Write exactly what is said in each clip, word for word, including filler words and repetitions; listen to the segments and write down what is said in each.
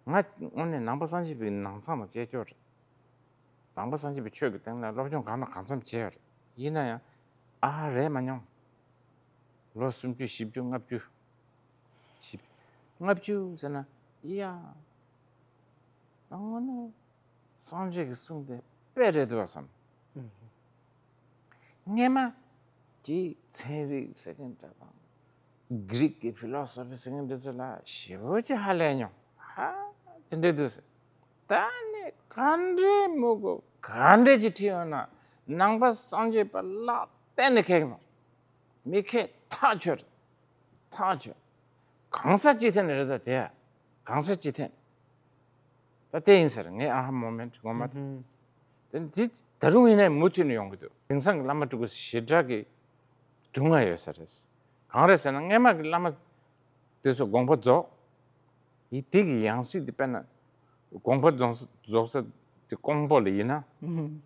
ང་དངོས་གནས་ནང་པ་སངས་རྒྱས་པའི་ནང་ཚང་དང་བཅས་ཀྱོག་རེད། ནང་པ་སངས་རྒྱས་པའི་ཆོས་ཀྱི་སྟེང་ལ་སློབ་སྦྱོང་གང་དང་གང་འཚམ་བྱས་ཡོད་རེད། ཡིན་ན་ཡང་ཨ་ཧ་རེད་མ་མྱོང་། ལོ་སུམ་ཅུ་བཞི་བཅུ་ལྔ་བཅུ། བཞི་ལྔ་བཅུ་ཟེར་ན་ཡ། དངོས་གནས་སངས་རྒྱས་ཀྱི་གསུང་དེ་དཔེ་རེད་འདུག་བསམ། སྔས་མ་གྱི་ཚན་རིག་ཟེར་མཁན་འདྲ་དང་། གྷི་རིག་གི་ཕི་ལོ་སོ་ཕི་ཟེར་མཁན་འདི་ཚོ་ལ་ཞེ་པོ་ཅིག་ཧ་ལས་མྱོང་། ཧ། དེ་འདྲ་འདུག་ཟེར། ད་ནི་ག་འདྲའི་མི་གོ་ག་འདྲའི་ཅིག་ཁྲིད་ཡོང་ན་ནང་པ་སངས་རྒྱས་པ་ལ་གཏན་ནས་ཁེགས་མ། མི་ཁེགས་ཐག་ཆོད་རེད། ཐག་ཆོད། གང་ས་ཅི་ཐད་ནས་རེད་ད་དེ། གང་ས་ཅི་ཐད་ནས། ད་དེ་ཡིན་ཟེར་ངའི་ཨ་ཧ་མོ་མེན་ཊི་ངོ་མ་དེ། དེ་འདི་ད་རུང་ཡིན་ནའི་མུ་མཐུད་ནས་ཡོང་གི་འདུག་དེང་སང་གི་བླ་མ་སྤྲུལ་སྐུ་ཞེ་དྲག་གི་སྒྲུང་ང་ཡོད་ས་རེད། གང་རེད་ཟེར་ན་སྔས་མ་གི་བླ་མ་དེ་ཚོ་དགོངས་པ་རྫོགས། ཡི་དེ་གི་ཡང་སྲིད་དེ་དཔེར་ན། དགོངས་པ་རྫོགས་རྫོགས་ས་དེ་ཀོང་པོ་ལ་ཡིན་ན།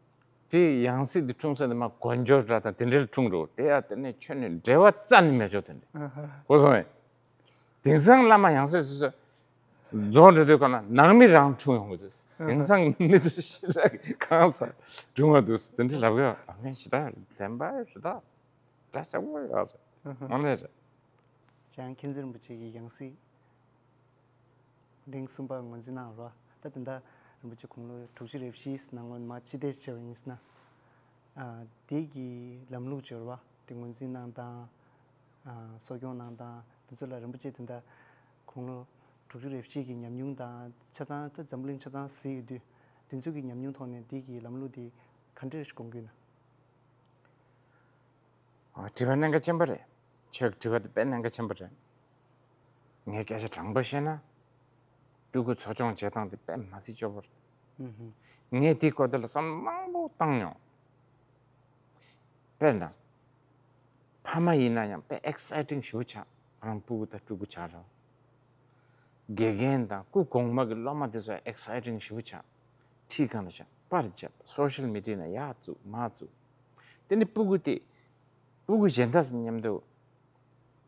དེ་ཡང་སྲིད་དེ་འཁྲུངས་ས་དེ་མ་དཀོན་མཆོག་འདྲ་དང་དེ་འདྲ་ལ་འཁྲུངས་འགྲོ་དེ་ཡ་དེ་ནས་ཁྱོད་ནས་འབྲེལ་བ་རྩ་ནས་མེད་ཆོག་དེ་འདྲ། གོ་སོང་ངས། དེང་སང་བླ་མ་ཡང་སྲིད་སོ་སོ་རྫོགས་འགྲོ་དུས་ག་ན་ནང་མི་རང་འཁྲུངས་ཡོང་གི་འདུག་དེང་སང་མི་ཚོ་ཞེ་དྲག་གི་གང་ས་འཁྲུངས་པ་འདུག་དེ་འདྲ་ལབ་གི་ཡོད། ཨ་མའི་ཞེ་དྲག་བདེན་པ་རེད་ད། དགྲ་ཆགས་པོ་ཡོད་རེད། ཨ་མའི་རེད། བྱང་མཁྱེན་བརྩེ་རིན་པོ་ཆེ་གི་ཡང་སྲིད། གླིང་གསུམ་པ་ངོས་འཛིན་གནང་རོགས། ད་དེ་འདྲ་རིན་པོ་ཆེ་དགུང་ལོ་དྲུག་ཅུ་རེ་བཞིའི་ནང་ལོགས་མར་ཕྱི་བལྟས་བྱས་པ་ཡིན་ཟེར་ན། ཨ། དེ་གི་ལམ་ལུགས་སྦྱོར་བ་དེ་ངོས་འཛིན་གནང་སྟངས། ཨ། གསོ་སྐྱོང་གནང་སྟངས་དེ་ཚོ་ལ་རིན་པོ་ཆེ་དེ་འདྲ་དགུང་ལོ་དྲུག་ཅུ་རེ་བཞི་གི་ཉམས་མྱོང་དང་ཆ་ཚང་ད་འཛམ་བུ་གླིང་ཆ་ཚང་གཟིགས་ཡོད་དུས་དེ་ཚོ་གི་ཉམས་མྱོང་ཐོག་ནས་དེ་གི་ལམ་ལུགས་དེ་ག་འདྲ་ཞིག་དགོངས་ཀྱི་ཡོད་ན། ཨ། དྲི་བ་གནད་འགག་ཆེན་པོ་རེད། ཁྱོད་ཀྱི་དྲི་བ་དེ་དཔེ་གནད་འགག་ཆེན་པོ་རེད། ངས་སྐད་ཆ་དྲང་པོ་བཤད་ན། སྤྲུལ་སྐུ་འཚོ་སྐྱོང་བྱེད་སྟངས་དེ་དཔེ་མ་སྲིད་སྐྱོ་པོ་རེད། ངས་དེའི་སྐོར་དེ་ལ་བསམ་བློ་མང་པོ་བཏང་མྱོང་། དཔེར་ན། ཕ་མ་ཡིན་ན་ཡང་དཔེ་ཨེག་སའི་ཊིང་ཞེ་པོ་ཆགས། ང་རང་སྤུ་གུ་དང་སྤྲུལ་སྐུ་ཆགས་རེད། དགེ་རྒན་དང་སྐུ་གོང་མ་གི་སློབ་མ་དེ་ཚོ་ཨེག་སའི་ཊིང་ཞེ་པོ་ཆགས། ཁྲིད་སྒང་ལ་བཞག་པར་བརྒྱབ། སོ་ཤལ་མི་ཌི་ཡ་ནང་ཡར་བཙུགས་མར་བཙུགས། དེ་ནི་སྤུ་གུ་དེ། སྤུ་གུ་གཞན་དག་མཉམ་དུ།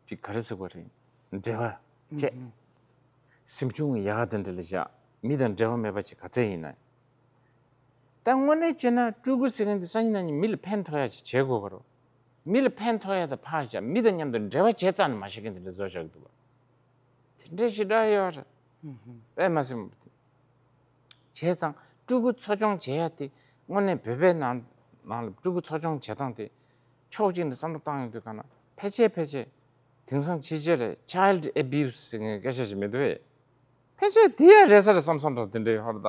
ཅིག་ག་རེ་ཟེར་དགོས་རེད། འབྲེལ་བ་བྱས། སེམས་ཆུང་ཡག་དེ་འདྲ་ལ་བཞག་མི་དང་འབྲེལ་བ་མེད་པ་ཅིག་ག་ཚད་ཡིན་ན། ད་དངོས་གནས་བྱས་ན་སྤྲུལ་སྐུ་ཟེར་མཁན་དེ་སང་ཉིན་གནངས་ཉིན་མི་ལ་ཕན་ཐོགས་ཡ་ཅིག་བྱེད་དགོས་པ་རེད། མི་ལ་ཕན་ཐོགས་ཡ་དང་ཕར་བཞག་མི་དང་མཉམ་དུ་འབྲེལ་བ་བྱེད་རྩ་ནས་མ་བྱེད་མཁན་དེ་འདྲ་བཟོ་བཞག་གི་འདུག་བ། དེ་འདྲ་ཞེ་དྲག་ཡོད་རེད། དཔེ་མ་སྲིད་པ་དེ། བྱས་ཙང་སྤྲུལ་སྐུ་འཚོ་སྐྱོང་བྱེད་ཡ་དེ་དངོས་གནས་བོད་པའི་ནང་ནང་ལ་སྤྲུལ་སྐུ་འཚོ་སྐྱོང་བྱེད་སྟངས་དེ་ཕྱོགས་གཅིག་ནས་བསམ་བློ་བཏང་ཡོང་དུས་ག་ན་ཕལ་ཆེར་ཕལ་ཆེར་དེང་སང་ཕྱི་རྒྱལ་ལ་ཆའི་ལྡི་ཨེ་བིའུ་སི་ཟེར་མཁན་སྐད་ཆ་ཞིག་མི་འདུག་བས། ཕལ་ཆེར་དེ་ཡ་རེད་ས་རེད་བསམ་བསམ་འདྲ་དེ་འདྲ་ཡོད་ཧོར་ད།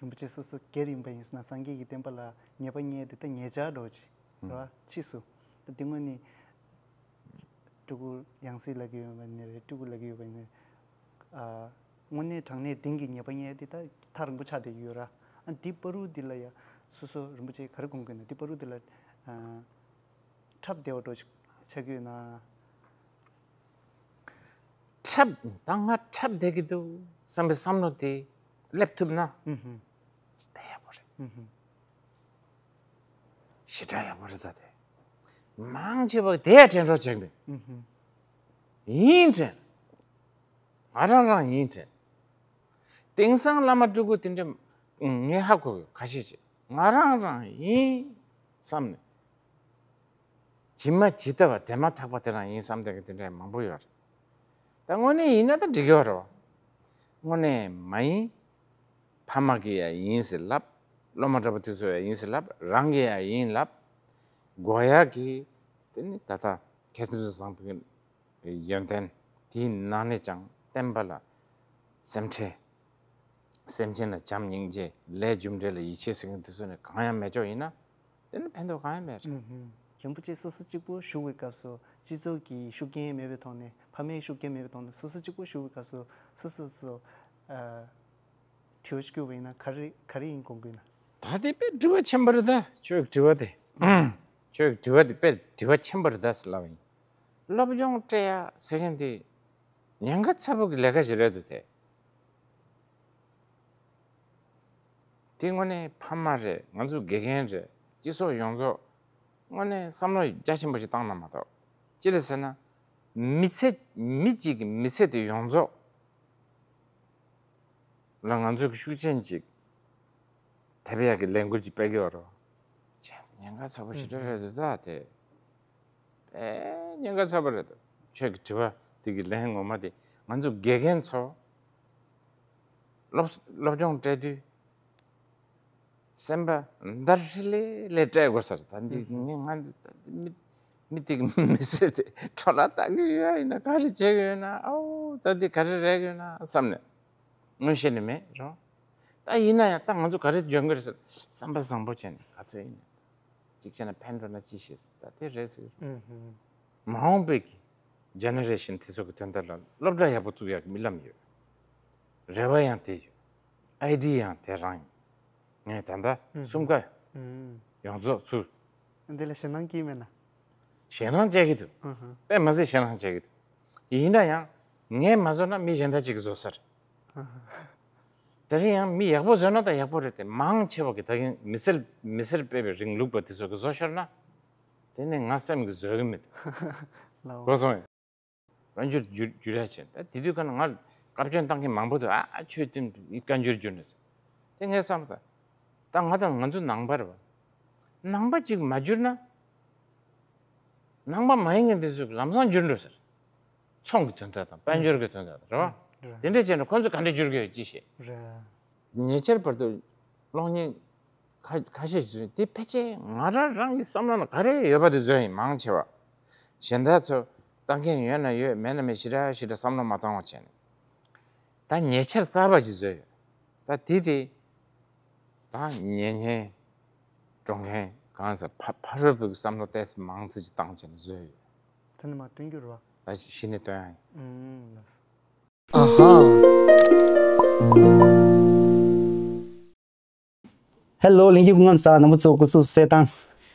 རིན་པོ་ཆེ་སོ་སོ་སྒེར་ཡིན་པ་ཡིན་ཟེར་ན་སངས་རྒྱས་ཀྱི་བསྟན་པ་ལ་ཉེས་པ་བསྙད་དེ་ད་ཉེས་ཆད་འགྲོ་ཅིག་རེད་བ། ཕྱིས་སུ་ད་དེ་དངོས་གནས་སྤྲུལ་སྐུ་ཡང་སྲིད་ལབ་ཀྱི་ཡོད་པ་ནི་རེད། སྤྲུལ་སྐུ་ལབ་ཀྱི་ཡོད་པ་ནི། ཨ། དངོས་གནས་དྲང་གནས་གཏན་གྱི་ཉེས་པ་བསྙད་དེ་ད་ཐག་རིང་པོ་ཆགས་བསྡད་ཀྱི་ཡོད་ར། ཨ། འདི་བར་དུ་འདི་ལ་ཡ་སོ་སོ་རིན་པོ་ཆེ་ག་རེ་དགོངས་ཀྱི་ཡོད་ན། འདི་བར་དུ་འདི་ལ་ཨ། འཁྲབ་བསྡད་པ་འདྲ་ཅིག་ཆགས་ཀྱི་ཡོད་ན། འཁྲབ། ད་ང་འཁྲབ་བསྡད་ཀྱི་འདུག་བསམ་པའི་བསམ་བློ་དེ་སླེབས་ཐུབ་ན། ཨུ་ཧུ། དཔེ་ཡག་པོ་རེད། ཨུ་ཧུ། ཞེ་དྲག་ཡག་པོ་རེད་ད་དེ། མང་ཆེ་བ་དེ་ཡ་དྲན་གྲོགས་བྱེད་མི། ཨུ་ཧུ། ཡིན་དྲན། ང་རང་རང་ཡིན་དྲན། དེང་སང་བླ་མ་སྤྲུལ་སྐུ་དེ་འདྲ་ངས་ཧ་གོ་གི་ཁ་ཤས་ཤིག་ང་རང་རང་ཡིན་བསམ་ནས། ཇི་མ་ཇི་ལྟ་བ་དེ་མ་ཐག་པ་དེ་རང་ཡིན་བསམ་བསྡད་མཁན་དེ་འདྲ་མང་པོ་ཡོད་རེད། ད་དངོས་གནས་ཡིན་ན་ད་འགྲིག་གི་ཡོད་རེད་བ། དངོས་གནས་མ་ཡིན། ཕ་མ་གིས་ཡང་ཡིན་ཟེར་ལབ། སློབ་མ་འདྲ་པོ་དེ་ཚོས་ཡང་ཡིན་ཟེར་ལབ། རང་གིས་ཡང་ཡིན་ལབ། དགོས་ཡག་གི་དེ་ནི་ད་ལྟ་མཁས་བཙུན་བཟང་པོའི་ཡོན་ཏན་དེའི་ནང་ནས་ཀྱང་བསྟན་པ་ལ་སེམས་ཁྲལ། སེམས་ཅན་ལ་བྱམས་སྙིང་རྗེ། ལས་རྒྱུ་འབྲས་ལ་ཡིད་ཆེས་ཟེར་མཁན་དེ་ཚོ་ནི་གང་ཡང་མེད་ཅོག་ཡིན་ན། དེ་ནི་ཕན་ཐོགས་གང་ཡང་མེད་རེད། ཨུ་ཧུ། རིན་པོ་ཆེ་སོ་སོ་གཅིག་པུ་བཞུགས་པའི་སྐབས་སུ་སྤྱི་ཚོགས་ཀྱི་ཤུགས་རྐྱེན་མེད་པའི་ཐོག་ནས། ཕ་མའི་ཤུགས་རྐྱེན་མེད་པའི་ཐོག་ནས་སོ་སོ་གཅིག་པུ་བཞུགས་པའི་སྐབས་སུ་སོ་སོ་སོ། ཨ། དྲི་བ་ཞིག་བསྐྱུར་བ་ཡིན་ན་ག་རེ་ག་རེ་ཡིན་དགོངས་ཀྱི་ཡོད་ན། ད་དེ་དཔེ་དྲི་བ་ཆེན་པོ་རེད་ད། ཁྱོད་ཀྱི་དྲི་བ་དེ། ཁྱོད་ཀྱི་དྲི་བ་དེ་དཔེ་དྲི་བ་ཆེན་པོ་རེད་ད་ཟེར་ལབ་པ་ཡིན། སློབ་སྦྱོང་སྤྲད་ཡ་ཟེར་མཁན་དེ་ཉེན་ཁ་ཚ་པོ་གི་ལས་ཀ་ཞིག་རེད་འདུག་དེ། དེ་དངོས་གནས་ཕ་མ་རེད། ང་ཚོ་དགེ་རྒན་རེད། སྤྱི་ཚོགས་ཡོངས་རྫོགས་དངོས་གནས་བསམ་བློ་རྒྱ་ཆེན་པོ་ཞིག་བཏང་ན་མ་གཏོགས། ཅི་རེད་ཟེར་ན། མི་ཚེ། མི་གཅིག་གི་མི་ཚེ་དེ་ཡོངས་རྫོགས་ ལ་ང་ཚོས་ཤུགས་རྐྱེན་ཅིག་ཐེབས་ཡག་གི་ལས་འགུལ་ཅིག་སྤེལ་གི་ཡོད་རེད། བྱས་ཙང་ཉེན་ཁ་ཚ་པོ་ཞེ་དྲག་རེད་འདུག་ད་དེ། དཔེ་ཉེན་ཁ་ཚ་པོ་རེད་འདུག་ཁྱོད་ཀྱི་དྲི་བ་དེ་གི་ལན་ངོ་མ་དེ། ང་ཚོ་དགེ་རྒན་ཚོ་སློབ་སློབ་སྦྱོང་སྤྲད་དུས། སེམས་པ་འདར་ཧྲི་ལེ་ལེ་སྤྲད་དགོས་ཟེར། ད་འདི་ངས་ང་འདི་ད་འདི་མི་མི་དེ་གི་མི་སེར་དེ་འཕྲོ་བརླག་བཏང་གི་ཡོད་ཡིན་ན། ག་རེ་བྱེད་གི་ཡོད་ན། ཨོ་ད་འདི་ག་རེ་རེག་གི་ཡོད་ན་བསམ་ནས། ངོ་ཤེས་ནི་མེད་རོ། ད་ཡིན་ན་ཡང་ད་ང་ཚོ་ག་རེ་འཇོན་གི་རེད་ཟེར། བསམ་པ་བཟང་པོ་བྱས་ནས་ག་ཚོད་ཡིན་ན་ད་གཅིག་བྱས་ན་ཕན་འགྲོ་ན་ཅི་ཤེས་ཟེར། ད་དེ་རེད་ཟེར། མ་འོངས་པའི་གི་ཇེ་ནེ་རེ་ཤན་དེ་ཚོ་གི་དོན་དག་ལ་སློབ་གྲྭ་ཡག་པོ་བཙུགས་ཡག་གི་རྨི་ལམ་ཡོད། རེ་བ་ཡང་དེ་ཡོད། ཨའི་ཌི་ཡ་ཡང་དེ་རང་ཡིན། ངས་ད་ལྟ་ཨུ་གསུམ་ཀ་ཨུ་ཡོངས་རྫོགས་ཚུར། འདི་ལ་ཞེད་སྣང་སྐྱེས་མེད་ན། ཞེད་སྣང་སྐྱེ་གི་འདུག་ཨུ་ཧུ། དཔེ་མ་སྲིད་ཞེད་སྣང་སྐྱེ་གི་འདུག་ཡིན་ན་ཡང་ངས་མ་བཟོ་ན་མི་གཞན་དག་ཅིག་གིས་བཟོ་ས་རེད། ཨུ་ཧུ། དེ་རིང་ཡང་མི་ཡག་པོ་བཟོས་ན་ད་ཡག་པོ་རེད་དེ། མང་ཆེ་བ་གི་ད་གིན་མི་སེར་མི་སེར་སྤེལ་བའི་རིང་ལུགས་པ་དེ་ཚོ་གིས་བཟོ་ཤོར་ན། དེ་ནི་ང་སེམས་ཀྱིས་བཟོད་ཀྱི་མེད། ལའོ། གོ་སོང་ངས། བཀའ་འགྱུར་བསྒྱུར་བསྒྱུར་ཡ་བྱས། ད་དེ་དུས་ཀ་ན་ང་བཀའ་བཀྱོན་བཏང་མཁན་མང་པོ་འདུག་ཨ་ཨ་ཁྱོད་དེ་བཀའ་འགྱུར་བསྒྱུར་ནས་ཟེར། དེ་ངས་བསམ་ད། ད་ང་དང་ང་ཚོ་ནང་པ་རེད་པ། ནང་པ་གཅིག་མ་བསྒྱུར་ན། ནང་པ་མ་ཡིན་མཁན་དེ་ཚོས་ལམ་སང་བསྒྱུར་འགྲོ་ཟེར། ཚོང་གི་དོན་དག་དང་དཔལ་འབྱོར་གྱི་དོན་དག་དང་རེད་པ། རེད། དེ་འདྲ་བྱས་ན་ཁོ་ཚོས་ག་འདྲ་བསྒྱུར་གི་ཡོད་ཅི་ཤེས། རེད། ཉེ་ཆར་བར་དུ་གློག་བརྙན་ཁ་ཁ་ཤས་ཤིག་བཟོས། དེ་ཕལ་ཆེར་ང་རང་རང་གི་བསམ་བློ་ནང་ག་རེ་ཡོད་པ་དེ་བཟོས་ཡིན། མང་ཆེ་བ། གཞན་དག་ཚོ་ལྟ་མཁན་ཡོད་ན་ཡོད། མེད་ན་མེད། ཞེ་དྲག་ཞེ་དྲག་བསམ་བློ་མ་བཏང་བ་བྱས་ནས། ད་ཉེ་ཆར་གསར་པ་ཅིག་བཟོས་ཡོད། ད་དེ་དེ་ད་ཉན་མཁན་འགྲོ་མཁན་གང་ཟེར། ཕ་ཕ་རོལ་པོའི་བསམ་བློ་ཏོག་ཙམ་མང་ཙམ་ཅིག་བཏང་བྱས་ནས་བཟོས་ཡོད། ད་ནི་མ་སྟོན་རྒྱུ་རེད་པ། ད་གཞི་ནས་སྟོན་ཡ་ཡིན། ཨུམ། ལགས་སོ། ཨ་ཧ། ཧེ་ལོ། ལྷན་རྒྱས་སྐུ་ཁམས་བཟང་། རྣམ་པ་ཚོ་སྐུ་གཟུགས་གསལ་ཐང་།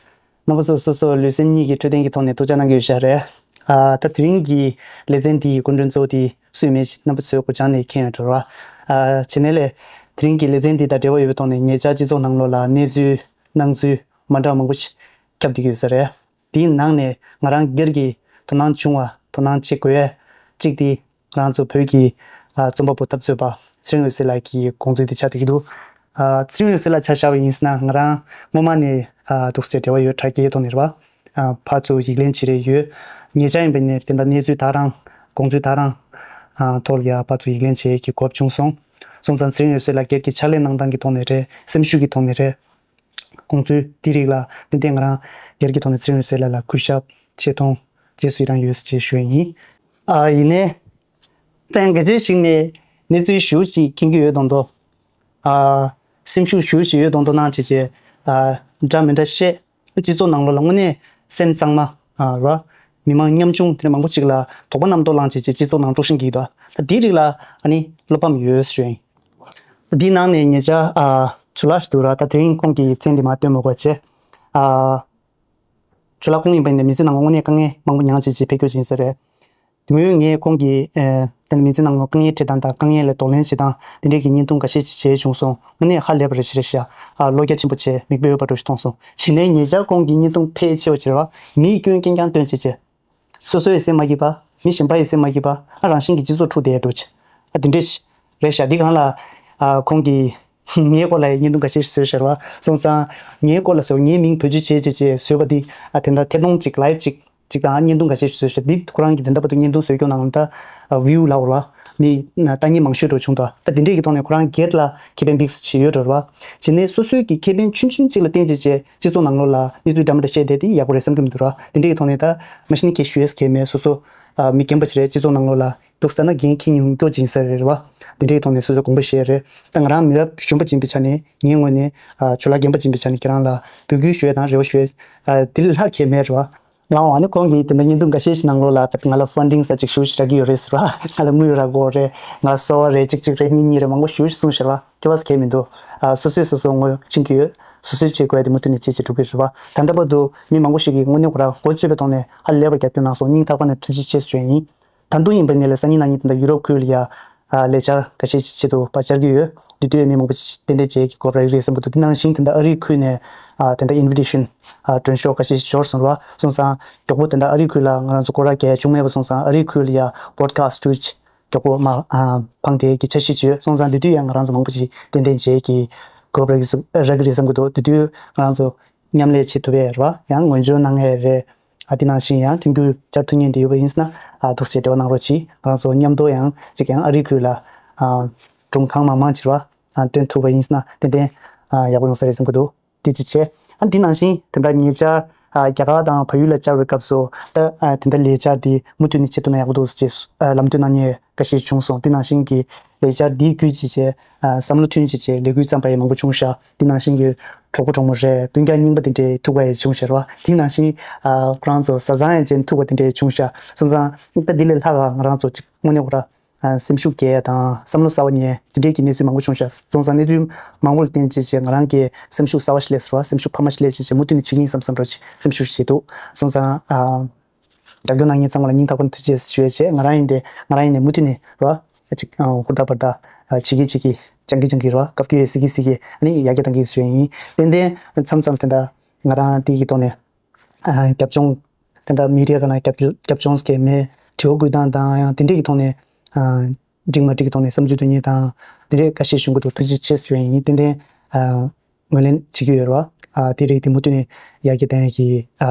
རྣམ་པ་ཚོ་སོ་སོ་ལུས་སེམས་གཉིས་ཀྱི་འཕྲོད་བསྟེན་གྱི་ཐོག་ནས་ཐུགས་ཅག་གནང་གི་ཡོད་ཤག་རེད། ཨ་ད་དེ་རིང་གི་ལེ་ཚན་འདི་ཡི་སྐུ་མགྲོན་གཙོ་བོ་དེ་སུ་ཡིན་མིན་རྣམ་པ་ཚོས་སྒོ་བྱང་ནས་མཁྱེན་ཡོད་འགྲོ་ར། ཨ་བྱས་ནས་ལས་དེ་རིང་གི་ལེ་ཚན་འདི་དང་འབྲེལ་བ་ཡོད་པའི་ཐོག་ནས་ཉེ་ཆར་སྤྱི་ཚོགས་ནང་ལོགས་ལ་གནས་ཚུལ་སྣང་ཚུལ་མ་འདྲ་བ་མང་པོ་ཞིག་ཁྱབ་བསྡད་ཀྱི་ཡོད་ས་རེད། དེའི་ནང་ནས་ང་རང་སྒེར་གྱི་དོ་སྣང་བྱུང་བ། དོ་སྣང་བྱེད་དགོས་ཡས་གཅིག་དེ། ང་རང་ཚོ་བོད་ཀྱི་ཨ་རྩོམ་པ་པོ་འཐབ་རྩོད་པ་ཚེ་རིང་འོད་ཟེར་ལགས་ཀྱི་དགོངས་ཚུལ་དེ་ཆགས་བསྡད་ཀྱི་འདུག་ཨ་ཚེ་རིང་འོད་ཟེར་ལགས་ཆ་བཞག་པ་ཡིན་ཟེར་ན། ང་རང་སྔོན་མ་ནས་ཨ་འདུག་སེ་འབྲེལ་བ་ཡོད། དྲ་རྒྱའི་ཐོག་ནས་རེད་པ། ཨ་ཕར་ཚུར་ཡིག་ལན་བྱེད་རེས་ཡོད། ཉེ་ཆར་ཡིན་པ་ཡིན་ནའི་དེ་འདྲ་གནས་ཚུལ་དག་རང་དགོངས་ཚུལ་དག་རང་ཨ་ཐོག་ལ་ཡ་ཕར་ཚུར་ཡིག་ལན་བྱེད་ཀྱི་གོ་སྐབས་བྱུང་སོང་། སོང་ཙང་ཚེ་རིང་འོད་ཟེར་ལགས་སྒེར་གྱི་ཕྱག་ལས་གནང་སྟངས་ཀྱི་ཐོག་ནས་རེད། སེམས་ཤུགས་ཀྱི་ཐོག་ནས་རེད། དགོངས་ཚུལ་དེ་རིགས་ལ་ཏན་ཏན་ང་རང་སྒེར་གྱི་ཐོག་ནས་ཚེ་རིང་འོད་ཟེར་ལགས་ལ་གུས་ཞབས་ཆེ་མཐོང་རྗེས་སུ་ཡི་རང་ཡོད་ཅེས་ཞུ་ཡི་ཡིན། ཨ་ཡིན་ནའི། ད་ཡང་གལ་ཆེ་ཞིག་ནས་གནས་ཚུལ་ཞུ་ཞིག་མཁྱེན་གྱི་ཡོད་མདོག་མདོག་ཨ་སེམས་ཤུགས་ཞུ་ཞིག་ཡོད་མདོག་མདོག་གནང་བྱས་བྱས། ཨ་འདྲ་མི་འདྲ་བཤད། སྤྱི་ཚོགས་ནང་ལོགས་ལ་དངོས་གནས་སེམས་གཙང་མ་ཨ་ར། མི་མང་ཉམ་ཆུང་དེ་འདྲ་མང་པོ་ཅིག་ལ་དོགས་པ་རྣམ་རྟོག་ལངས་བྱས་བྱས་སྤྱི་ཚོགས་ནང་དཀྲུག་ཤིང་རྒྱག་གི་འདུག་ད་དེ་རིགས་ལ་ཨ་ནི་བློ་ཕམ་ཡོད་ཞུ་ཡིན། འདིའི་ནང་ནས་ཉེ་ཆར་ཨ་ཇོ་ལགས་ཤིག་འདུག་ར། ད་དེ་རིང་ཁོང་གི་མཚན་དེ་མར་སྟོན་མི་དགོས་བྱས། ཨ་ཇོ་ལགས་ཁོང་ཡིན་པ་ཡིན་ན་མི་ཚེ་ནང་ལ་དངོས་གནས་དཀའ་ངལ་མང་པོ་མྱངས་བྱས་བྱས་ཕེབས་སྐྱོད་ཕྱིན་ས་རེད། དེ་སྔོན་ངས་ཁོང་གི་ཨ་ད་ནི་མི་ཚེ་ནང་ལ་དཀའ་ངལ་འཕྲད་སྟངས་དང་དཀའ་ངལ་ལ་གདོང་ལེན་བྱེད་སྟངས་དེ་འདྲས་ཀྱི་བརྙན་ཐུང་འགའ་ཤས་ཅིག་བྱས་བྱུང་སོང་། དངོས་གནས་ཧ་ལས་པ་རེད། ཞེ་རེ་ཤ་ཨ་བློ་རྒྱ་ཆེན་པོ་བྱས་མིག་དཔེ་འོས་པ་འདྲ་ཞིག་མཐོང་སོང་། བྱས་ནས་ཉེ་ཆར་ཁོང་གི་བརྙན་ཐུང་ཕལ་ཆེ་བ་ཅིག་རེད་བ། མིས་སྐྱོན་རྐྱང་རྐྱང་སྟོན་བྱས་བྱས། སོ་སོའི་སེམས་མ་སྐྱིད་པ། མི་གཞན་པ་ཡི་སེམས་མ་སྐྱིད་པ། ཨ་རང་བཞིན་གྱི་སྤྱི་ཚོགས་འཁྲུག་བསྡད་འགྲོ་ཆེ། ཨ་དེ་འདྲས་རེད་ཤག་འདི་སྒང་ལ་ཨ་ཁོང་གིས་ངའི་སྐོར་ལ་བརྙན་ཐུང་འགའ་ཤས་ཤིག་བཟོས་ཤག་རེད་བ། སོང་ཙང་ངའི་སྐོར་ལ་བཟོས། ངའི་མིང་བེད་སྤྱོད་བྱས་བྱས་བྱས་བཟོས་པ་འདི་ཨ་དེ་འདྲ་ཐད་གཏོང་ཅིག་live་ཅིག་ཅིག་དང་བརྙན་ཐུང་འགའ་ཤས་ཤིག་བཟོས་ཤག་འདི་ཁོ་རང་གིས་དེ་འདྲ་བར་དུ་བརྙན་ཐུང་བཟོས་སྐྱོང་གནང་ད་ཨ་view་ལབ་རེད་བ། མི་ལྟ་མཁན་མང་ཤོས་འགྲོ་བྱུང་ད། ད་དེ་འདྲས་ཀྱི་ཐོག་ནས་ཁོ་རང་སྒེར་ལ་ཁེ་ཕན་འབིགས་སུ་བྱས་ཡོད་འགྲོ་རེད་བ། བྱས་ནས་སོ་སོའི་གི་ཁེ་ཕན་ཆུང་ཆུང་ཅིག་ལ་བརྟེན་བྱས་བྱས་སྤྱི་ཚོགས་ནང་ལོགས་ལ་གནས་ཚུལ་འདྲ་མི་འདྲ་བཤད་བསྡད་དེ་ཡག་པོ་རེད་བསམ་གྱི་མི་འདུག་ར། དེ་འདྲས་ཀྱི་ཐོག་ནས་ད་མ་གཞི་ནས་ཁྱེད་ཞུ་ཡས་གལ་མེད། སོ་སོ་ཨ་མི་རྒན་པ་ཞིག་རེད། སྤྱི་ཚོགས་ནང་ལོགས་ལ་འདུག་ཟེར་ན་འགན་འཁྱེར་མྱོང་སྐྱོ་ཅིག་ཡིན་ས་རེད་རེད་བ། དེ་འདྲས་ཀྱི་ཐོག་ནས་སོ་སོ་དགོངས་པ་བཞེས་རེད། ད་ང་རང་མི་རབས་གཞོན་པ་ཅིག་ཡིན་པའི་ཆ་ནས་ངའི་ངོས་ནས་ཨ་ཇོ་ལགས་རྒན་པ་ཅིག་ཡིན་པའི་ཆ་ནས་ཁྱེད་རང་ལ་འབོད་སྐུལ་ཞུ་ཡས་དང་རེ་བ་ཞུ་ཡས་ཨ་དེ་ལས་ལྷག་གལ་མེད་རེད་བ། ང་འོ་ནི་ཁོང་གིས་དེ་འདྲ་བརྙན་ཐུང་འགའ་ཤས་ཤིག་ནང་ལོགས་ལ་ད་ང་ལ་funding་ས་ཅིག་ཞུ་ཞིག་རག་གི་ཡོད་རེད་ཟེར་བ། ང་ལ་དངུལ་རག་གོ་རེད། ང་ལ་གསོལ་བ་རེད། གཅིག་གཅིག་རེད། གཉིས་གཉིས་རེད། མང་པོ་ཞུ་ཞིག་གསུངས་ཤག་རེད་བ། ཁྱད་པར་གལ་མི་འདུག་ཨ་སོ་སོས་སོ་སོ་ངོ་ཤེས་ཀྱི་ཡོད། སོ་སོས་བྱེད་དགོས་ཡ་དེ་མུ་མཐུད་ནས་བྱེད་བྱེད་འགྲོ་གི་རེད་བ། ད་ལྟ་བར་དུ་མི་མང་པོ་ཞིག་གིས་དངོས་གནས་ཁོ་རང་མགོ་ཚོས་པའི་ཐོག་ནས་ཧ་ལས་པ་རྒྱབ་སྐྱོར་གནང་སོང་། སྙིང་ཐག་པ་ནས་ཐུགས་རྗེ་ཆེ་ཞུ་ཡ་ཡིན། ད་དུང་ཡིན་པ་ཡིན་ནའི་ལས་སང་ཉིན་གནངས་ཉིན་དེ་འདྲ་ཡུ་རོབ་ཁུལ་ལ་ཡ་ཨ་ལས་འཆར་ཁ་ཤས་ཤིག་ཆེད་དུ་ཕར་བཅར་གྱི་ཡོད། དེ་དུས་མི་མང་པོ་ཞིག་ཏན་ཏན་མཇལ་གྱི་སྐོར་རག་གི་རེད་བསམ་གྱི་འདུག་དེ་ནང་བཞིན་དེ་འདྲ་ཨ་རིའི་ཁུལ་ནས་ཨ་དེ་འདྲ་invitation་ཨ་མགྲོན་ཤོག་ཁ་ཤས་ཤིག་འབྱོར་སོང་ར། སོང་ཙང་མགྱོགས་པོ་དེ་འདྲ་ཨ་རིའི་ཁུལ་ལ་ང་རང་ཚོ་སྐོར་ར་རྒྱག་བྱུང་མེད་པ་སོང་ཙང་ཨ་རིའི་ཁུལ་ལ་ཡ་broadcast་ཅིག་ མགྱོགས་པོ་མ་ཨ་འཕངས་ཏེ་གི་འཆར་གཞི་བྱོས་སོང་ཙང་དེ་དུས་ཡང་ང་རང་ཚོ་མང་པོ་ཞིག་ཏན་ཏན་བྱས་ཀྱི་གོ་སྐབས་རག་གི་རག་གི་རེད་བསམ་གྱི་འདུག་དེ་དུས་ང་རང་ཚོ་མཉམ་ལས་བྱེད་ཐུབ་པས་རེད་བ། ཡང་ངོས་འཛིན་གནང་ཡས་རེད། ཨ་དེ་ནང་བཞིན་ཡང་མཐུན་འགྱུར་བཅར་ཐུབ་མཁན་དེ་ཡོད་པ་ཡིན་ན་ཨ་ཐུགས་རྗེ་ཆེ་འབྲེལ་བ་གནང་རོགས་གྱིས། ང་རང་ཚོ་མཉམ་དུ་ཡང་ཅིག་ཡང་ཨ་རིའི་ཁུལ་ལ་ཨ་སྒྲུང་གང་མང་མང་ཅིག་རེད་བ་ཨ་སྟོན་ཐུབ་པ་ཡིན་ན་ཏན་ཏན་ཨ་ཡག་པོ་ཡོང་ས་རེད་བསམ་གྱི་འདུག་དེ་ཅི་བྱས། ཨ་འདི་ནང་བཞིན་དེ་འདྲ་ཉེ་ཆར་ཨ་རྒྱ་གར་དང་བལ་ཡུལ་ལ་བཅར་བའི་སྐབས་སུ་ད་ཨ་དེ་འདྲ་ལས་འཆར་འདི་མུ་མཐུད་ནས་བྱེད་ཐུབ་ན་ཡག་པོ་འདུག་ཅེས་ཨ་ལམ་སྟོན་གནང་མཁན་ཁ་ཤས་བྱུང་སོང་། དེ་ནང་བཞིན་གྱི་ལས་འཆར་འདིའི་བརྒྱུད་བྱས་བྱས་ཨ་བསམ་བློ་མཐུན་བྱས་བྱས་ལས་འགུལ་བརྩམས་པ་ཡང་མང་པོ་བྱུང་ཤག་དེ་ནང་བཞིན་གྱི་གྲོགས་པོ་གྲོགས་མོ་རེད་སྤུན་ཀྱག་རྙིང་པ་དེ་འདྲའི་ཐུག་པ་ཡང་བྱུང་ཤག་རེད་བ། དེ་ནང་བཞིན་ཨ་ཁོ་རང་ཚོ་བཟའ་ཚང་ཡང་བྱས་ཐུག་པ་དེ་འདྲའི་བྱུང་ཤག་སོང་ཙང་ད་འདི་ལས་ལྷག་ག་ང་རང་ཚོ་ཅིག་དངོས་གནས་ཁོ་ར། ཨ་སེམས་ཤུགས་རྒྱས་ཡ་དང་བསམ་བློ་གསར་པ་རྙེད་དེ་འདྲའི་གི་གནས་ཚུལ་མང་པོ་བྱུང་ཤག་སོང་ཙང་གནས་ཚུལ་མང་པོ་ལ་བརྟེན་བྱས་བྱས་ང་རང་གི་སེམས་ཤུགས་གསར་པ་ཞིག་སླེབས་སོང་བ། སེམས་ཤུགས་འཕར་མ་ཞིག་སླེབས་བྱས་བྱས་མུ་མཐུད་ནས་བྱེད་ཀྱི་ཡིན་བསམ་བསམ་འདྲ་ཅིག་སེམས་ཤུགས་ཤིག་འདུག་སོང་ཙང་ཨ་རྒྱབ་སྐྱོར་གནང་མཁན་ཚང་མ་ལ་སྙིང་ཐག་པ་ནས་ཐུགས་རྗེ་ཆེ་ཞུ་ཡ་བྱས། ང་རང་ཡིན་ཏེ་ང་རང་ཡིན་ནས་མུ་མཐུད་ནས་ར་ཅིག་ཨ་ཧུར་ཐག་འབར་ཐག་ཨ་བྱེད་ཀྱི་བྱེད་ཀྱི་སྦྱང་གི་སྦྱང་གི་ར་བཀའ་བཀྱོན་ཡ་གཟིགས་ཀྱི་གཟིགས་ཀྱི་ཨ་ནི་ཡར་རྒྱས་གཏང་གི་ཞུ་ཡ་ཡིན། ཏན་ཏན་མཚམས་མཚམས་དེ་འདྲ་ང་རང་དེ་གི་ཐོག་ནས་ཨ་རྒྱབ་ལྗོངས་དེ་འདྲ་མི་རིགས་སྒང་ལ་རྒྱབ་སྐྱོར་རྒྱབ་ལྗོངས་ཀྱི་མེད་དྲི་བ་བཀོད་སྟངས་དང་ཡང་དེ་འདྲས་ཀྱི་ཐོག་ནས་ཨ་འགྲིག་མ་འགྲིག་གི་ཐོག་ནས་བསམ་ཚུལ་བཏོན་མཁན་དང་དེ་འདྲས་ཁ་ཤས་ཞུ་གི་འདུག་ཐུགས་རྗེ་ཆེ་ཞུ་ཡ་ཡིན། ཏན་ཏན་ཨ་ངོས་ལེན་བྱེད་ཀྱི་ཡོད་རེད་བ། ཨ་དེ་རིགས་དེ་མུ་མཐུད་ནས་ཡར་རྒྱས་གཏང་ཡ་གི་ཨ་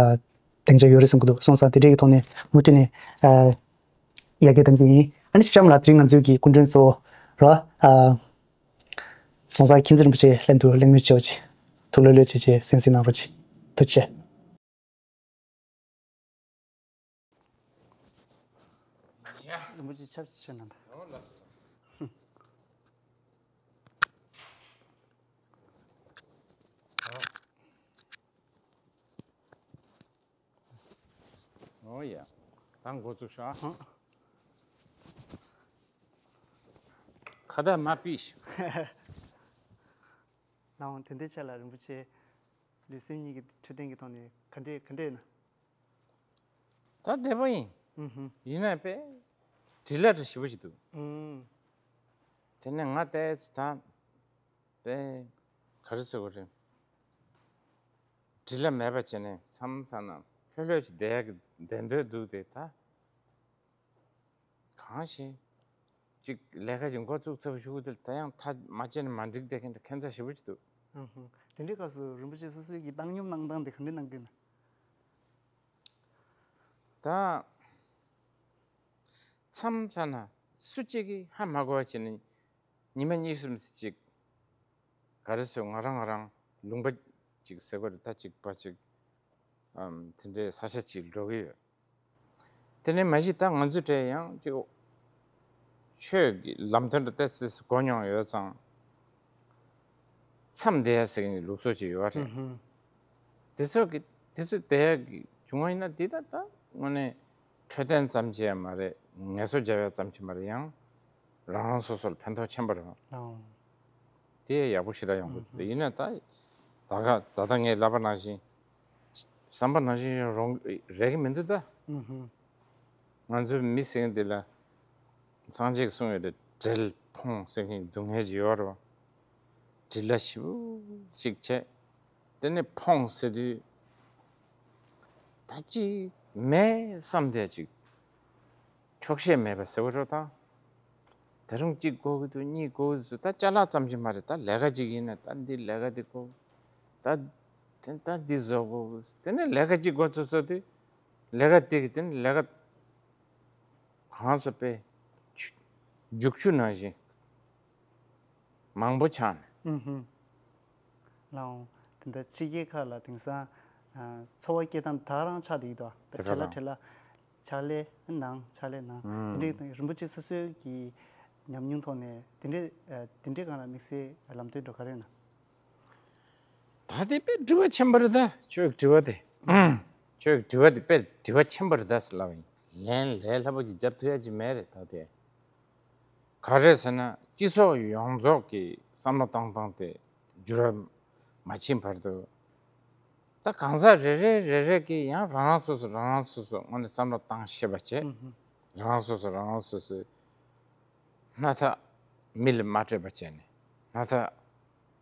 སྡིངས་ཆ་ཡོད་རེད་བསམ་གྱི་འདུག་སོང་ཙང་དེ་འདྲས་ཀྱི་ཐོག་ནས་མུ་མཐུད་ནས་ཨ་ཡར་རྒྱས་གཏང་གི་ཡིན། ཨ་ནི་གཤམ་ལ་དེ་རིང་ང་ཚོའི་གི་སྐུ་མགྲོན་གཙོ་བོ་རེད་བ། ཨ་༸གོང་ས་མཁྱེན་བརྩེ་རིན་པོ་ཆེ་ལྷན་དུ་གླེང་མོལ་བྱེད་པ་ཅིག་ཐུགས་ལྷོད་ལྷོད་བྱས་བྱས་གསན་གཟིགས་གནང་རོགས་གྱིས། ཐུགས་རྗེ་ཆེ། རིན་པོ་ཆེ་ཆབ་ཆེ་ཆོད་གནང་དང་། ཨོ་ཡ། ད་འགོ་བཙུགས་ཤོག་ཨ། ཁ་བརྡ་མ་ཕུད་ཤོག་ལགས་འོང་། དེ་འདྲའི་ཆ་ལ་རིན་པོ་ཆེ་ལུས་སེམས་གཉིས་ཀྱི་འཕྲོད་བསྟེན་གྱི་ཐོག་ནས་ག་འདྲས་ག་འདྲས་ཡིན་ན། ད་བདེ་པོ་ཡིན། ཨུ་ཧུ། ཡིན་ན་དཔེ་འདྲིས་ལ་འདྲ་ཞེ་པོ་ཞིག་འདུག་ཨུམ། དེ་ནས་ང་ལྟས་ད་དཔེ་ག་རེ་ཟེར་དགོས་རེད། འདྲིས་ལ་མེད་པ་བྱས་ནས་མཚམས་མཚམས་ན་ལྷོད་ལྷོད་ཅིག་བསྡད་ཡག་གི་བསྡད་འདོད་འདུག་དེ་ད། གང་ཞིག་ཅིག་ལས་ཀ་ཅིག་འགོ་བཙུགས་ཚར་བ་ཞུ་གི་དེ་ལ་ད་ཡང་ཐག་མ་བཅད་ན་མ་འགྲིག་བསྡད་མཁན་འདྲ་ཁྱད་མཚར་ཞེ་པོ་ཅིག་འདུག་ཨ་ཧུ། དེ་འདྲའི་སྐབས་སུ་རིན་པོ་ཆེ་སོ་སོའི་གི་བཏང་སྙོམས་གནང་སྟངས་དེ་ག་འདྲ་གནང་གི་ཡོད་ན། ད་མཚམས་མཚམས་ན་སུ་གཅིག་གིས་ཧ་མ་གོ་བ་བྱས་ནས་ཉི་མ་གཉིས་གསུམ་ཅིག་ག་རེ་ཟེར་ང་རང་ང་རང་ལུང་པ་ཅིག་ཟེར་དགོས་རེད། ད་ཅིག་པ་ཅིག་ཨམ་དེ་འདྲའི་ས་ཆ་ཅིག་འགྲོ་གི་ཡོད། དེ་ནས་མ་གཞི་ད་ང་ཚོའི་གྲས་ཡང་ཅིག་ཆོས་ཀྱི་ལམ་སྟོན་འདྲ་ཏོག་ཙམ་གོ་མྱོང་ཡོད་ཙང་མཚམས་བསྡད་ཡ་ཟེར་མཁན་གྱི་ལུགས་སྲོལ་ཅིག་ཡོད་རེད། ཨུ་ཧུ། དེ་ཚོ་གི་དེ་ཚོ་བསྡད་ཡ་གི་བྱུང་བ་ཡིན་ན་འདི་ད་ད་དངོས་གནས་འཕྲོད་བསྟེན་ཙམ་ཅིག་ཡང་མ་རེད། ངལ་གསོ་རྒྱག་ཡ་ཙམ་ཅིག་མ་རེད། ཡང་རང་རང་སོ་སོ་ལ་ཕན་ཐོགས་ཆེན་པོ་རེད། ཨོ། དེ་ཡག་པོ་ཞེ་དྲག་ཡོང་གི་འདུག་ཡིན་ན་ད་ད་ག་ད་ལྟ་ངས་ལབ་པ་ནང་བཞིན་བསམ་པ་ནང་བཞིན་ཡང་རུང་རེག་གི་མི་འདུག་ད། ཨུ་ཧུ། ང་ཚོའི་མི་ཟེར་མཁན་འདི་ལ་སངས་རྒྱས་ཀྱིས་གསུངས་ཡོད་རེད། བྲེལ་ཕོངས་ཟེར་མཁན་སྡུག་བསྔལ་ཅིག་ཡོད་རེད་བ། བྲེལ་ལ་ཞེ་པོ་ཅིག་བྱས། དེ་ནས་ཕོངས་ཟེར་དུས་ད་ཅིག་མེད་བསམ་བསྡད་ཅིག་ཆོག་ཤེས་མེད་པ་ཟེར་བ་རེད་ད། ད་རུང་གཅིག་དགོས་ཀྱི་འདུག་གཉིས་དགོས་ཀྱི་འདུག་ད་ཅ་ལག་ཙམ་ཅིག་མ་རེད། ད་ལས་ཀ་ཅིག་ཡིན་ན་ད་འདི་ལས་ཀ་འདི་དགོས། ད་དེ་ད་འདི་བཟོ་དགོས། དེ་ནས་ལས་ཀ་ཅིག་འགོ་བཙུགས་ཚར་དུས་ལས་ཀ་དེ་གི་དེ་ནས་ལས་ཀ་གང་ཟེར་དཔེ་ཆུ་རྒྱུག་ཆུ་ནང་བཞིན་མང་པོ་ཆགས་ནས། ཨུ་ཧུ། ལགས་འོང་། དེ་འདྲ་ཕྱི་རྒྱལ་ཁག་ལ་དེང་སང་ཨ་འཚོ་བ་སྐྱེལ་སྟངས་ད་རང་ཆགས་བསྡད་ཡོད་དོ། དེ་བྲེལ་ལ་ག་བྲེལ་ལ་ཕྱག་ལས་གནང་ཕྱག་ལས་གནང་། ཨུམ། དེ་འདྲའི་རིན་པོ་ཆེ་སོ་སོའི་གི་ཉམས་མྱོང་ཐོག་ནས་དེ་འདྲའི་ཨ་དེ་འདྲའི་སྒང་ལ་དམིགས་བསལ་ལམ་སྟོན་འདྲ་ག་རེ་ཡོད་ན། ད་དེ་དཔེ་དྲི་བ་ཆེན་པོ་རེད་ད། ཁྱོད་ཀྱི་དྲི་བ་དེ། ཁྱོད་ཀྱི་དྲི་བ་དེ་དཔེ་དྲི་བ་ཆེན་པོ་རེད་ད་ཟེར་ལབ་ཡིན། ལན་ལས་སླ་པོ་ཅིག་རྒྱབ་ཐུབ་ཡ་ཅིག་མེད་རེད་ད་དེ། ག་རེ་ཟེར་ན་སྤྱི་ཚོགས་ཡོངས་རྫོགས་ཀྱི་བསམ་བློ་བཏང་སྟངས་དེ་འགྱུར་བ་མ་ཕྱིན་བར་དུ། ད་གང་ཟག་རེ་རེ་རེ་རེ་གིས་ཡང་རང་རང་སོ་སོ་རང་རང་སོ་སོ་དངོས་གནས་བསམ་བློ་བཏང་ཤེས་པ་བྱས། ཨུ་ཧུ། རང་རང་སོ་སོ་རང་རང་སོ་སོའི་སྣ་ཐག་མི་ལ་མ་སྤྲད་པ་བྱས་ནས་སྣ་ཐག་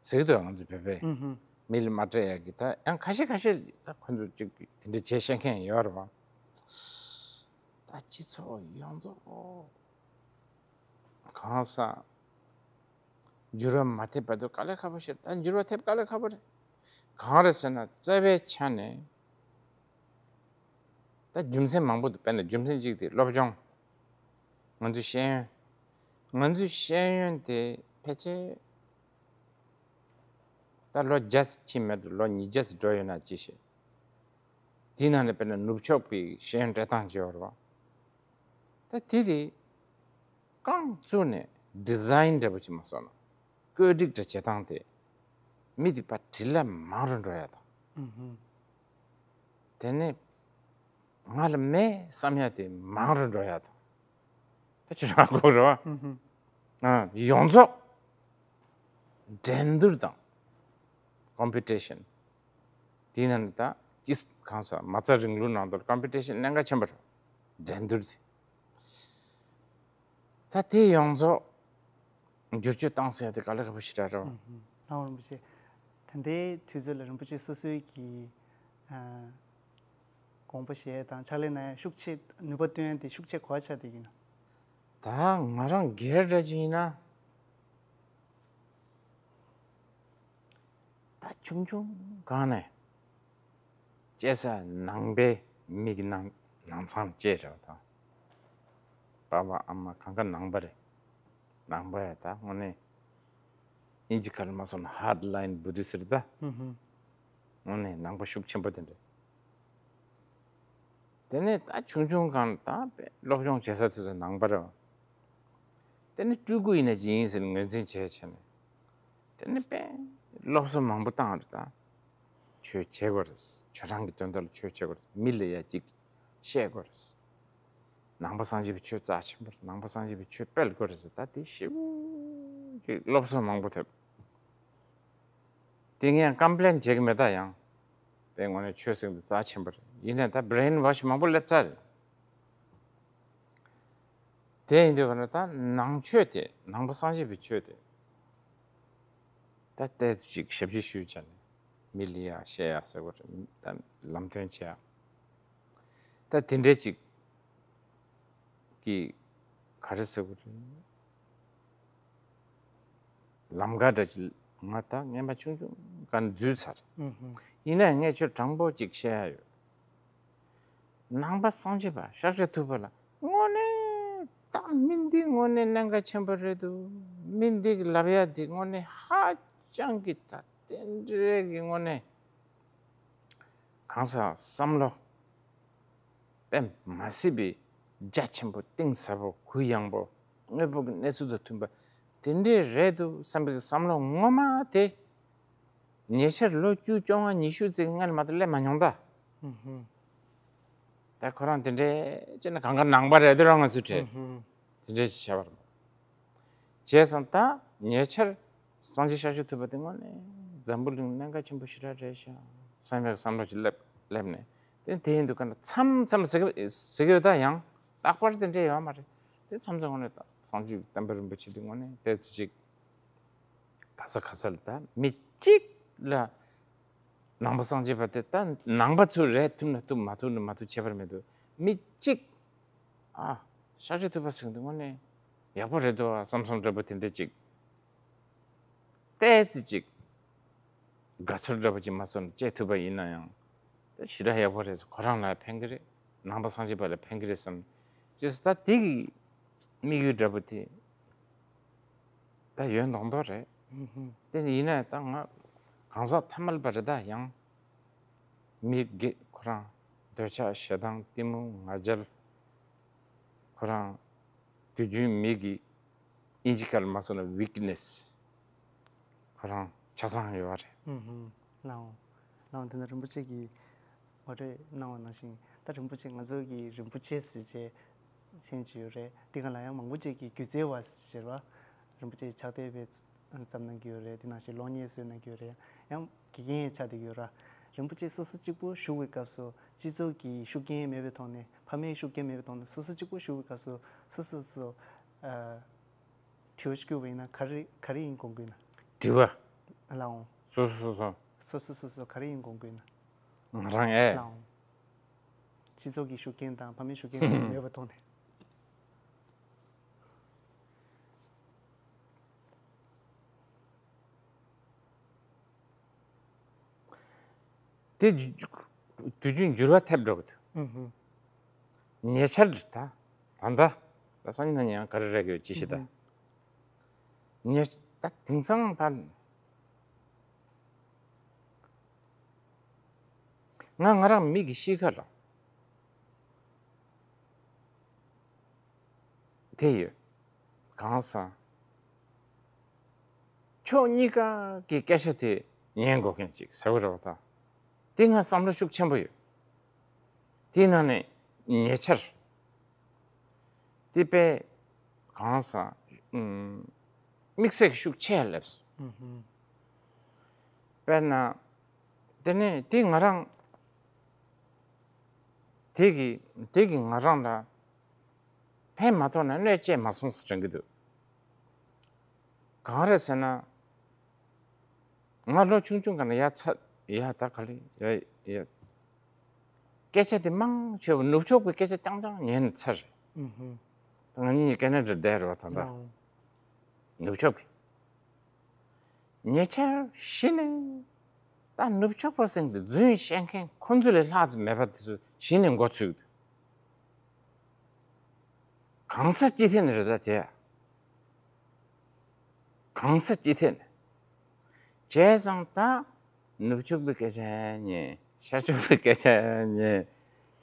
ཟེར་གི་འདུག་ང་ཚོ་བོད་པས། ཨུ་ཧུ། མི་ལ་མ་སྤྲད་ཡག་གི་ད་ཡང་ཁ་ཤས་ཁ་ཤས་ད་ཁོ་ཚོ་ཅིག་དེ་འདྲ་བྱེད་ཤེས་མཁན་ཡོད་རེད་བ། ད་སྤྱི་ཚོགས་ཡོངས་རྫོགས་ གང་ཟག་འགྱུར་བ་མ་ཐེབས་བར་དུ་དཀའ་ལས་ཁག་པོ་ཞིག་རེད། ད་འགྱུར་བ་ཐེབས་དཀའ་ལས་ཁག་པོ་རེད། གང་རེད་ཟེར་ན་རྩ་བའི་ཆ་ནས་ད་རྒྱུ་མཚན་མང་པོ་འདུག་དཔེར་ན་རྒྱུ་མཚན་གཅིག་དེ་སློབ་སྦྱོང་། ང་ཚོའི་ཤེས་ཡོན། ང་ཚོའི་ཤེས་ཡོན་དེ་ཕལ་ཆེར་ད་ལོ་བརྒྱ་ཙམ་ཕྱིན་མེད་དུ་ལོ་ཉིས་བརྒྱ་ཙམ་འགྲོ་ཡོད་ན་ཅི་ཤེས། དེའི་ནང་ནས་དཔེར་ན་ནུབ་ཕྱོགས་པའི་ཤེས་ཡོན་སྤྲད་སྟངས་བྱས་པ་རེད་བ། ད་དེ་དེ་རྐང་བཙུགས་ནས་ཌི་ཛའིན་འདྲ་པོ་ཅིག་མ་སོང་ན། བཀོད་སྒྲིག་འདྲ་བྱེད་སྟངས་དེ་མི་སྡིག་པ་བྲེལ་བ་མང་རུ་འགྲོ་ཡ་དང་། ཨུ་ཧུམ། དེ་ནས་ང་ལ་མེད་བསམ་ཡ་དེ་མང་རུ་འགྲོ་ཡ་དང་། ད་ཅི་རང་གོ་རེད་བ། ཨུ་ཧུམ། ཨ། ཡོངས་རྫོགས་འགྲན་བསྡུར་དང་ཀོམ་པི་ཊི་ཤན། དེའི་ནང་ནས་ད་ཅི་གང་ཟག་མ་རྩ་རིང་ལུགས་ནང་དུ་ཀོམ་པི་ཊི་ཤན་གནད་འགག་ཆེན་པོ་རེད། འགྲན་བསྡུར་དེ། ད་དེ་ཡོངས་རྫོགས་བསྒྱུར་བཅོས་བཏང་ཟེར་ཡ་དེ་དཀའ་ལས་ཁག་པོ་ཞེ་དྲག་རེད་བ། ཨུ་ཧུམ། ལྷ་དབང་རིན་པོ་ཆེ། ད་ལྟའི་དུས་ཚོད་ལ་རིན་པོ་ཆེ་སོ་སོའི་གི་ཨ་དགོངས་པ་བཞེས་དང་ཕྱག་ལས་གནང་ཡ་ཤུགས་ཆེ་ནུས་པ་བཏོན་ཡ་དེ་ཤུགས་ཆེ་ག་པར་ཆགས་བསྡད་ཀྱི་ཡིན་ན། ད་ང་རང་སྒེར་འདྲ་ཅིག་ཡིན་ན། ད་ཆུང་ཆུང་སྒང་ནས་སྐྱེས་ས་ནང་པའི་མི་གི་ནང་ནང་ཚང་སྐྱེས་རེད་བ་དང་། པ་ཕ་ཨ་མ་གང་ག་ནང་པ་རེད། ནང་པ་ཡ་ད་དངོས་གནས་ཨིན་ཇི་སྐད་ལ་མ་སོང་ན་ཧར་ཌི་ལའིན་བུ་དྷི་སིཊ་རེད་ད། ཧུམ་ཧུམ། དངོས་གནས་ནང་པ་ཤུགས་ཆེན་པོ་དེ་འདྲ། དེ་ནས་ད་ཆུང་ཆུང་སྒང་ད་དཔེ་སློབ་སྦྱོང་བྱེད་ས་དེ་ཚོ་ནང་པ་རེད་བ། དེ་ནས་སྤྲུལ་སྐུ་ཡིན་ན་ཅི་ཡིན་ཟེར་ངོས་འཛིན་བྱས་བྱས་ནས། དེ་ནས་དཔེ་སློབ་གསོ་མང་པོ་བཏང་རེད་ད། ཆོས་བྱེད་དགོས་རེད། ཆོས་རང་གི་དོན་དག་ལ་ཆོས་བྱེད་དགོས་རེད། མི་ལ་ཡ་གཅིག་བཤད་དགོས་རེད། ནང་པ་སངས་རྒྱས་པའི་ཆོས་རྩ་ཆེན་པོ་རེད། ནང་པ་སངས་རྒྱས་པའི་ཆོས་སྤེལ་དགོས་རེད་ཟེར་ད་དེ་ཞེ་པོ་ཅིག་སློབ་གསོ་མང་པོ་ཐེབས། དེ་ངས་ཀམ་པི་ལེན་བྱེད་ཀྱི་མེད་ད་ཡང་། དེ་དངོས་གནས་ཆོས་ཟེར་འདི་རྩ་ཆེན་པོ་རེད། ཡིན་ནའི་ད་བྷི་རེན་ཝོཤ་མང་པོ་སླེབས་ཚར་རེད། དེ་ཡིན་དུས་ག་ན་ད་ནང་ཆོས་དེ་ནང་པ་སངས་རྒྱས་པའི་ཆོས་དེ། ད་ཏོག་ཙམ་ཞིབ་འཇུག་ཞུས་བྱས་ནས་མི་ལ་ཡ་བཤད་ཡ་ཟེར་དགོས་རེད། ད་ལམ་སྟོན་བྱེད་ཡ། ད་དེ་འདྲས་ཅིག་གི་ག་རེ་ཟེར་དགོས་རེད། ལམ་ཁ་འདྲ་ཅིག་ང་ད་སྔན་མ་ཆུང་ཆུང་ག་ནས་འཛུལ་ཚར། ཨུ་ཧུམ། ཡིན་ནའི་ངས་ཁྱོད་དྲང་པོ་ཅིག་བཤད་ཡ་ཡོད། ནང་པ་སངས་རྒྱས་པ་ཤཱཀྱ་ཐུབ་པ་ལ་དངོས་གནས་ད་མི་འདི་དངོས་གནས་གནད་འགག་ཆེན་པོ་རེད་འདུག་མི་འདི་གི་ལབ་ཡ་འདི་དངོས་གནས་ཧ་ཅང་གི་ད་དེ་འདྲའི་གི་དངོས་གནས་གང་ཟག་བསམ་བློ་དཔེ་མ་སྲིད་པའི་རྒྱ་ཆེན་པོ་གཏིང་ཟབ་པོ་གུ་ཡངས་པོ་དངོས་པོ་གི་གནས་ཚུལ་དང་མཐུན་པ་དེ་འདྲས་རེད་འདུག་བསམ་པའི་བསམ་བློ་ངོ་མ་དེ། ཉེ་ཆར་ལོ་བཅུ་བཅོ་ལྔ་ཉི་ཤུ་ཙམ་སྔོན་ལ་མ་གཏོགས་སླེབས་མ་མྱོང་ད། ཧུམ་ཧུམ། ད་ཁོ་རང་དེ་འདྲའི་ཅི་ན་གང་ག་ནང་པ་རེད་དེ་རང་ང་ཚོའི་གྲས། ཧུམ་ཧུམ། དེ་འདྲའི་བྱས་པ་རེད། བྱས་ཙང་ད་ཉེ་ཆར་སངས་རྒྱས་ཤཱཀྱ་ཐུབ་པ་དེ་དངོས་གནས་འཛམ་བུ་གླིང་གནད་འགག་ཆེན་པོ་ཞེ་དྲག་རེད་ཤག་བསམ་པའི་བསམ་བློ་ཞིག་སླེབས་སླེབས་ནས་དེ་དེ་ཡིན་དུས་ག་ན་མཚམས་མཚམས་ཟེར་གི་ཟེར་གི་ཡོད་ད་ཡང་རྟག་པར་དེ་འདྲའི་ཡོད་མ་རེད། དེ་མཚམས་མཚམས་དངོས་གནས་ད་སངས་རྒྱས་བསྟན་པ་རིན་པོ་ཆེ་དེ་དངོས་གནས་དེ་ཅིག་ག་ས་ག་ས་ལ་ད་མི་གཅིག་ལ་ནང་པ་སངས་རྒྱས་པ་དེ་ད་ནང་པ་ཚོ་རེད། ཐུབ་ན་ཐུབ་མ་ཐུབ་ན་མ་ཐུབ་ཁྱད་པར་མི་འདུག་མི་གཅིག་ཨ་ཤཱཀྱ་ཐུབ་པ་ཟེར་འདི་དངོས་གནས་ཡག་པོ་རེད་འདུག་ཨ་བསམ་བསམ་འདྲ་པོ་དེ་འདྲ་ཅིག་ཏོག་ཙམ་ཅིག་དགའ་ཚོར་འདྲ་པོ་ཅིག་མ་ཚོར་ན་སྐྱེ་ཐུབ་པ་ཡིན་ན་ཡང་ད་ཞེ་དྲག་ཡག་པོ་རེད། ཁོ་རང་ལ་ཕན་གི་རེད། ནང་པ་སངས་རྒྱས་པ་ལ་ཕན་གི་རེད་བསམ། ཅེས་ད་དེ་གི་དམིགས་ཡུལ་འདྲ་པོ་དེ། ད་ཡོད་མདོག་མདོག་རེད། ཧུམ་ཧུམ། དེ་ནི་ཡིན་ན་ད་ང་གང་ཟག་ཐ་མལ་པ་རེད། ད་ཡང་མི་དགེ་ཁོ་རང་འདོད་ཆགས་ཞེ་སྡང་གཏི་མུག་ང་རྒྱལ་ཁོ་རང་དུས་རྒྱུན་མི་གི་ཨིན་ཇི་སྐད་ལ་མ་སོང་ན་ཝིཀ་ནེ་སི་ཁོ་རང་ཆ་ཚང་ཡོད་རེད། ཧུམ་ཧུམ། ལའོ་ལའོ་དེ་ནི་རིན་པོ་ཆེ་གི་ངོ་སྤྲོད་གནང་བ་ནང་བཞིན་ད་རིན་པོ་ཆེ་ང་ཚོ་གི་རིན་པོ་ཆེ་ཟེར་བྱས་མཚན་ཅིག་ཡོད་རེད། དེ་ག་ལ་ཡང་མང་པོ་ཅིག་གིས་སྒྱུ་རྩལ་བ་ཟེར་བ། རིན་པོ་ཆེ་ཕྱག་དེབ་བརྩམས་གནང་གི་ཡོད་རེད། དེ་ནང་བཞིན་གློག་བརྙན་བཟོས་གནང་གི་ཡོད་རེད། ཡང་དགེ་རྒན་ཡང་ཆགས་བསྡད་ཀྱི་ཡོད་ར། རིན་པོ་ཆེ་སོ་སོ་གཅིག་པུ་བཞུགས་པའི་སྐབས་སུ་སྤྱི་ཚོགས་ཀྱི་ཤུགས་རྐྱེན་མེད་པའི་ཐོག་ནས་ཕ་མའི་ཤུགས་རྐྱེན་མེད་པའི་ཐོག་ནས་སོ་སོ་གཅིག་པུ་བཞུགས་པའི་སྐབས་སུ་སོ་སོ་སོ་ཨ། དྲི་བ་ཞིག་བསྐྱུར་བ་ཡིན་ན་ག་རེ་ག་རེ་ཡིན་དགོངས་ཀྱི་ཡིན་ན། དྲི་བ། ལའོ། སོ་སོ་སོ་སོ། སོ་སོ་སོ་སོ་ག་རེ་ཡིན་དགོངས་ཀྱི་ཡིན་ན། ང་རང་ཨེ། ལའོ། སྤྱི་ཚོགས་ཀྱི་ཤུགས་རྐྱེན་དང་ཕ་མའི་ཤུགས་རྐྱེན་དེ་ཚོ་མེད་པ་ཐོག་ནས། དེ་དུས་རྒྱུན་འགྱུར་བ་ཐེབས་འགྲོ་གི་འདུག་ཨུ་ཧུ། ཉེ་ཆར་ད་ད་ད་ད་སང་ཉིན་གནངས་ཉིན་ཡང་ག་རེ་རེག་ཡོད་ཅི་ཤེས་ད། ཨུ་ཧུ། ཉེ་ད་དེང་སང་ཕར་ང་ང་རང་མིག་གི་ཤེལ་ཁ་ལ་དེ་ཡོད། གང་ཟག་ཕྱོགས་གཉིས་ཀ་གི་སྐད་ཆ་དེ་ཉན་དགོས་མཁན་ཅིག་ཟེར་བ་རེད་པ། ད་དེ་ང་བསམ་བློ་ཤུགས་ཆེན་པོ་ཡོད། དེའི་ནང་ནས་ཉེ་ཆར་དེ་དཔེ་གང་ཟག་ཨུམ་དམིགས་བསལ་གྱི་ཤུགས་ཆེ་སླེབས་སོང་། ཨུ་ཧུ། དཔེར་ན་དེ་ནས་དེ་ང་རང་དེ་གི་དེ་གི་ང་རང་ལ་ཕན་མ་ཐོགས་ན་གནོད་བྱས་མ་སོང་ཟེར་དྲན་གྱི་འདུག་གང་རེད་ཟེར་ན། ང་ལོ་ཆུང་ཆུང་ག་ན་ཡ་ཚ་ཡ་ད་ག་ལེ་ཡ་ཡ། སྐད་ཆ་དེ་མང་ཆེ་བ་ནུབ་ཕྱོགས་པའི་སྐད་ཆ་རྐྱང་རྐྱང་ཉན་ཚར་རེད། ཨུ་ཧུ། ད་ང་གཉིས་ཀ་ན་ཌར་བསྡད་རོགས་ད་ད། ཨོ། ནུབ་ཕྱོགས་པའི། ཉེ་ཆར་གཞི་ནས་ད་ནུབ་ཕྱོགས་པ་ཟེར་དེ་རྫུན་བཤད་མཁན་ཁོ་ཚོ་ལས་ལྷག་ཙམ་མེད་པ་དེ་ཚོ་གཞི་ནས་མགོ་ཚོས་འདུག་གང་ས་ཅི་ཐད་ནས་རེད་ད་དེ། གང་ས་ཅི་ཐད་ནས། བྱས་ཙང་ད་ནུབ་ཕྱོགས་པའི་སྐད་ཆ་ཉན། ཤར་ཕྱོགས་པའི་སྐད་ཆ་ཉན།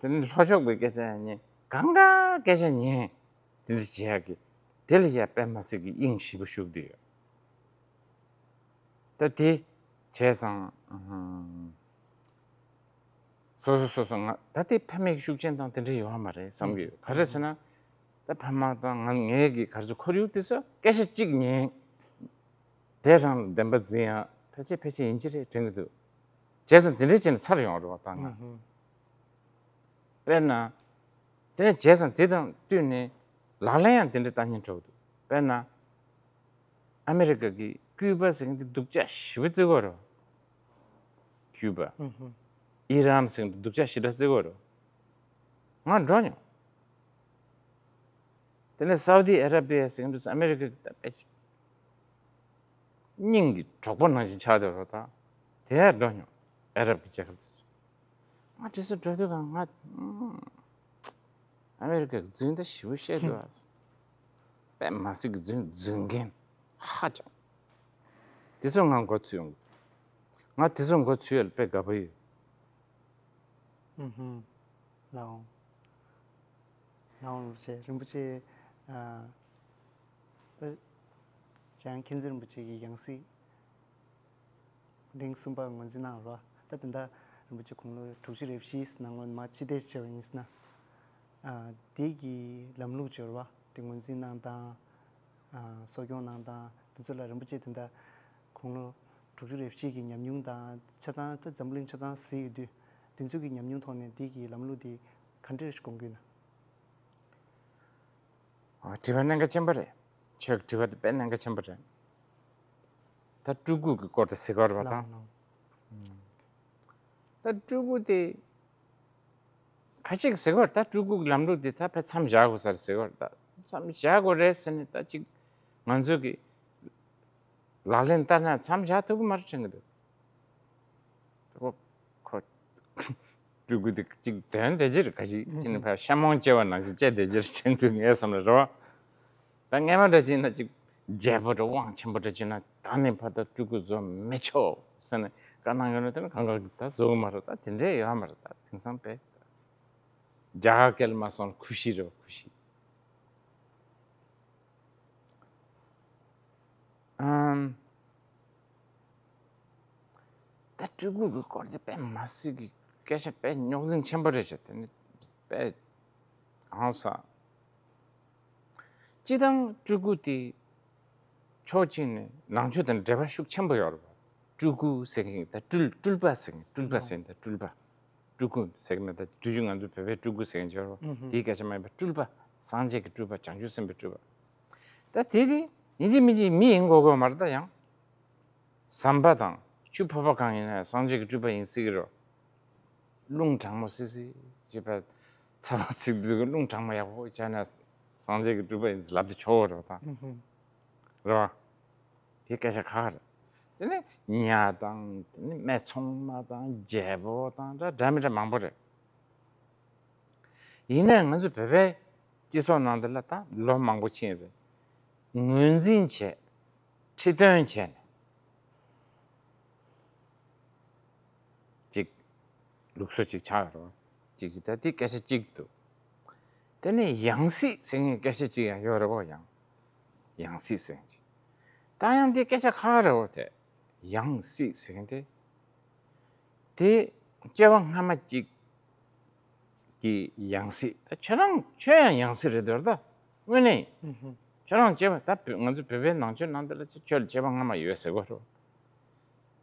དེ་ནས་ལྷོ་ཕྱོགས་པའི་སྐད་ཆ་ཉན། གང་ག་སྐད་ཆ་ཉན། དེ་འདྲ་བྱེད་ཡག་གི་དེ་ལ་ཡ་དཔེ་མ་སྲིད་ཀྱི་དབྱིངས་ཞེ་པོ་ཞུགས་བསྡད་ཡོད། ད་དེ་བྱས་ཙང་ཨ་ཧུམ། སོ་སོ་སོ་སོ་ང་ད་ལྟའི་ཕ་མའི་ཤུགས་རྐྱེན་དང་དེ་འདྲ་ཡོད་མ་རེད་བསམ་གྱི་ཡོད། ག་རེ་ཟེར་ན་ད་ཕ་མ་དང་ང་ངའི་གི་ག་རེ་ཟེར་ཁོར་ཡུག་དེ་ཚོ་སྐད་ཆ་གཅིག་ཉན། དེ་རང་ལ་བདེན་པ་འཛིན་ཡང་ཕལ་ཆེར་ཕལ་ཆེར་ཡིན་གྱི་རེད་དྲན་གྱི་འདུག་བྱས་ཙང་དེ་འདྲ་བྱས་ནས་ཚར་ཡོང་རེད་བ་ད་ང་། དཔེར་ན། དེ་ནས་བྱས་ཙང་དེ་དང་བསྟུན་ནས་ལག་ལེན་ཡང་དེ་འདྲ་བསྟར་སྙིང་བྲོ་གི་འདུག་དཔེར་ན། ཨ་མི་རི་ཀ་གི་ཀུའུ་པ་ཟེར་མཁན་དེ་སྡུག་ཅག་ཞེ་པོ་བརྩི་གི་ཡོད་རེད། ཀུའུ་པ། ཨི་རན་ཟེར་མཁན་དེ་སྡུག་ཅག་ཞེ་དྲག་བརྩི་གི་ཡོད་རེད། ང་འགྲོ་མྱོང་། དེ་ནས་སའུ་ཏི་ཨ་ར་པི་ཡ་ཟེར་མཁན་དེ་ཚོ་ཨ་མི་རི་ཀ་གི་ད་དཔེ་སྙིང་གི་གྲོགས་པོ་ནང་བཞིན་ཆགས་བསྡད་ཡོད་རེད་ད། དེ་ཡར་འགྲོ་མྱོང་། ཨ་རབ་ཀྱི་རྒྱལ་ཁབ་དེ་ཚོ། ང་དེ་ཚོ་འགྲོ་དུས་གང་ང་ཨ་མེ་རི་ཀའི་རྫུན་ད་ཞེ་པོ་བཤད་འདུག་ཨ། དཔེ་མ་སྲིད་ཀྱི་རྫུན་རྫུན་རྒན་ཧ་ཅང་། དེ་ཚོ་ང་མགོ་ཚོས་ཡོང་གི་འདུག་ང་དེ་ཚོ་མགོ་ཚོས་ཡ་ལ་དཔེ་དགའ་པོ་ཡོད། ཨུ་ཧུམ། ལའོ། ལའོ་རིན་པོ་ཆེ་རིན་པོ་ཆེ་ཨ། ཨ། འཇམ་དབྱངས་མཁྱེན་བརྩེ་རིན་པོ་ཆེ་གི་ཡང་སྲིད། གླིང་གསུམ་པ་ངོས་འཛིན་གནང་རོགས། ད་དེ་འདྲ་རིན་པོ་ཆེ་དགུང་ལོ་དྲུག་ཅུ་རེ་བཞིའི་ནང་ལོགས་མར་ཕྱི་བལྟས་བྱས་པ་ཡིན་ཟེར་ན། ཨ། དེ་གི་ལམ་ལུགས་སྦྱོར་བ་དེ་ངོས་འཛིན་གནང་སྟངས། ཨ། གསོ་སྐྱོང་གནང་སྟངས་དེ་ཚོ་ལ་རིན་པོ་ཆེ་དེ་འདྲ་དགུང་ལོ་དྲུག་ཅུ་རེ་བཞི་གི་ཉམས་མྱོང་དང་ཆ་ཚང་ད་འཛམ་བུ་གླིང་ཆ་ཚང་གཟིགས་ཡོད་དུས་དེ་ཚོ་གི་ཉམས་མྱོང་ཐོག་ནས་དེ་གི་ལམ་ལུགས་དེ་ག་འདྲ་ཞིག་དགོངས་ཀྱི་ཡོད་ན། ཨ། དྲི་བ་གནད་འགག་ཆེན་པོ་རེད། ཁྱོད་ཀྱི་དྲི་བ་དེ་དཔེ་གནད་འགག་ཆེན་པོ་རེད། ད་སྤྲུལ་སྐུ་གི་སྐོར་དེ་ཟེར་གི་ཡོད་རེད་པ་ད། ལགས་ལགས། ད་སྤྲུལ་སྐུ་དེ་ཁ་ཅིག་ཟེར་གི་ཡོད་རེད། ད་སྤྲུལ་སྐུ་གི་ལམ་ལུགས་དེ་ད་དཔེ་མཚམས་བཞག་དགོས་ས་རེད་ཟེར་གི་ཡོད་རེད། ད་མཚམས་བཞག་དགོས་རེད་ཟེར་ནས་ད་ཅིག་ང་ཚོ་གི་ལག་ལེན་བསྟར་ན་མཚམས་བཞག་ཐུབ་ཀྱི་མ་རེད་དྲན་གྱི་འདུག་ཁོ་ཁོ་སྤྲུལ་སྐུ་དེ་གཅིག་དོན་དེ་ཅི་རེད། ག་ཅིག་ཅི་ནས་ཕར་ཤ་མོང་སྐྱེ་བ་ནང་བཞིན་སྐྱེ་བསྡད་རྒྱུ་རེད་དྲན་འདུག་ངའི་བསམ་ལ་རེད་པ། ད་སྔས་མ་འདྲ་ཅིག་ན་ཅིག་རྒྱལ་པོ་འདྲ་དབང་ཆེན་པོ་འདྲ་ཅིག་ན་ད་ནས་ཕར་ད་སྤྲུལ་སྐུ་བཟོ་མི་ཆོག་ཟེར་ནས་བཀའ་གནང་ཡོད་ན་དེ་ནི་གང་ག་གི་ད་བཟོ་གི་མ་རེད། ད་དེ་འདྲས་ཡོད་མ་རེད། ད་དེང་སང་དཔེ་རྒྱ་གར་སྐད་ལ་མ་སོང་ཁུ་ཤི་རེད་པ། ཁུ་ཤི། ཨམ། ད་སྤྲུལ་སྐུ་གི་སྐོར་དེ་དཔེ་མ་སྲིད་ཀྱི་སྐད་ཆ་དཔེ་རྙོག་འཛིང་ཆེན་པོ་རེད་ཤག་དེ་ནི་དཔེ་གང་ཟག་སྤྱིར་བཏང་སྤྲུལ་སྐུ་དེ་ཕྱོགས་གཅིག་ནས་ནང་ཆོས་དང་འབྲེལ་བ་ཤུགས་ཆེན་པོ་ཡོད་རེད་པ། སྤྲུལ་སྐུ་ཟེར་མཁན་ད་སྤྲུལ་སྤྲུལ་པ་ཟེར་མཁན་སྤྲུལ་པ་ཟེར་མཁན་ད་སྤྲུལ་པ། སྤྲུལ་སྐུ་ཟེར་གི་མེད། ད་དུས་རྒྱུན་ང་ཚོ་བོད་པའི་སྤྲུལ་སྐུ་ཟེར་མཁན་ཅིག་ཡོད་རེད་པ། ཨུ་ཧུ། དེའི་སྐད་ཆ་མ་ཡིན་པ་སྤྲུལ་པ། སངས་རྒྱས་ཀྱི་སྤྲུལ་པ། བྱང་ཆུབ་སེམས་དཔའི་སྤྲུལ་པ། ད་དེ་དེ་ཡིན་གཅིག་མིན་གཅིག་མི་ཡིན་དགོས་དགོས་མ་རེད། ད་ཡང་ཟམ་པ་དང་ཆུ་ཕོར་པ་གང་ཡིན་ན་སངས་རྒྱས་ཀྱི་སྤྲུལ་པ་ཡིན་སྲིད་ཀྱི་རེད། རླུང་གྲང་མོ་སི་སི་བྱེད་པ། ཚ་བ་ཚིག་དུས་རླུང་གྲང་མོ་ཡག་པོ་བྱས་ན་སངས་རྒྱས་ཀྱི་སྤྲུལ་པ་ཡིན་ཟེར་ལབ་དེ་ཆོག་གི་རེད་པ་ད། ཨུ་ཧུ། རེད་པ། དེ་སྐད་ཆ་ཁག་ཁག་རེད། དེ་ནས་ཉ་དང་དེ་ནས་སྨད་འཚོང་མ་དང་རྒྱལ་པོ་དང་འདྲ་འདྲ་མི་འདྲ་མང་པོ་རེད། ཡིན་ནའི་ང་ཚོ་བོད་པའི་སྤྱི་ཚོགས་ནང་འདི་ལ་ད་ལོ་མང་པོ་ཕྱིན་རེད། ངོས་འཛིན་བྱས། ཁྲི་སྟོན་བྱས་ནས་ཅིག་ལུགས་སྲོལ་ཅིག་ཆགས་ཡོད་རེད། ཅིག་ཅིག་ད་འདི་སྐད་ཆ་གཅིག་འདུག་དེ་ནས་ཡང་སྲིད་ཟེར་མཁན་སྐད་ཆ་གཅིག་ཡང་ཡོད་རེད་བ། ཡང་ཡང་སྲིད་ཟེར་མཁན་ཅིག་ད་ཡང་འདི་སྐད་ཆ་ཁག་རེད་བ། དེ་ཡང་སྲིད་ཟེར་མཁན་དེ། དེ་སྐྱེ་བ་སྔ་མ་གཅིག་གི་ཡང་སྲིད། ད་ཁྱོད་རང་ཁྱོད་ཡང་ཡང་སྲིད་རེད་འདོད་ད། དངོས་གནས། ཨུ་ཧུ། ཁྱོད་རང་སྐྱེ་བ་ད་བོད་ང་ཚོ་བོད་པའི་ནང་ཆོས་ནང་དེ་ལ་ཁྱོད་ལ་སྐྱེ་བ་སྔ་མ་ཡོད་ཟེར་གོ་རོ།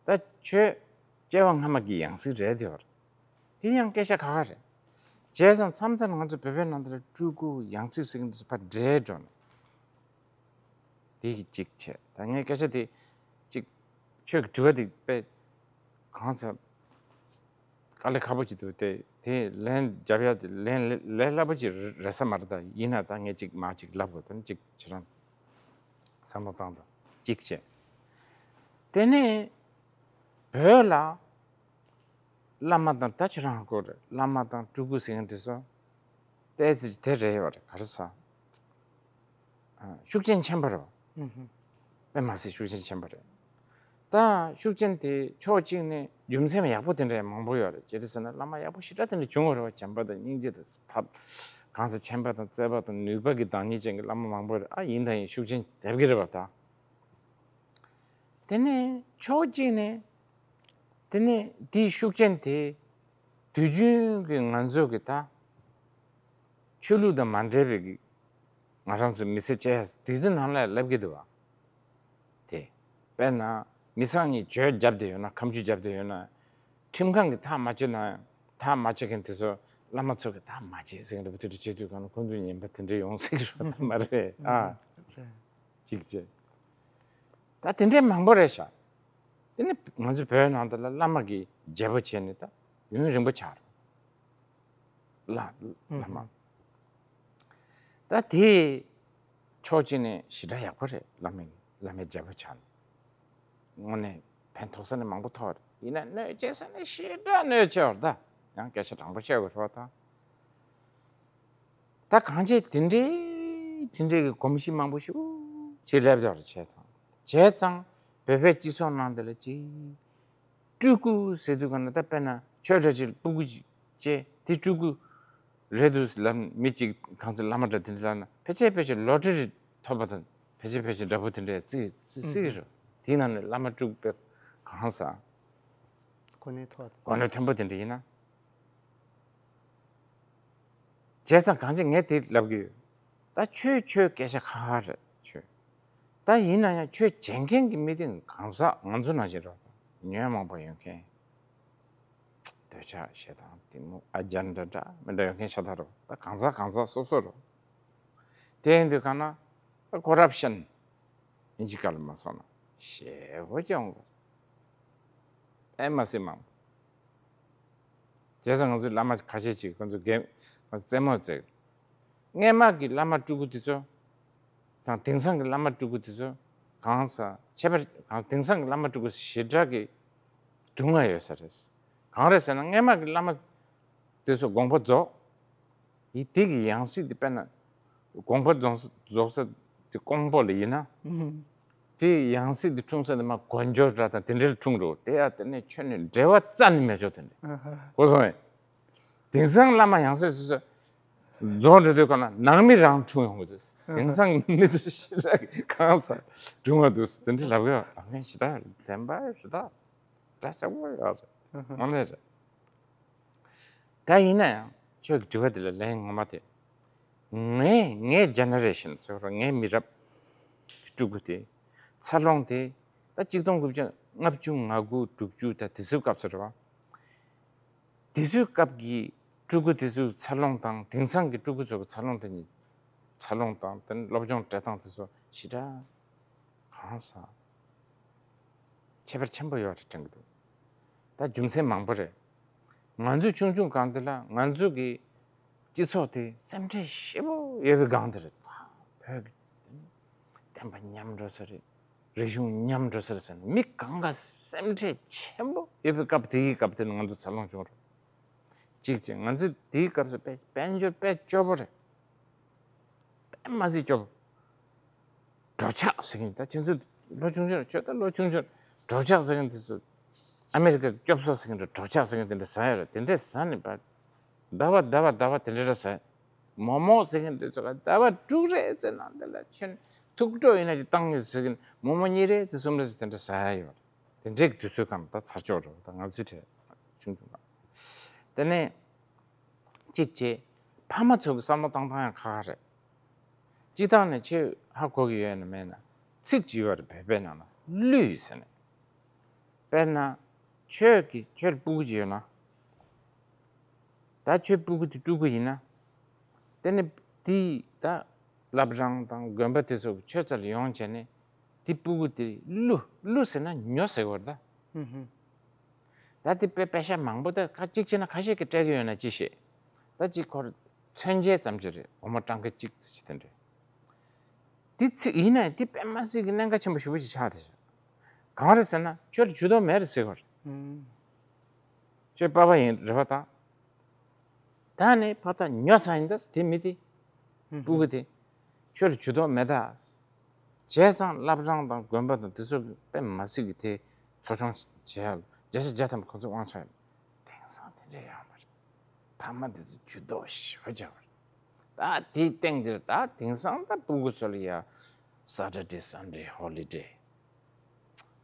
ད་ཁྱོད་སྐྱེ་བ་སྔ་མ་གི་ཡང་སྲིད་རེད་འདོད། དེ་ཡང་སྐད་ཆ་ཁག་ཁག་རེད། བྱས་ཙང་མཚམས་མཚམས་ང་ཚོ་བོད་པའི་ནང་དེ་ལ་སྤྲུལ་སྐུ་ཡང་སྲིད་ཟེར་གྱི་འདུག་ཕར་འདྲེས་འགྲོ་ནས། དེ་གི་གཅིག་བྱས། ད་ངས་སྐད་ཆ་དེ་གཅིག་ཁྱོད་ཀྱི་དྲི་བ་དེ་དཔེ་གང་ཟེར་དཀའ་ལས་ཁག་པོ་ཅིག་འདུག་དེ་དེ་ལན་རྒྱབ་ཡ་དེ་ལན་ལས་སླ་པོ་ཅིག་རེད་ས་མ་རེད། ད་ཡིན་ན་ད་ངས་གཅིག་མར་གཅིག་ལབ་དགོས། དེ་ནི་གཅིག་ཁྱེད་རང་བསམ་བློ་བཏང་དང་། གཅིག་བྱས། དེ་ནས་བོད་ལ་བླ་མ་དང་། ད་ཁྱེད་རང་གོ་རེད། བླ་མ་དང་སྤྲུལ་སྐུ་ཟེར་མཁན་དེ་ཚོ་ཏོག་ཙམ་དེ་རེད་ཡོད་རེད། ག་རེ་ཟ། ཨ། ཤུགས་རྐྱེན་ཆེན་པོ་རེད་བ། ཨུ་ཧུ། དཔེ་མ་སྲིད་ཤུགས་རྐྱེན་ཆེན་པོ་རེད། ད་ཤུགས་རྐྱེན་དེ་ཕྱོགས་གཅིག་ནས་རྒྱུ་མཚན་ཡག་པོ་དེ་འདྲ་མང་པོ་ཡོད་རེད། ཅི་རེད་ཟེར་ན་བླ་མ་ཡག་པོ་ཞེ་དྲག་དེ་འདྲ་བྱུང་བ་རེད་བ། བྱམས་པ་དང་སྙིང་རྗེ་དང་ཐབས་གང་ཟག་ཆེན་པ་དང་བརྩེ་བ་དང་ནུས་པ་གི་བདག་ཉིད་ཅན་གྱི་བླ་མ་མང་པོ་རེད། ཨ། ཡིན་དང་ཡིན། ཤུགས་རྐྱེན་རྒྱབ་ཀྱི་རེད་བ་ད། དེ་ནས་ཕྱོགས་གཅིག་ནས། དེ་ནས་དེའི་ཤུགས་རྐྱེན་དེ་དུས་རྒྱུན་གྱི་ང་ཚོ་གི་ད་ཆོས་ལུགས་དང་མ་འབྲེལ་བའི་གི་ང་རང་ཚོ་མི་ཚེ་སྐྱེལ་ཡ་དེ་ཚོའི་ནང་ལ་སླེབས་ཀྱི་འདུག་བ། དེ་དཔེར་ན་མི་ཚང་གཉིས་གྱོད་བརྒྱབ་བསྡད་ཡོད་ན། ཁ་མཆུ་བརྒྱབ་བསྡད་ཡོད་ན། ཁྲིམས་ཁང་གིས་ཐག་མ་གཅོད་ན་ཡང་། ཐག་མ་གཅོད་མཁན་དེ་ཚོ་བླ་མ་ཚོ་གིས་ཐག་མ་གཅོད་ཟེར་གྱི་འདུག་བ། དེ་འདྲ་བྱེད་དུས་གང་ན་ཁོང་ཚོས་ཉན་པ་དེ་འདྲ་ཡོང་སྲིད་ཀྱི་རེད་མ་རེད། ཨ། རེད། གཅིག་བྱས། ད་དེ་འདྲའི་མང་པོ་རེད་ཤག་དེ་ནི་ང་ཚོ་བོད་ནང་དུ་ལ་བླ་མ་གི་རྒྱལ་པོ་བྱས་ནས་ད་ཡུན་རིང་པོ་ཆགས་རེད། བླ་བླ་མ། ད་དེ་ཕྱོགས་གཅིག་ནས་ཞེ་དྲག་ཡག་པོ་རེད། བླ་མའི་བླ་མའི་རྒྱལ་པོ་ཆགས་ནས། དངོས་གནས་ཕན་ཐོགས་ས་ནས་མང་པོ་ཐོགས་རེད། ཡིན་ན་གནོད་བྱེད་ས་ནས་ཞེ་དྲག་གནོད་བྱས་བ་རེད་ད། ཡང་སྐད་ཆ་དྲང་པོ་བཤད་དགོས་རེད་བ་ད། ད་གང་བྱས་དེ་འདྲའི་དེ་འདྲའི་གི་གོམས་གཤིས་མང་པོ་ཞིག་ཅིག་སླེབས་ཡོད་རེད། བྱས་ཙང་བྱས་ཙང་བོད་པའི་སྤྱི་ཚོགས་ནང་དེ་ལ་ཅིག་སྤྲུལ་སྐུ་ཟེར་དུས་ག་ན་ད་དཔེར་ན་ཁྱོད་འདྲ་ཅིག་སྤྲུལ་སྐུ་ཅིག་བྱས། དེ་སྤྲུལ་སྐུ་རེད་འདུག་ལབ། མི་གཅིག་གང་ཚོད་བླ་མ་འདྲ་དེ་འདྲ་ལབ་ན་ཕལ་ཆེར་ཕལ་ཆེར་ལོ་ཊ་རི་ཐོབ་པ་དང་ཕལ་ཆེར་ཕལ་ཆེར་འདྲ་པོ་དེ་འདྲ་བརྩི་བརྩི་སྲིད་ཀྱི་རེད། དེའི་ནང་ནས་བླ་མ་སྤྲུལ་སྐུ་དཔེ་གང་ཟག་གོ་གནས་མཐོ་བ་དང་། གོ་གནས་མཐོན་པོ་དེ་འདྲ་ཡིན་ན། བྱས་ཙང་གང་ཅི་ངས་དེ་ལབ་ཀྱི་ཡོད། ད་ཁྱོད་ཁྱོད་སྐད་ཆ་ཁ་ཁ་རེད་ཁྱོད། ད་ཡིན་ན་ཡང་ཁྱོད་བྱེད་མཁན་གྱི་མི་དེ་གང་ཟག་ང་ཚོ་ནང་བཞིན་རེད། ཉོན་མོངས་པ་ཡོད་མཁན། འདོད་ཆགས་ཞེ་སྡང་གཏི་མུག་ཨ་རྒྱ་འདྲ་འདྲ་མི་འདྲ་ཡོད་མཁན་ཤ་སྟག་རེད། ད་གང་ཟག་གང་ཟག་སོ་སོ་རེད། དེ་ཡིན་དུས་གང་ན་ཀོ་རབ་ཤན་ཨིན་ཇི་སྐད་ལ་མ་སོང་ན་ཞེ་པོ་ཅིག་ཡོང་གི། ཨེ་མ་སྲིད་མང་། བྱས་ཙང་ང་ཚོའི་བླ་མ་ཁ་ཤས་ཅིག་ཁོ་ཚོ་རྒན་ཁོ་ཚོ་རྩེད་མོ་རྩེ། སྔས་མ་གི་བླ་མ་སྤྲུལ་སྐུ་དེ་ཚོ་དང་དེང་སང་གི་བླ་མ་སྤྲུལ་སྐུ་དེ་ཚོ་གང་ཟག་ཁྱད་པར་གང་། དེང་སང་གི་བླ་མ་སྤྲུལ་སྐུ་ཞེ་དྲག་གི་སྒྲུང་ང་ཡོད་ས་རེད། གང་རེད་ཟེར་ན་སྔས་མ་གི་བླ་མ་དེ་ཚོ་དགོངས་པ་རྫོགས། ཡི་དེ་གི་ཡང་སྲིད་དེ་དཔེར་ན་དགོངས་པ་རྫོགས་ས་རྫོགས་ས་དེ་ཀོང་པོ་ལ་ཡིན་ན། ཨུ་ཧུ། དེ་ཡང་སྲིད་དེ་འཁྲུངས་ས་དེ་མ་དཀོན་མཆོག་འདྲ་དང་དེ་འདྲ་ལ་འཁྲུངས་འགྲོ། དེ་ཡང་དེ་ནས་ཁྱོན་ནས་འབྲེལ་བ་རྩ་ནས་མེད་ཆོག་དེ་འདྲ། ཨ་ཧ། གོ་སོང་ངས། དེང་སང་བླ་མ་ཡང་སྲིད་སོ་སོ་རྫོགས་འགྲོ་དུས་གང་ན་ནང་མི་རང་འཁྲུངས་ཡོང་གི་འདུག་ཨ་ཧ། དེང་སང་མི་ཚོ་ཞེ་དྲག་གི་གང་ཟག་སྒྲུང་བ་འདུག་དེ་འདྲ་ལབ་ཡོད། ཨ་ངས་ཞེ་དྲག་བདེན་པ་རེད་ད། འདྲ་ཆགས་པོ་ཡོད་རེད། ཨ་ཧ། དངོས་གནས་རེད། ད་ཡིན་ན་ཡང་ཁྱོད་ཀྱི་དྲི་བ་དེ་ལ་ལན་ངོ་མ་དེ། ངའི་ངའི་ཇེ་ནེ་རེ་ཤན་ཟེར་བ། ངའི་མི་རབས་སྤྲུལ་སྐུ་དེ་འཚར་ལོངས་དེ་ད་གཅིག་སྟོང་དགུ་བརྒྱ་ལྔ་བཅུ་ང་དགུ་དྲུག་ཅུ་ད་དེ་ཚོའི་སྐབས་སུ་རེད་བ། དེ་ཚོའི་སྐབས་ཀྱི་སྤྲུལ་སྐུ་དེ་ཚོའི་འཚར་ལོངས་དང་དེང་སང་གི་སྤྲུལ་སྐུ་ཚོ་གི་འཚར་ལོངས་དེ་གཉིས། འཚར་ལོངས་དང་དེ་ནི་སློབ་སྦྱོང་སྤྲད་སྟངས་དེ་ཚོ་ཞེ་དྲག་གང་ཟག་ཁྱད་པར་ཆེན་པོ་ཡོད་རེད་དྲན་གྱི་འདུག་ད་རྒྱུ་མཚན་མང་པོ་རེད། ང་ཚོ་ཆུང་ཆུང་སྒང་དེ་ལ་ང་ཚོ་གི་སྤྱི་ཚོགས་དེ་སེམས་ཁྲལ་ཞེ་པོ་ཡོད་པའི་སྒང་དེ་རེད། བོད་ཀྱི་བསྟན་པ་ཉམས་འགྲོ་ས་རེད། རིག་གཞུང་ཉམས་འགྲོ་ས་རེད་ཟེར་ནས་མི་གང་ག་སེམས་ཁྲལ་ཆེན་པོ་ཡོད་པའི་སྐབས། དེའི་སྐབས་དེ་ནི་ང་ཚོ་འཚར་ལོངས་བྱུང་རེད། གཅིག་བྱས། ང་ཚོས་དེའི་སྐབས་སུ་དཔེ་དཔལ་འབྱོར་དཔེ་སྐྱོ་པོ་རེད། དཔེ་མ་སྲིད་སྐྱོ་པོ། འགྲོ་འཆག་ཟེར་མཁན། ད་ཁྱེད་ཚོ་ལོ་ཆུང་ཆུང་། ཁྱོད་ད་ལོ་ཆུང་ཆུང་། འགྲོ་འཆག་ཟེར་མཁན་དེ་ཚོ། ཨ་མེ་རི་ཀ་སྐྱོབ་གསོ་ཟེར་མཁན་འདྲ། འགྲོ་འཆག་ཟེར་མཁན་དེ་འདྲ་ཟ་ཡ་རེད། དེ་འདྲས་ཟ་ནས་པ། ཟླ་བ་ཟླ་བ་ཟླ་བ་དེ་འདྲ་ར་ཟ། མོག་མོག་ཟེར་མཁན་དེ་ཚོ་ལ་ཟླ་བ་དྲུག་རེ་ཙམ་ནང་དེ་ལ་ཁྱོད་ཐུགས་སྤྲོ་ཡིན་ན་ཅིག་བཏང་ཡོད་ཟེར་མཁན། མོག་མོག་གཉིས་རེ་ཙམ་གསུམ་རེ་ཙམ་དེ་འདྲ་ཟ་ཡ་ཡོད་རེད། དེ་འདྲའི་དུས་ཚོད་གང་ད་ཚར་ཆོག་རེད། ད་ང་ཚོའི་གྲས་ཆུང་ཆུང་གང་། དེ་ནས་གཅིག་བྱས། ཕ་མ་ཚོ་གི་བསམ་བློ་བཏང་སྟངས་ཡང་ཁག་ཁག་རེད། སྤྱིར་བཏང་ནས་ཁྱོད་ཧ་གོ་གི་ཡོད་ན་མེད་ན། ཚིག་ཅིག་ཡོད་རེད། བོད་པའི་ནང་ན་གླུད་ཟེར་ནས། དཔེར་ན། ཁྱོད་ཀྱི་ཁྱོད་སྤུ་གུ་ཅིག་ཡོད་ན། ད་ཁྱོད་སྤུ་གུ་དེ་ཕྲུ་གུ་ཡིན་ན། དེ་ནི་དེའི་ད་བླ་བྲང་དང་དགོན་པ་དེ་ཚོ་གི་ཁྱོད་རྩ་ལ་ཡོང་བྱས་ནས། དེ་སྤུ་གུ་དེ་གླུ། གླུ་ཟེར་ན་ཉོ་ཟེར་བ་རེད་ད། ཧུམ་ཧུམ། ད་དེ་དཔེ་དཔེ་ཤ་མང་པོ། ད་ཁ་གཅིག་བྱས་ན་ཁ་ཤས་ཀྱིས་སྤྲད་ཀྱི་ཡོད་ན་ཅི་ཤེས། ད་གཅིག་ཁོར་མཚོན་བྱེད་ཙམ་ཅིག་རེད། སྒོར་མོ་སྤྲང་ཀ་གཅིག་ཙམ་ཅིག་དེ་འདྲས། དེ་ཚིག་ཡིན་ན་ཡང་དེ་དཔེ་མ་སྲིད་ཀྱི་གནད་འགག་ཆེན་པོ་ཞེ་པོ་ཅིག་ཆགས་བསྡད་ཤག་གང་རེད་ཟེར་ན། ཁྱོད་ལ་ཇུས་གཏོགས་མེད་རེད་ཟེར་བ་རེད། ཨུམ། ཁྱོད་པ་ཕ་ཡིན་རེད་པ། ད་ད་ནི་ཕ་ད་ཉོ་ཚར་ཡིན་ད། དེ་མི་དེ། ཨུམ། སྤུ་གུ་དེ། ཁྱོད་ལ་ཇུས་གཏོགས་མེད་ད། བྱས་ཙང་བླ་བྲང་དང་དགོན་པ་དང་དེ་ཚོ་དཔེ་མ་སྲིད་ཀྱི་དེ་འཚོ་སྐྱོང་བྱེད་ཡ་ལ་བརྒྱ་ཆ་བརྒྱ་ཐམ་པ་ཁོ་ཚོ་དབང་ཆ་ཡོད། དེང་སང་དེ་འདྲ་ཡོད་མ་རེད། ཕ་མ་དེ་ཚོ་ཇུས་གཏོགས་ཞེ་པོ་བྱས་པ་རེད། ད་དེའི་སྟེང་དེར་ད་དེང་སང་ད་སྤུ་གུ་ཚོ་ལ་ཡ། Saturday Sunday holiday,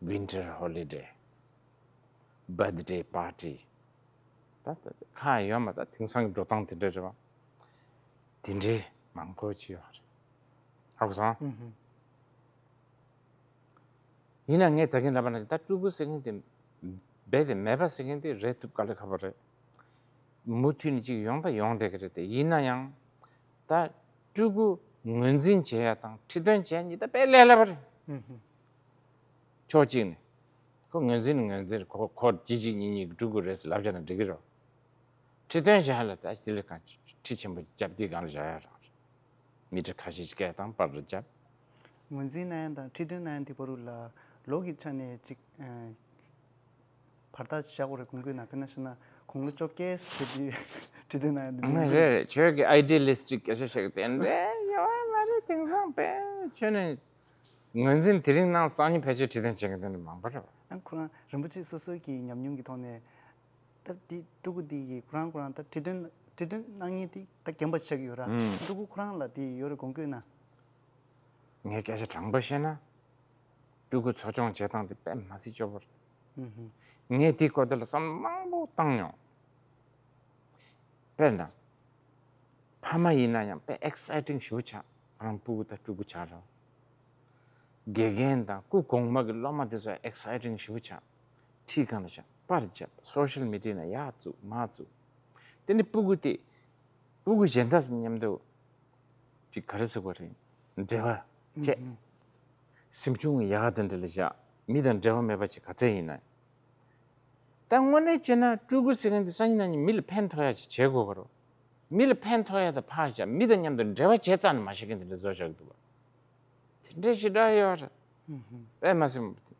winter holiday, birthday party. ད་ད་ཁ་ཡོད་མ། ད་དེང་སང་གི་འགྲོ་སྟངས་དེ་འདྲ་རེད་པ། དེ་འདྲའི་མང་པོ་ཅིག་ཡོད་རེད། ཧ་གོ་སོང་། ཨུ་ཧུ། ཡིན་ན་ངས་ད་གིན་ལབ་པ་ནང་བཞིན་ད་ཕྲུ་གུ་ཟེར་མཁན་དེ། རྦད་དེ་མེད་པ་ཟེར་མཁན་དེ་རེད་ཐུབ་དཀའ་ལས་ཁག་པོ་རེད། མུ་མཐུད་ནས་ཅིག་ཡོང་ད་ཡོང་བསྡད་ཀྱི་རེད་དེ། ཡིན་ན་ཡང་ད་ཕྲུ་གུ་ངོས་འཛིན་བྱེད་ཡ་དང་ཁྲི་སྟོན་བྱེད་ཡ་གཉིས་ད་དཔེ་ལས་སླ་པོ་རེད། ཨུ་ཧུ། ཕྱོགས་གཅིག་ནས། ཁོ་ངོས་འཛིན་ནི་ངོས་འཛིན་རེད། ཁོ་ཁོ་གཅིག་གཅིག་གཉིས་གཉིས་ཀྱི་ཕྲུ་གུ་རེད་ཟེར་ལབ་བྱས་ན་འགྲིག་གི་རེད། ཁྲི་སྟོན་བྱེད་ཡ་ལ་ད་དེ་ལས་གང་ཁྲི་ཆེན་པོ་བརྒྱབ་དེའི་སྒང་ལ་བཞག་ཡ་རང་རེད། མི་ཁྲི་ཁ་ཤས་ཀྱིས་སྐད་བཏང་པར་རེ་བརྒྱབ། ངོས་འཛིན་གནང་ཡ་དང་ཁྲི་སྟོན་གནང་ཡ་དེ་བར་དུ་ལ་ལོ་གི་ཆ་ནས་ཅིག་ཨ་བར་ཐག་ཅིག་བཞག་དགོས་རེད། གོང་གུད་ན་དཔེར་ན་བཤད་ན་དགུང་ལོ་བཅོ་བརྒྱད་ཙམ་དེ་དུས་ཁྲི་སྟོན་གནང་ཡ་དེ་འདྲ་རེད། རེད། ཁྱོད་ཀྱི་ཨའི་ཌི་ཡ་ལི་སི་ཊིག་སྐད་ཆ་བཤད་གི་དེ་འདྲ་ཡོད་མ་རེད། དེང་སང་དཔེ་ཁྱོད་ནས་ངོས་འཛིན་དེ་རིང་གནང་སང་ཉིན་ཕལ་ཆེར་ཁྲི་སྟོན་བྱེད་མཁན་དེ་འདྲ་མང་པོ་རེད། ཨ་ཁོ་རང་རིན་པོ་ཆེ་སོ་སོའི་གི་ཉམས་མྱོང་གི་ཐོག་ནས། ད་དེ་ཕྲུ་གུ་དེ་ཡིས་ཁོ་རང་ཁོ་རང་ད་ཁྲི་སྟོན་ཁྲི་སྟོན་གནང་མཁན་དེ་ད་རྒན་པ་ཆགས་ཀྱི་ཡོད་ར། ཨུམ། ཕྲུ་གུ་ཁོ་རང་ལ་དེ་ཡོད་རེད། དགོངས་སྐྱོ་ན། ངས་སྐད་ཆ་དྲང་པོ་བཤད་ན། ཕྲུ་གུ་འཚོ་སྐྱོང་བྱེད་སྟངས་དེ་དཔེ་མ་སྲིད་སྐྱོ་པོ་རེད། ཨུ་ཧུ། ངས་དེའི་སྐོར་དེ་ལ་བསམ་བློ་མང་པོ་བཏང་མྱོང་། དཔེར་ན། ཕ་མ་ཡིན་ན་ཡང་དཔེ་ཨེག་སའི་ཊིང་ཞེ་པོ་ཆགས། ཁོ་རང་སྤུ་གུ་དང་ཕྲུ་གུ་ཆགས་ར། དགེ་རྒན་དང་སྐུ་གོང་མ་གི་སློབ་མ་དེ་ཚོ་ཨེག་སའི་ཊིང་ཞེ་པོ་ཆགས། ཁྲིད་སྒང་ལ་བཞག་པར་བརྒྱབ། སོ་ཤལ་མི་ཌི་ཡ་ནང་ཡར་བཙུགས་མར་བཙུགས། དེ་ནི་སྤུ་གུ་དེ། སྤུ་གུ་གཞན་དག་མཉམ་དུ་ཅིག་ག་རེ་ཟེར་དགོས་རེད། འབྲེལ་བ་བྱས། ཨུ་ཧུ། སེམས་བྱུང་ཡག་དེ་འདྲ་ལ་བཞག་མི་དང་འབྲེལ་བ་མེད་པ་ཅིག་ག་ཚད་ཡིན་ན། ད་དངོས་གནས་བྱས་ན་ཕྲུ་གུ་ཟེར་མཁན་དེ་སང་ཉིན་གནངས་ཉིན་མི་ལ་ཕན་ཐོགས་ཡ་ཅིག་བྱེད་དགོས་ཀྱི་རེད། མི་ལ་ཕན་ཐོགས་ཡ་དང་ཕར་བཞག་མི་དང་མཉམ་དུ་འབྲེལ་བ་བྱེད་རྩ་ནས་མ་ཤེས་མཁན་དེ་འདྲ་བཟོ་བཞག་གི་འདུག་བ། དེ་འདྲ་ཞེ་དྲག་ཡོད་རེད། ཨུ་ཧུ། དཔེ་མ་སྲིད་པ་དེ།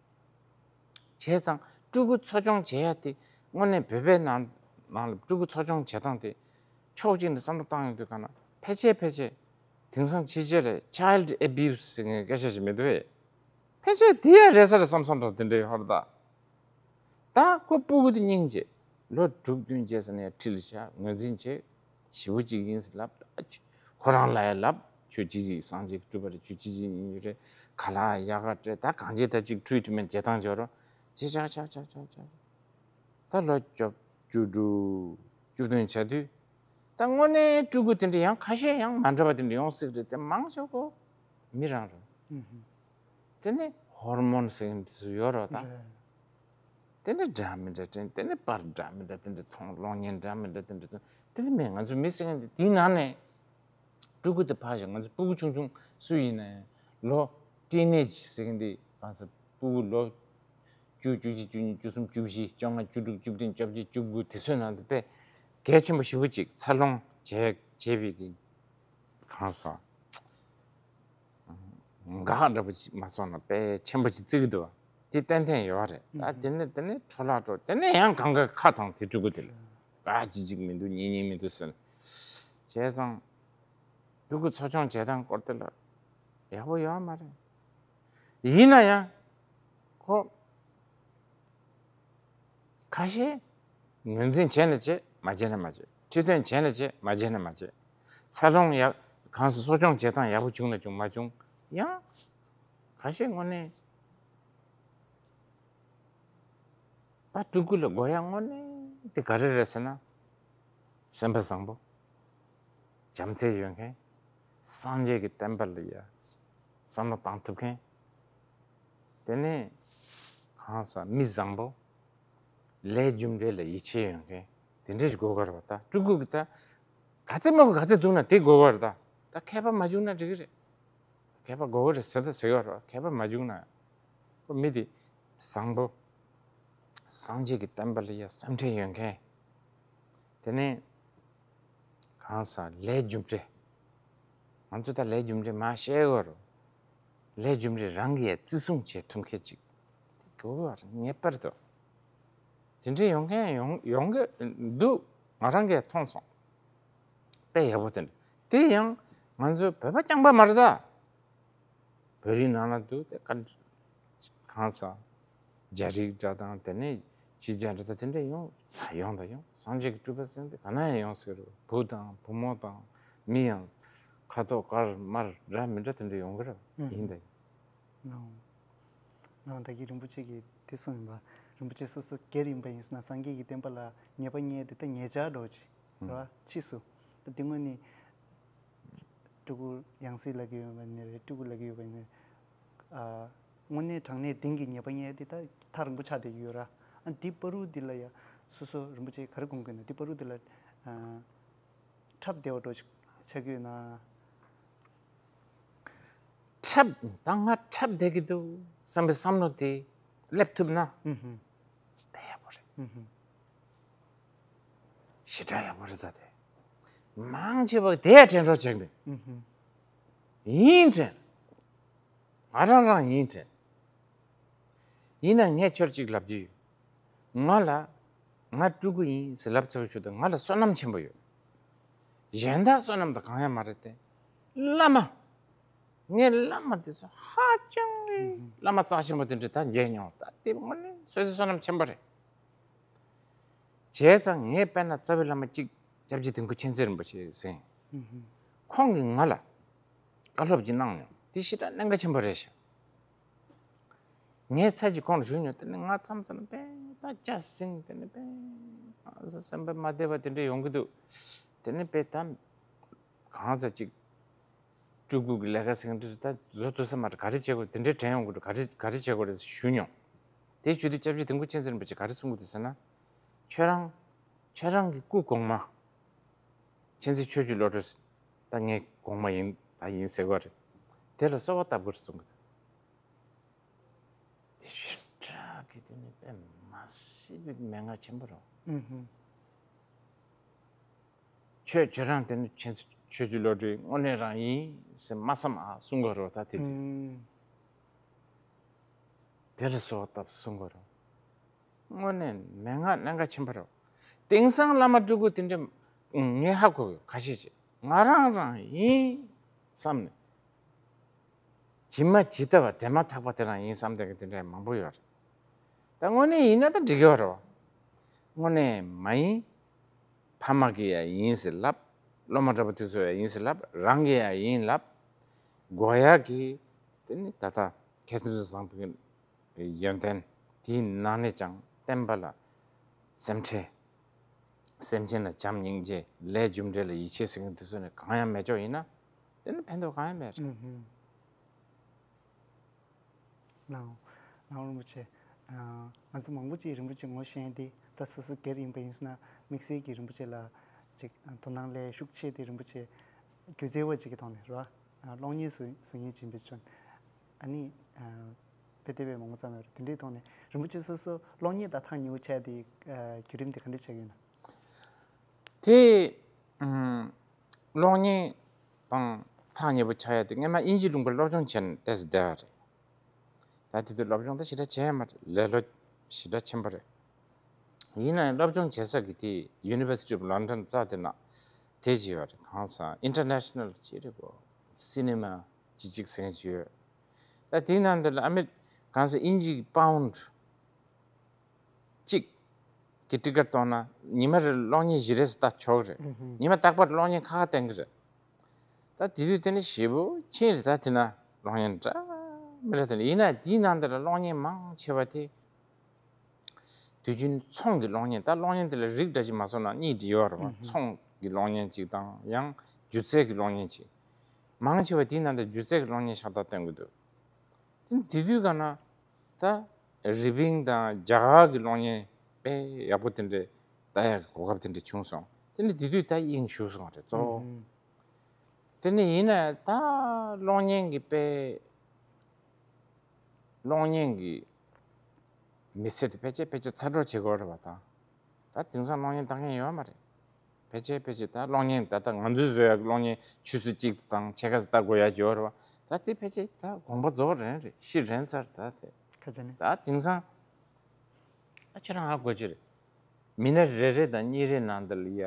བྱས་ཙང་ཕྲུ་གུ་འཚོ་སྐྱོང་བྱེད་ཡ་དེ་དངོས་གནས་བོད་པའི་ནང་ནང་ལ་ཕྲུ་གུ་འཚོ་སྐྱོང་བྱེད་སྟངས་དེ་ཕྱོགས་གཅིག་ནས་བསམ་བློ་བཏང་ཡོང་དུས་ག་ན་ཕལ་ཆེར་ཕལ་ཆེར་དེང་སང་ཕྱི་རྒྱལ་ལ་ཆའི་ལྡི་ཨེ་བིའུ་སི་ཟེར་མཁན་སྐད་ཆ་ཞིག་མི་འདུག་གས། ཕལ་ཆེར་དེ་ཡ་རེད་ས་རེད་བསམ་བསམ་འདྲ་དེ་འདྲ་ཡོད་ཧོར་ད། ད་ཁོ་སྤུ་གུ་དེ་སྙིང་རྗེ། ལོ་དྲུག་བདུན་བརྒྱད་ཙམ་ནས་ཁྲིད་ལ་བཞག་ངོས་འཛིན་བྱེད། ཞེ་པོ་ཅིག་ཡིན་ཟེར་ལབ། ད་ཁོ་རང་ལ་ཡ་ལབ། ཁྱོད་ཅི་ཅིག་སངས་རྒྱས་སྤྲུལ་པ་རེད། ཁྱོད་ཅི་ཅིག་ཡིན་རྒྱུ་རེད། ཁ་ལག་ཡག་ག་སྤྲད། ད་གང་བྱེད་ད་ཅིག་ཊི་རི་ཊི་མེན་ཊི་བྱེད་སྟངས་བྱོས་རོགས། ཅི་ཆག་ཆག་ཆག་ཆག་ཆག་ད་ལོ་བཅུ་བཅུ་དྲུག་བཅུ་བདུན་བྱ་དུས། ད་དངོས་གནས་ཕྲུ་གུ་དེ་འདྲ་ཡང་ཁ་ཤས་ཡང་མ་འདྲ་བ་དེ་འདྲ་ཡོང་སྲིད་རེད་དེ། མང་ཆེ་བ་མི་རང་རེད། ཨུ་ཧུ། དེ་ནས་ཧོར་མོན་ཟེར་མཁན་དེ་ཚོ་ཡོད་རེད་ད། རེད། དེ་ནས་འདྲ་མི་འདྲ་དྲན། དེ་ནས་པར་འདྲ་མི་འདྲ་དེ་འདྲ་མཐོང་། གློག་བརྙན་འདྲ་མི་འདྲ་དེ་འདྲ་མཐོང་། དེ་ནས་མེད། ང་ཚོ་མི་ཟེར་མཁན་དེ་དེའི་ནང་ནས་ཕྲུ་གུ་དེ་ཕར་བཞག་ང་ཚོ་སྤུ་གུ་ཆུང་ཆུང་སུ་ཡིན་ན་ཡང་ལོ་ཊིན་ཨེ་ཇི་ཟེར་མཁན་དེ། ང་ཚོ་སྤུ་གུ་ལོ་བཅུ། བཅུ་གཅིག་བཅུ་གཉིས། བཅུ་གསུམ། བཅུ་བཞི། བཅོ་ལྔ། བཅུ་དྲུག་བཅུ་བདུན། བཅོ་བརྒྱད། བཅུ་དགུ། དེ་ཚོའི་ནང་དུ་དཔེ་གལ་ཆེན་པོ་ཞེ་པོ་ཅིག་འཚར་ལོངས་བྱས་བྱས་པའི་གི་གང་ཟག་འགག་འདྲ་པོ་ཅིག་མ་སོང་ན་དཔེ་ཆེན་པོ་ཅིག་བརྩི་གི་འདུག་བ། དེ་ཏན་ཏན་ཡོད་རེད། ད་དེ་ནས་དེ་ནས་འཕྲོ་བརླག་འགྲོ། དེ་ནས་ཡང་གང་ག་ཁ་དང་དེ་སྤྲུལ་སྐུ་དེ་ལ་ག་ཅི་ཅིག་མི་འདུག་གཉིས་གཉིས་མི་འདུག་ཟེར་ནས། བྱས་ཙང་སྤྲུལ་སྐུ་འཚོ་སྐྱོང་བྱེད་སྟངས་སྐོར་དེ་ལ་ཡག་པོ་ཡོད་མ་རེད། ཡིན་ན་ཡང་ཁོ། ཁ་ཤས་ངོས་འཛིན་བྱས་ན་བྱས། མ་བྱས་ན་མ་བྱས། ཁྲི་སྟོན་བྱས་ན་བྱས། མ་བྱས་ན་མ་བྱས། འཚར་ལོངས་ཡག་གང་སོ་གསོ་སྐྱོང་བྱེད་སྟངས་ཡག་པོ་བྱུང་ན་བྱུང་། མ་བྱུང་ཡང་། ཁ་ཤས་དངོས་གནས་ད་སྤྲུལ་སྐུ་ལ་དགོས་ཡ་དངོས་གནས་དེ་ག་རེ་རེད་ཟེར་ན། སེམས་པ་བཟང་པོ། བྱམས་བརྩེ་ཡོད་མཁན། སངས་རྒྱས་ཀྱི་བསྟན་པ་ལ་ཡ་བསམ་བློ་བཏང་ཐུབ་མཁན། དེ་ནས་གང་ཟག་མི་བཟང་པོ། ལས་རྒྱུ་འབྲས་ལ་ཡིད་ཆེས་ཡོད་མཁན། དེ་འདྲ་ཞིག་དགོས་ཀྱི་རེད་པ། ད་སྤྲུལ་སྐུ་གི་ད་ག་ཚད་མང་པོ་ག་ཚད་འདུག་ན་དེ་དགོས་ཀྱི་རེད། ད་ད་མཁས་པ་མ་བྱུང་ན་འགྲིག་གི་རེད། མཁས་པ་དགོས་ཀྱི་རེད་ཟེར་ད་ཟེར་གྱི་རེད་པ། མཁས་པ་མ་བྱུང་ན། ཁོ་མི་དེ་བཟང་པོ། སངས་རྒྱས་ཀྱི་བསྟན་པ་ལ་ཡ་སེམས་ཁྲལ་ཡོད་མཁན། དེ་ནས་གང་ཟག་ལས་རྒྱུ་འབྲས། ང་ཚོ་ད་ལས་རྒྱུ་འབྲས་མ་བཤད་གོ་རོ། ལས་རྒྱུ་འབྲས་རང་གིས་བརྩི་སྲུང་བྱེད་ཐུབ་མཁན་ཅིག་དེ་དགོས་པ་ངེས་པར་དུ། དེ་འདྲ་ཡོང་མཁན་ཡོང་ཡོང་གི་འདུག་ང་རང་གིས་མཐོང་སོང་། དཔེ་ཡག་པོ་དེ་འདྲ། དེ་ཡང་ང་ཚོ་བོད་པ་རྐྱང་པ་མ་རེད་ད། བོད་རིགས་ནང་ལ་འདུག་དེ་ག་གང་ཟག་རྒྱ་རིགས་འདྲ་དང་དེ་ནས་ཕྱི་རྒྱལ་འདྲ་དང་དེ་འདྲ་ཡོང་ད་ཡོང་ད་ཡོང་། སངས་རྒྱས་ཀྱི་སྤྲུལ་པ་ཟེར་དེ་ག་ན་ཡང་ཡོང་ཟེར་རོ། བུ་དང་བུ་མོ་དང་མི་ཡང་ཁ་དོག་དཀར་དམར་འདྲ་མི་འདྲ་དེ་འདྲ་ཡོང་གི་རེད། ཡིན་ད་ཡིན། ནའོ། ནའོ་ད་གིན་རིན་པོ་ཆེ་གིས་དེ་གསུངས་ཡིན་པ། རིན་པོ་ཆེ་སོ་སོ་སྒེར་ཡིན་པ་ཡིན་ཟེར་ན་སངས་རྒྱས་ཀྱི་བསྟན་པ་ལ་ཉེས་པ་བསྙད་དེ་ད་ཉེས་ཆད་འགྲོ་ཅིག་རེད་བ། ཕྱིས་སུ་ད་དེ་དངོས་ནི། སྤྲུལ་སྐུ་ཡང་སྲིད་ལབ་ཀྱི་ཡོད་པ་ནི་རེད། སྤྲུལ་སྐུ་ལབ་ཀྱི་ཡོད་པ་ནི། ཨ། དངོས་གནས་དྲང་གནས་གཏན་གྱི་ཉེས་པ་བསྙད་དེ་ད་ཐག་རིང་པོ་ཆགས་བསྡད་ཀྱི་ཡོད་ར། ཨ་འདི་བར་དུ་འདི་ལ་ཡ་སོ་སོ་རིན་པོ་ཆེ་ག་རེ་དགོངས་ཀྱི་ན། འདི་བར་དུ་འདི་ལ་ཨ་འཁྲབ་བསྡད་པ་འདྲ་ཆགས་ཀྱི་ཡོད་ན། འཁྲབ་ད་ང་འཁྲབ་བསྡད་ཀྱི་འདུག་བསམ་པའི་བསམ་བློ་དེ་སླེབས་ཐུབ་ན། ཨུ་ཧུ། དཔེ་ཡག་པོ་རེད། ཨུ་ཧུ། ཞེ་དྲག་ཡག་པོ་རེད་ད་དེ། མང་ཆེ་བ་དེ་ཡ་དྲན་གྲོགས་བྱེད་འདུག་ཨུ་ཧུ། ཡིན་དྲན། ང་རང་རང་ཡིན་དྲན། ཡིན་ན་ངས་ཁྱོད་ཅིག་ལབ་རྒྱུ་ཡོད། ང་ལ། ང་སྤྲུལ་སྐུ་ཡིན་ཟེར་ལབ་ཚར་བའི་ཆེད་དུ་ང་ལ་བསོད་ནམས་ཆེན་པོ་ཡོད། གཞན་དག་བསོད་ནམས་དང་གང་ཡང་མ་རེད་དེ། བླ་མ། ངས་བླ་མ་དེ་ཚོ་ཧ་ཅང་གི་བླ་མ་རྩ་ཆེན་པོ་དེ་འདྲ་ད་མཇལ་མྱོང་། ད་དེ་དངོས་གནས་བསོད་བསོད་ནམས་ཆེན་པོ་རེད། བྱས་ཙང་ངས་དཔེར་ན་རྩ་བའི་བླ་མ་གཅིག་སྐྱབས་རྗེ་དིལ་མགོ་མཁྱེན་བརྩེ་རིན་པོ་ཆེ་ཟེར། ཁོང་གིས་ང་ལ་བཀའ་སློབ་ཅིག་གནང་མྱོང་། དེ་ཞེ་དྲག་གནད་འགག་ཆེན་པོ་རེད་ཤག་ངས་ཚར་གཅིག་ཁོང་ལ་ཞུས་མྱོང་། དེ་ནི་ང་མཚམས་མཚམས་དཔེ་ད་སྐྱ་སེང་དེ་ནི་དཔེ་སེམས་པ་མ་བདེ་བ་དེ་འདྲ་ཡོང་གི་འདུག་དེ་ནི་དཔེ་ད་གང་ཟག་ཅིག་སྤྲུལ་སྐུ་གི་ལས་ཀ་ཟེར་མཁན་དེ་ཚོ་ད་བཟོ་ཐུབ་ས་མ་རེད། ག་རེ་བྱེད་དགོས། དེ་འདྲའི་དྲན་ཡོང་གི་འདུག་ག་རེ་ག་རེ་བྱེད་དགོས་རེད་ཞུས་མྱོང་། དེའི་བརྗོད་དུས་སྐྱབས་རྗེ་དིལ་མགོ་མཁྱེན་བརྩེ་རིན་པོ་ཆེ་ག་རེ་གསུང་གི་འདུག་ཟེར་ན། ཁྱོད་རང་ཁྱོད་རང་གི་སྐུ་གོང་མ་མཁྱེན་བརྩེ་ཆོས་ཀྱི་བློ་གྲོས་ད་ངའི་གོང་མ་ཡིན་ད་ཡིན་ཟེར་བ་རེད། དེ་ལ་གསོལ་བ་བཏབ་དགོས་རེད་གསུང་གི་འདུག་དེ་ཞེ་དྲག་གི་དེ་ནི་དཔེ་མ་སྲིད་པའི་མན་ངག་ཆེན་པོ་རེད། ཨུ་ཧུ། ཁྱོད་ཁྱོད་རང་དེ་ནི་ཁྱེད་ཆོས་ཀྱི་བློ་གྲོས་དངོས་གནས་རང་ཡིན་ཟེར་མ་བསམ་ཨ་གསུང་དགོས་རེད་ད་དེ་དུས། ཨུམ། དེ་ལ་གསོལ་བ་བཏབ་གསུང་དགོས་རེད། དངོས་གནས་མན་ངག་གནད་འགག་ཆེན་པོ་རེད། དེང་སང་བླ་མ་སྤྲུལ་སྐུ་དེ་འདྲ་ངས་ཧ་གོ་གི་ཁ་ཤས་ཅིག་ང་རང་རང་ཡིན་བསམ་ནས། ཇི་མ་ཇི་ལྟ་བ་དེ་མ་ཐག་པ་དེ་རང་ཡིན་བསམ་བསྡད་མཁན་དེ་འདྲ་མང་པོ་ཡོད་རེད། ད་དངོས་གནས་ཡིན་ན་ད་འགྲིག་གི་ཡོད་རེད་བ། དངོས་གནས་མ་ཡིན། ཕ་མ་གིས་ཡང་ཡིན་ཟེར་ལབ། སློབ་མ་འདྲ་པོ་དེ་ཚོ་ཡང་ཡིན་ཟེར་ལབ། རང་གིས་ཡང་ཡིན་ལབ། དགོས་ཡག་གི་དེ་ནི་ད་ལྟ་མཁས་བཙུན་བཟང་པོའི་ཡོན་ཏན་དེའི་ནང་ནས་ཀྱང་བསྟན་པ་ལ་སེམས་ཁྲལ། སེམས་ཅན་ལ་བྱམས་སྙིང་རྗེ། ལས་རྒྱུ་འབྲས་ལ་ཡིད་ཆེས་ཟེར་མཁན་དེ་ཚོ་ནི་གང་ཡང་མེད་ཆོག་ཡིན་ན། དེ་ནི་ཕན་ཐོགས་གང་ཡང་མེད་རེད། ཨུ་ཧུ། ལགས་འོང་། ལགས་འོང་རིན་པོ་ཆེ། ཨ། ང་ཚོ་མང་པོ་ཅིག་རིན་པོ་ཆེ་ངོ་ཤེས་ཡོད་དེ། ད་སོ་སོ་སྒེར་ཡིན་པ་ཡིན་ཟེར་ན་དམིགས་བསལ་གྱི་རིན་པོ་ཆེ་ལ་ཅིག་དོ་སྣང་སླེབས་ཤུགས་ཆེ་དེ་རིན་པོ་ཆེ་སྒྱུ་རྩལ་བ་ཅིག་གི་ཐོག་ནས་རེད་བ། ཨ། གློག་བརྙན་བཟོ་བཟོ་མཁན་ཅིག་ཡིན་པའི་ཆོས། ཨ་ནི། ཨ། དཔེ་དེ་བས་མང་པོ་ཙམ་ཡོད་རེད། དེ་འདྲའི་ཐོག་ནས་རིན་པོ་ཆེ་སོ་སོ་གློག་བརྙན་དང་ཐག་ཉེ་བོ་ཆགས་དེ། ཨ། བརྒྱུད་རིམ་དེ་ག་འདྲ་ཆགས་ཡོད་ན། དེ། ཨུམ། གློག་བརྙན་དང་ ཐག་ཉེ་པོ་ཆགས་ཡ་དེ་སྔོན་མ་དབྱིན་ཇི་ལུང་པར་སློབ་སྦྱོང་བྱས་ནས་བསྡད་ས་བསྡད་པ་རེད། ད་དེ་དུས་སློབ་སྦྱོང་ད་ཞེ་དྲག་བྱས་ཡ་མ་རེད། ལེ་ལོ་ཞེ་དྲག་ཆེན་པོ་རེད། ཡིན་ན་ཡང་སློབ་སྦྱོང་བྱེད་ས་གི་དེ་University of London རྩ་དེ་ན་དེ་ཅིག་ཡོད་རེད། གང་ཟེར་International ཅིག་རེད་གོ། Cinema ཅིག་ཅིག་ཟེར་མཁན་ཅིག་ཡོད། ད་དེའི་ནང་དེ་ལ་ཨ་མེ་གང་ཟེར་དབྱིན་ཇི་གི་པའུན་ཌི་གཅིག་གི་ཊི་ཀེ་ཊི་གཏོང་ན་ཉི་མ་རེར་གློག་བརྙན་བཞི་རེ་ཙམ་ལྟ་ཆོག་གི་རེད། ཨུ་ཧུམ། ཉི་མ་རྟག་པར་གློག་བརྙན་ཁག་ཁག་བསྟན་གི་རེད། ད་དེ་དུས་དེ་ནི་ཞེ་པོ་ཕྱིན་རེད། ད་དེ་ན་གློག་བརྙན་འདྲ་མི་འདྲ་དེ་ནི་ཡིན་ན་དེའི་ནང་དེ་ལ་གློག་བརྙན་མང་ཆེ་བ་དེ་དུས་རྒྱུན་ཚོང་གི་གློག་བརྙན། ད་གློག་བརྙན་དེ་ལ་རིགས་འདྲ་ཞིག་མ་སོང་ན་གཉིས་ཡོད་རེད་བ། ཨུ་ཧུམ། ཚོང་གི་གློག་བརྙན་གཅིག་དང་ཡང་སྒྱུ་རྩལ་གྱི་གློག་བརྙན་གཅིག་མང་ཆེ་བ་དེའི་ནང་དེ་སྒྱུ་རྩལ་གྱི་གློག་བརྙན་ཤ་སྟག་བསྟན་གི་འདུག་དེ་དེ་དུས་ག་ན་ད་རི་པིན་དང་རྒྱ་གར་གྱི་གློག་བརྙན་དཔེ་ཡག་པོ་དེ་འདྲས་ལྟ་ཡག་གི་གོ་སྐབས་དེ་འདྲས་བྱུང་སོང་། དེ་ནི་དེ་དུས་ད་དབྱིངས་ཞུགས་སོང་རེད་གཙོ་བོ། ཨུ་ཧུམ། དེ་ནི་ཡིན་ན་ད་གློག་བརྙན་གྱི་དཔེ་གློག་བརྙན་གྱི་མི་ཚེ་དེ་ཕལ་ཆེར་ཕལ་ཆེར་ཚར་གྲབས་བྱེད་དགོས་རེད་བ། ད་ད་དེང་སང་གློག་བརྙན་ལྟ་མཁན་ཡོད་མ་རེད། ཕལ་ཆེར་ཕལ་ཆེར་ད་གློག་བརྙན་ད་ལྟ་ང་ཚོས་བཟོ་ཡག་གི་གློག་བརྙན་ཆུ་ཚོད་གཅིག་དང་ཕྱེད་ཀ་ཙམ་ལྟ་དགོས་ཡག་ཅིག་ཡོད་རེད་བ། ད་དེ་ཕལ་ཆེར་ད་དགོངས་པ་རྫོགས་རན་རེད། ཤི་རན་ཚར་ད་དེ། ཁ་ཆེ་ནི། ད་དེང་སང་ད་ཁྱེད་རང་ཧ་གོ་གི་རེད། མི་སྣ་རེ་རེ་དང་གཉིས་རེ་ནང་དུ་ལ་ཡ་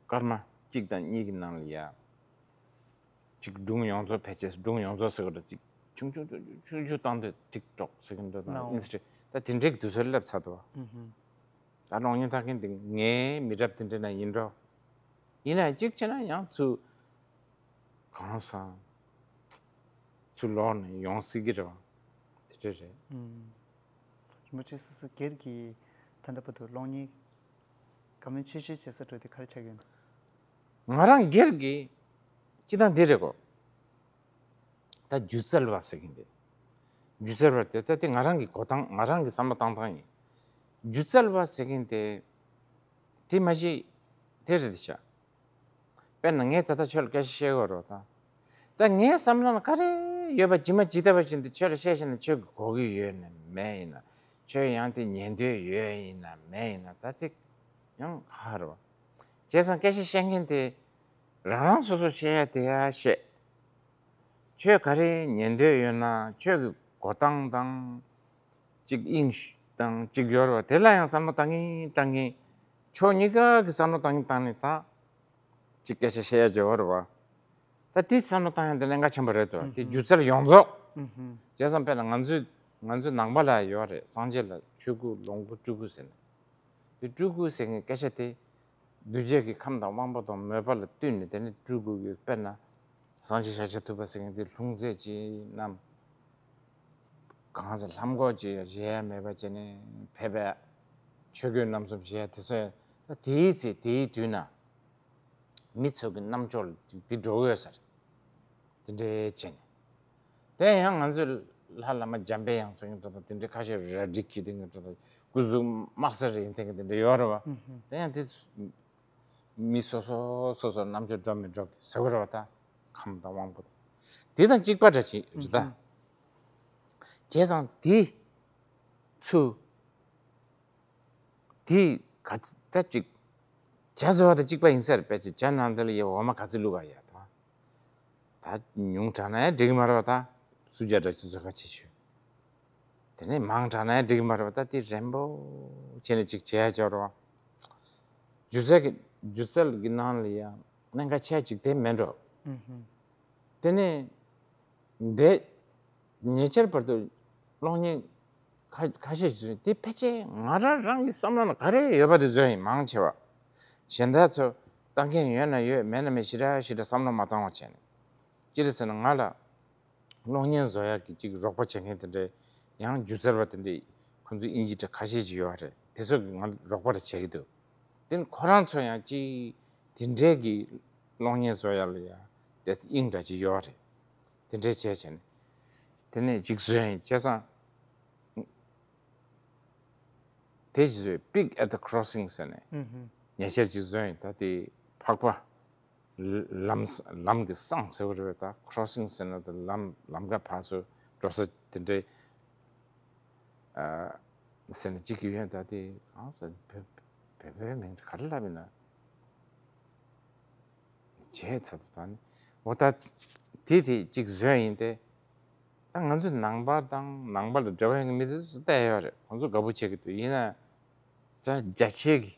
སྐར་མ་གཅིག་དང་གཉིས་ཀྱི་ནང་ལ་ཡ། ཅིག་སྒྲུང་ཡོངས་རྫོགས་ཕལ་ཆེར་སྒྲུང་ཡོངས་རྫོགས་ཟེར་གི་རེད། ཅིག་ཆུང་ཆུང་ཆུང་ཆུང་ཆུང་བཏང་དུས་ཊིག་ཊོག་ཟེར་གི་འདྲ་དང་ཨོ། ཨིན་སི་ཊ་ད་དེ་འདྲའི་དུས་ཚོད་སླེབས་ཚར་འདུག་བ། ཨུ་ཧུམ། ད་གློག་བརྙན་ལྟ་མཁན་དེ་ངའི་མི་རབས་དེ་འདྲ་ན་ཡིན་འགྲོ། ཡིན་ན་གཅིག་བྱས་ན་ཡང་ཚུར་གང་སང་ཚུར་ལོག་ནས་ཡོང་སྲིད་ཀྱི་རེད་བ། དེ་འདྲ་རེད། ཨུམ། རིན་པོ་ཆེ་སོ་སོ་སྒེར་གྱི་ད་ལྟ་བར་དུ་གློག་བརྙན་བཀའ་མོལ་ཆེ་ཤོས་བྱེད་ས་འགྲོ་དེ་ག་རེ་ཆགས་ཡོད་ན། ང་རང་སྒེར་གྱི་སྤྱི་བཏང་འདི་རེད་གོ། ད་སྒྱུ་རྩལ་བ་ཟེར་གྱིན་དེ། སྒྱུ་རྩལ་བ་དེ་ད་དེ་ང་རང་གི་གོ་སྟངས་ང་རང་གི་བསམ་བློ་བཏང་སྟངས་ཡིན། སྒྱུ་རྩལ་བ་ཟེར་གྱིན་དེ། དེ་མ་གཞི་དེ་རེད་ཤག་དཔེར་ན་ངས་ད་ལྟ་ཁྱོད་ལ་སྐད་ཆ་བཤད་དགོས་རེད་ད། ད་ངའི་བསམ་བློ་ལ་ག་རེ་ཡོད་པ་ཇི་མ་ཇི་ལྟ་བ་བཞིན་དུ་ཁྱོད་ལ་བཤད་བཤད་ན་ཁྱོད་ཀྱི་གོ་གི་ཡོད་ན་མེད་ཡིན་ན། ཁྱོད་ཡང་དེ་ཉན་འདོད་ཡོད་ཡིན་ན་མེད་ཡིན་ན་ད་དེ་ཡང་ཧ་རེད་བ། བྱས་ཙང་སྐད་ཆ་བཤད་མཁན་དེ་རང་རང་སོ་སོ་བཤད་ཡ་དེ་ཡ་བཤད། ཁྱོད་ག་རེ་ཉན་འདོད་ཡོད་ན་ཁྱོད་ཀྱི་གོ་སྟངས་དང་། གཅིག་དབྱིངས་དང་གཅིག་ཡོད་རེད་བ། དེ་ལ་ཡང་བསམ་བློ་བཏང་གིན་བཏང་གིན། ཕྱོགས་གཉིས་ཀ་གི་བསམ་བློ་བཏང་གིན་བཏང་ནས་ད། གཅིག་སྐད་ཆ་བཤད་ཡ་ཅིག་ཡོད་རེད་བ། ད་དེ་བསམ་བློ་བཏང་ཡ་དེ་གནད་འགག་ཆེན་པོ་རེད་དོ། དེ་སྒྱུ་རྩལ་ཡོངས་རྫོགས། ཨུ་ཧུམ། བྱས་ཙང་དཔེར་ན་ང་ཚོའི་ང་ཚོའི་ནང་པ་ལ་ཡོད་རེད། སངས་རྒྱས་ལ་ཆོས་སྐུ་ལོངས་སྐུ་སྤྲུལ་སྐུ་ཟེར་ནས། དེ་སྤྲུལ་སྐུ་ཟེར་མཁན་སྐད་ཆ་དེ། གདུལ་བྱ་གི་ཁམས་དང་དབང་པོ་དང་མོས་པ་ལ་བསྟུན་ནས་དེ་ནི་སྤྲུལ་སྐུ་གི་དཔེར་ན། སངས་རྒྱས་ཤཱཀྱ་ཐུབ་པ་ཟེར་མཁན་དེ་ལྷུང་བཟེད་ཅིག་བསྣམས། གང་ཟེར་ལྷམ་གོག་ཅིག་བཞེས་ཡ་མེད་པ་བྱས་ནས་ཕེབས་པས། ཆོས་གོས་རྣམ་གསུམ་བཞེས་ཡ་དེ་ཚོ་ད་དེའི་ཚེ་དེའི་དུས་ན་མི་ཚོ་གི་རྣམ་ཅོག་ལ་དེ་འགྲོ་གི་ཡོད་ས་རེད། དེ་འདྲའི་བྱས་ནས། དེ་ཡང་ང་ཚོའི་ལྷ་བླ་མ་འཇམ་པའི་དབྱངས་ཟེར་མཁན་འདྲ་དང་དེ་འདྲའི་ཁ་ཤས་རལ་གྲི་འཁྱེར་དེ་འདྲ་དང་སྐུ་གཟུགས་དམར་སེར་ཡིན་དེ་འདྲ་ཡོད་རེད་བ། དེ་ཡང་དེ། མི་སོ་སོ་སོ་སོ་རྣམ་དཔྱོད་འགྲོ་མི་འགྲོ་གི་ཟེར་གི་རེད་བ་ད། ཁམས་དང་དབང་པོ་དང་། དེ་དང་གཅིག་པ་འདྲ་ཅིག་རེད་ད། བྱས་ཙང་དེ་ཚུ་དེ་ག་ཚ་ད་ཅིག་ཇ་བཟོ་བ་དང་གཅིག་པ་ཡིན་ས་རེད། དཔེ་ཅིག་ཇ་ནང་དེ་ལ་ཡ་འོ་མ་ག་ཚོད་བླུགས་ག་ཡ་ད། ད་ཉུང་དྲགས་ན་ཡང་འགྲིག་གི་མ་རེད་བ་ད། སུ་ཇ་འདྲ་ཅིག་བཟོ་ག་བྱེད་ཆོག་དེ་ནས་མང་དྲགས་ན་ཡང་འགྲིག་གི་མ་རེད་བ། ད་དེ་རན་པོ་བྱས་ནས་ཅིག་བྱས་ཡ་ཅིག་རེད་བ། སྒྱུ་རྩལ་གྱི་སྒྱུ་རྩལ་གྱི་ནང་ལ་ཡང་གནད་འགག་ཆེ་ཅིག་དེ་མེད་འགྲོ། དེ་ནས་འདས་ཉེ་ཆར་བར་དུ་གློག་བརྙན་ཁ་ཁ་ཤས་ཅིག་དེ་ཕལ་ཆེར་ང་རང་རང་གི་བསམ་བློ་ན་ག་རེ་ཡོད་པ་དེ་བཟོས་ཡིན་མང་ཆེ་བ། གཞན་དག་ཚོ་ལྟ་མཁན་ཡོད་ན་ཡོད་མེད་ན་མེད་ཞེ་དྲག་ཞེ་དྲག་བསམ་བློ་མ་བཏང་བ་བྱས་ནས། ཅི་རེད་ཟེར་ན་ང་ལ། གློག་བརྙན་བཟོ་ཡག་གི་ཅིག་རོགས་པ་བྱེད་མཁན་དེ་འདྲའི་ཡང་སྒྱུ་རྩལ་བ་དེ་འདྲའི་ཁོང་ཚོ་དབྱིན་ཇི་འདྲ་ཁ་ཤས་ཅིག་ཡོད་རེད། དེ་ཚོ་གིས་ང་རོགས་པ་རེ་བྱེད་ཀྱི་འདུག་དེ་ནི་ཁོ་རང་ཚོ་ཡང་ཅིག་དེ་འདྲའི་གི་གློག་བརྙན་བཟོ་ཡག་ལ་ཡང་དེ་དབྱིངས་འདྲ་ཅིག་ཡོད་རེད། དེ་འདྲའི་བྱས་བྱས་ནས་དེ་ནས་ཅིག་བཟོས་ཡིན་བྱས་ཙང་དེ་ཅིག་བཟོས། Pig at the Crossing ཟེར་ནས་ཉེ་ཆར་ཅིག་བཟོས་ཡིན། ད་དེ་ཕག་པ། ལམ་ལམ་གྱི་བསང་ཟེར་བ་རེད་པས། ད་crossing ཟེར་ན་ད་ལམ་ལམ་ཁ་ཕར་ཚུར་འགྲོ་ས་དེ་འདྲའི་ཨ་ཟེར་ནས་གཅིག་གི་ཡོད། ད་དེ་གང་ཟེར་བོད་བོད་པའི་མིང་ག་རེ་ལབ་ཡིན་ན། བྱས་ཚར་འདུག་ད་ནི་འོ་ད་དེ་དེ་གཅིག་བཟོས་ཡིན་ཏེ། ད་ང་ཚོ་ནང་པ་དང་ནང་པ་ལ་འབྲེལ་བ་ཡོད་མཁན་མི་དེ་ཚོ་བལྟས་ཡོད་རེད། ཁོང་ཚོ་དགའ་པོ་བྱེད་ཀྱི་འདུག་ཡིན་ན་ད་རྒྱ་ཆེ་གི་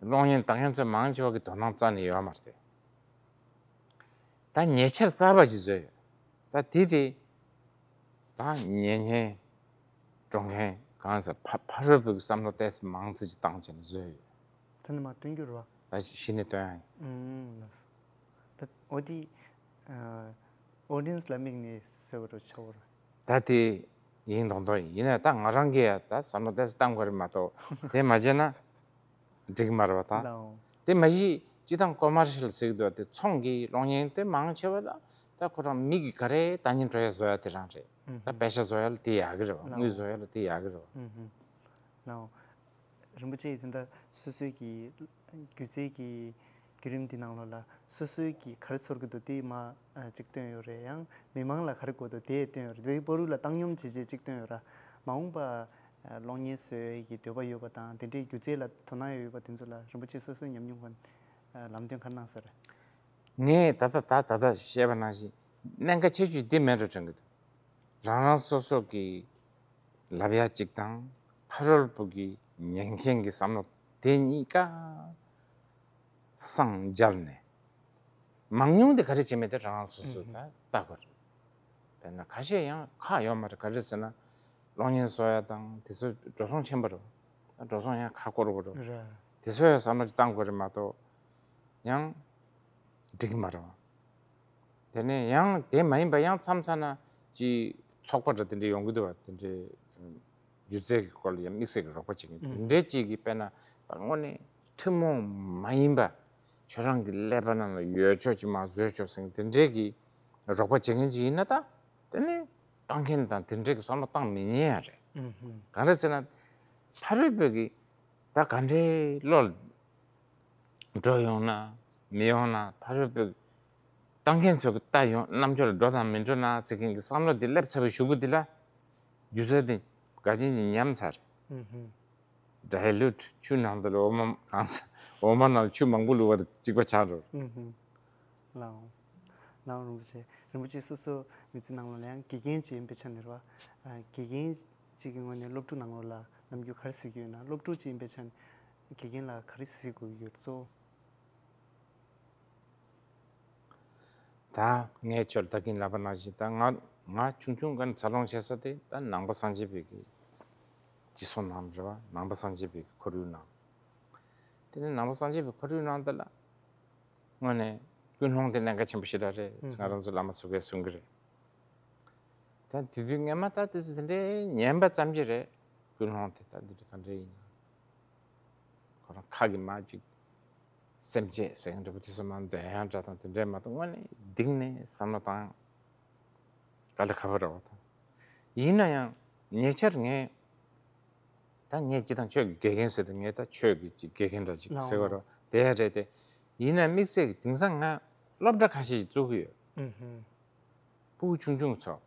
གློག་བརྙན་ལྟ་མཁན་ཚོ་མང་ཆེ་བ་གི་དོ་སྣང་རྩ་ནས་ཡོད་མ་རེད། ད་ཉེ་ཆར་གསར་པ་ཅིག་བཟོས་ཡོད། ད་དེ་དེ་ད་ཉན་མཁན་འགྲོ་མཁན་གང་ཟེར་ཕ་ཕ་རོལ་པོའི་བསམ་བློ་ཏོག་ཙམ་མང་ཙམ་ཅིག་བཏང་བྱས་ནས་བཟོས་ཡོད། ད་ནི་མ་སྟོན་རྒྱུ་རེད་བ། ད་གཞི་ནས་སྟོན་ཡ་ཡིན། ཨུམ་ལགས་སོ། ད་འོ་དེ་ཨོ་ཌི་ཡན་སི་ལ་དམིགས་ནས་བཟོས་པ་རུ་ཆགས་པ་རེད། ད་དེ་ཡིན་མདོག་མདོག་ཡིན། ཡིན་ན་ད་ང་རང་གིས་ཡ་ད་བསམ་བློ་ཏོག་ཙམ་བཏང་དགོས་རེད་མ་གཏོགས། དེ་མ་བྱས་ན་འགྲིག་མ་རེད་བ་ད། ལའོ། དེ་མ་གཞི་སྤྱི་བཏང་ཀོ་མར་ཤལ་ཟེར་གྱི་འདུག་དེ་ཚོང་གི་གློག་བརྙན་དེ་མང་ཆེ་བ་ད་ད་ཁོ་རང་མི་གི་ག་རེ་ལྟ་སྙིང་འདོད་ཡ་བཟོ་ཡ་དེ་རང་རེད། ཨུམ་ད་ཧུམ། པེ་ཤ་བཟོ་ཡ་ལ་དེ་ཡག་གི་རེད་བ། ལའོ། དངུལ་བཟོ་ཡ་ལ་དེ་ཡག་གི་རེད་བ། ཨུམ་ཧུམ། ལའོ། རིན་པོ་ཆེ་དེ་འདྲ་སོ་སོའི་གི་སྒྱུ་རྩལ་གྱི་བརྒྱུད་རིམ་འདི་ནང་ལོགས་ལ་སོ་སོའི་གི་ག་རེ་ཚོར་གི་འདུག་དེ་མ་ཨ་གཅིག་བཏོན་ཡོད་རེད། ཡང་མི་མང་ལ་ག་རེ་དགོས་འདུག་དེ་བཏོན་ཡོད་རེད། དེའི་བར་དུ་ལ་བཏང་སྙོམས་བྱས་བྱས་གཅིག་བཏོན་ཡོད་ར། མ་འོངས་པ་ཨ་གློག་བརྙན་བཟོ་ཡས་ཀྱི་འདོད་པ་ཡོད་པ་དང་དེ་འདྲའི་སྒྱུ་རྩལ་ལ་དོ་སྣང་ཡོད་པ་དེ་ཚོ་ལ་རིན་པོ་ཆེ་སོ་སོའི་ཉམས་མྱོང་ཁོ་ན་ལམ་སྟོན་ག་རེ་གནང་ས་རེད། ངས་ད་ལྟ་ད་ད་ལྟ་བཤད་པ་ནང་བཞིན་གནད་འགག་ཆེ་ཤོས་འདི་མེད་འགྲོ་དྲན་གི་འདུག་རང་རང་སོ་སོ་གི་ལབ་ཡ་གཅིག་དང་ཕ་རོལ་པོ་གི་ཉན་མཁན་གྱི་བསམ་བློ་དེ་གཉིས་ཀ་སངས་རྒྱས་ནས་མང་ཉུང་དེ་ག་རེ་བྱེད་མེད་དེ་རང་རང་སོ་སོ་ད་ལྟ་དགོས་རེད། དཔེར་ན་ཁ་ཤས་ཡང་ཁག་ཡོད་མ་རེད། ག་རེ་ཟེར་ན་གློག་བརྙན་བཟོ་ཡ་དང་དེ་ཚོ་འགྲོ་སོང་ཆེན་པོ་རེད། ད་འགྲོ་སོང་ཡང་ཁག་པོ་རེད། རེད། དེ་ཚོ་ཡང་བསམ་བློ་ཅིག་བཏང་དགོས་རེད་མ་གཏོགས་ཡང་འགྲིག་གི་མ་རེད། དེ་ནས་ཡང་དེ་མ་ཡིན་པ་ཡང་མཚམས་མཚམས་ན་ཅིག་ཚོགས་པ་འདྲ་དེ་འདྲ་ཡོང་གི་འདུག་བ། དེ་འདྲའི་སྒྱུ་རྩལ་གྱི་སྐོར་ལ་ཡང་དམིགས་བསལ་གྱི་རོགས་པ་བྱེད་མཁན་དེ་འདྲའི་ཅིག་གིས་དཔེར་ན་ད་དངོས་གནས་ཐུན་མོང་མ་ཡིན་པ་ཁྱོད་རང་གི་ཀླད་པ་ནང་ལ་ཡོད་ཆོག་ཅིག་མར་བཟོས་ཆོག་ཟེར་མཁན་དེ་འདྲའི་གི་རོགས་པ་བྱེད་མཁན་ཅིག་ཡིན་ན་ད་དེ་ནི་བཏང་མཁན་དང་དེ་འདྲའི་གི་བསམ་བློ་བཏང་མི་ཉན་ཡ་རེད། གང་རེད་ཟེར་ན་ཕ་རོལ་པོ་གི་ད་ག་འདྲའི་བློ་ལ་འགྲོ་ཡོང་ན་མི་ཡོང་ན། ཕ་རོལ་པོའི་བཏང་མཁན་ཚོ་གི་ལྟ་ཡོང་རྣམ་འགྱུར་ལ་འགྲོ་དང་མི་འགྲོ་ན་ཟེར་མཁན་གྱི་བསམ་བློ་འདི་སླེབས་ཚར་བའི་གཞུག་གུ་འདི་ལ་སྒྱུ་རྩལ་འདི་ག་ཅན་གྱི་ཉམས་ཚར། ཨུ་ཧུ། ཌའི་ལུཊ། ཆུ་ནང་དུ་ལ་འོ་མ་གང་ས་འོ་མ་ནང་ཆུ་མང་པོ་བླུགས་པ་དང་གཅིག་པ་ཆགས་འགྲོ། ཨུ་ཧུ། ལའོ། ལའོ་རིན་པོ་ཆེ། རིན་པོ་ཆེ་སོ་སོ་མི་ཚེ་ནང་ལོགས་ལ་ཡང་དགེ་རྒན་ཅིག་ཡིན་པའི་ཆ་ནས་རེད་བ། ཨ་དགེ་རྒན་ཅིག་གི་ངོས་ནས་སློབ་ཕྲུག་ནང་ལོགས་ལ་ནམ་རྒྱུན་ག་རེ་གཟིགས་ཀྱི་ཡོད་ན། སློབ་ཕྲུག་ཅིག་ཡིན་པའི་ཆ་ནས་དགེ་རྒན་ལ་ག་རེ་གཟིགས་དགོས་ཀྱི་ཡོད། གཙོ་བོ། ད་ངས་ཁྱོད་ད་གིན་ལབ་པ་ནང་བཞིན་ད་ང་ང་ཆུང་ཆུང་སྒང་འཚར་ལོངས་བྱེད་ས་དེ་ད་ནང་པ་སངས་རྒྱས་པའི་གི་སྤྱི་ཚོགས་ནང་རེད་བ། ནང་པ་སངས་རྒྱས་པའི་གི་ཁོར་ཡུག་ནང་། དེ་ནས་ནང་པ་སངས་རྒྱས་པའི་ཁོར་ཡུག་ནང་དེ་ལ་དངོས་གནས་ཀུན་སློང་དེ་གནད་འགག་ཆེན་པོ་ཞེ་དྲག་རེད་ཟེར་ང་རང་ཚོ་བླ་མ་ཚོ་གིས་གསུང་གི་རེད། ད་དེ་དུས་སྔས་མ་ད་དེ་ཚོ་དེ་འདྲའི་ཉན་པ་ཙམ་གྱིས་རེད། ཀུན་སློང་དེ་ད་འདི་འདྲ་ག་འདྲ་ཡིན་ན། ཁོ་རང་ཁ་གི་མ་ཅིག་སེམས་ཅན་ཟེར་མཁན་འདྲ་པོ་དེ་ཚོ་མ་འདོན་ཡང་འདྲ་དང་དེ་འདྲའི་མ་གཏོགས་དངོས་གནས་གཏིང་ནས་བསམ་བློ་བཏང་དཀའ་ལས་ཁག་པོ་རེད་བ་དང་། ཡིན་ན་ཡང་ཉེ་ཆར་ངས་ད་ངས་སྤྱི་དང་ཆོས་ཀྱི་དགེ་རྒན་ཟེར་ཏེ་ངས་ད་ཆོས་ཀྱི་དགེ་རྒན་འདྲ་ཅིག་ལའོ་ཟེར་བ་རོ་དེ་ཡང་རེད་དེ། ཡིན་ན་དམིགས་བསལ་གྱི་དེང་སང་ང་སློབ་གྲྭ་ཁ་ཤས་ཤིག་བཙུགས་ཀྱི་ཡོད། ཨུ་ཧུ། ཕྲུ་གུ་ཆུང་ཆུང་ཚོ།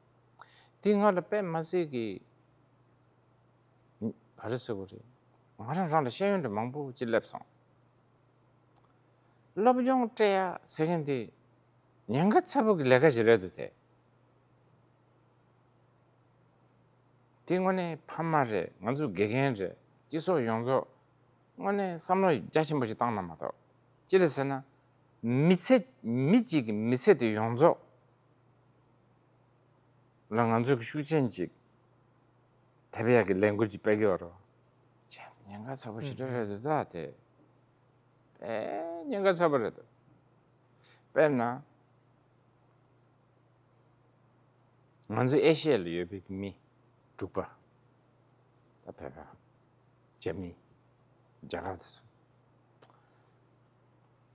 དེ་ང་ལ་དཔེ་མ་སྲིད་ཀྱི་ག་རེ་ཟེར་དགོས་རེད། ང་རང་རང་ལ་ཤེས་ཡོན་འདྲ་མང་པོ་ཅིག་སླེབས་སོང་། སློབ་སྦྱོང་སྤྲད་ཡ་ཟེར་མཁན་དེ་ཉེན་ཁ་ཚ་པོ་གི་ལས་ཀ་ཞིག་རེད་འདུག་དེ། དེ་དངོས་གནས་ཕ་མ་རེད། ང་ཚོ་དགེ་རྒན་རེད། སྤྱི་ཚོགས་ཡོངས་རྫོགས་དངོས་གནས་བསམ་བློ་རྒྱ་ཆེན་པོ་ཞིག་བཏང་ན་མ་གཏོགས། ཅི་རེད་ཟེར་ན། མི་ཚེ་མི་གཅིག་གི་མི་ཚེ་དེ་ཡོངས་རྫོགས་ལ་ང་ཚོ་གི་ཤུགས་རྐྱེན་ཅིག་ཐེབས་ཡག་གི་ལས་འགུལ་ཅིག་སྤེལ་གི་ཡོད་རེད། བྱས་ཙང་ཉེན་ཁ་ཚ་པོ་ཞེ་དྲག་རེད་འདུག་ད་དེ། དཔེ་ཉེན་ཁ་ཚ་པོ་རེད་འདུག་དཔེར་ན། ང་ཚོ་ཨེ་ཤི་ཡ་ལ་ཡོད་པའི་མི་འབྲུག་པ། ད་བོད་པ། རྒྱ་མི། རྒྱ་གར་དེ་ཚོ།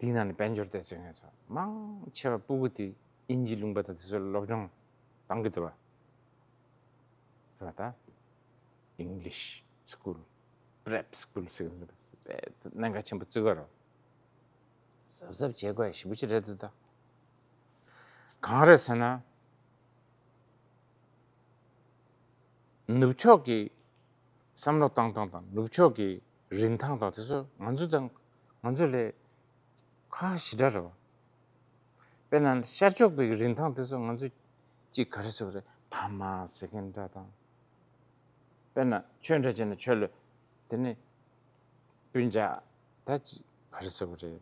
དེའི་ནང་ནས་དཔལ་འབྱོར་བལྟས་ཚོད་ངས་ཚོ་མང་ཆེ་བ་སྤུ་གུ་དེ་དབྱིན་ཇི་ལུང་པ་དང་དེ་ཚོ་ལ་སློབ་སྦྱོང་བཏང་གི་འདུག་བ། རེད་བ་ད། English school, prep school ཟེར་གི་འདུག་བ། དཔེ་གནད་འགག་ཆེན་པོ་བརྩི་གི་རེད། གཟབ་གཟབ་བྱེད་དགོས་ཞེ་པོ་ཅིག་རེད་འདུག་ད། གང་རེད་ཟེར་ན། ནུབ་ཕྱོགས་ཀྱི་བསམ་བློ་བཏང་སྟངས་དང་ནུབ་ཕྱོགས་ཀྱི་རིན་ཐང་དང་དེ་ཚོ་ང་ཚོ་དང་ང་ཚོ་ལས་ཁག་ཞེ་དྲག་རེད་བ། དཔེར་ན་ཤར་ཕྱོགས་པའི་རིན་ཐང་དེ་ཚོ་ང་ཚོས་ཅིག་ག་རེ་ཟེར་དགོས་རེད། ཕ་མ་ཟེར་མཁན་འདྲ་དང་། དཔེར་ན་ཆོས་འདྲ་བྱས་ན་ཆོས་ལ་དེ་ནི་སྤུན་ཀྱག་ད་ཅིག་ག་རེ་ཟེར་དགོས་རེད།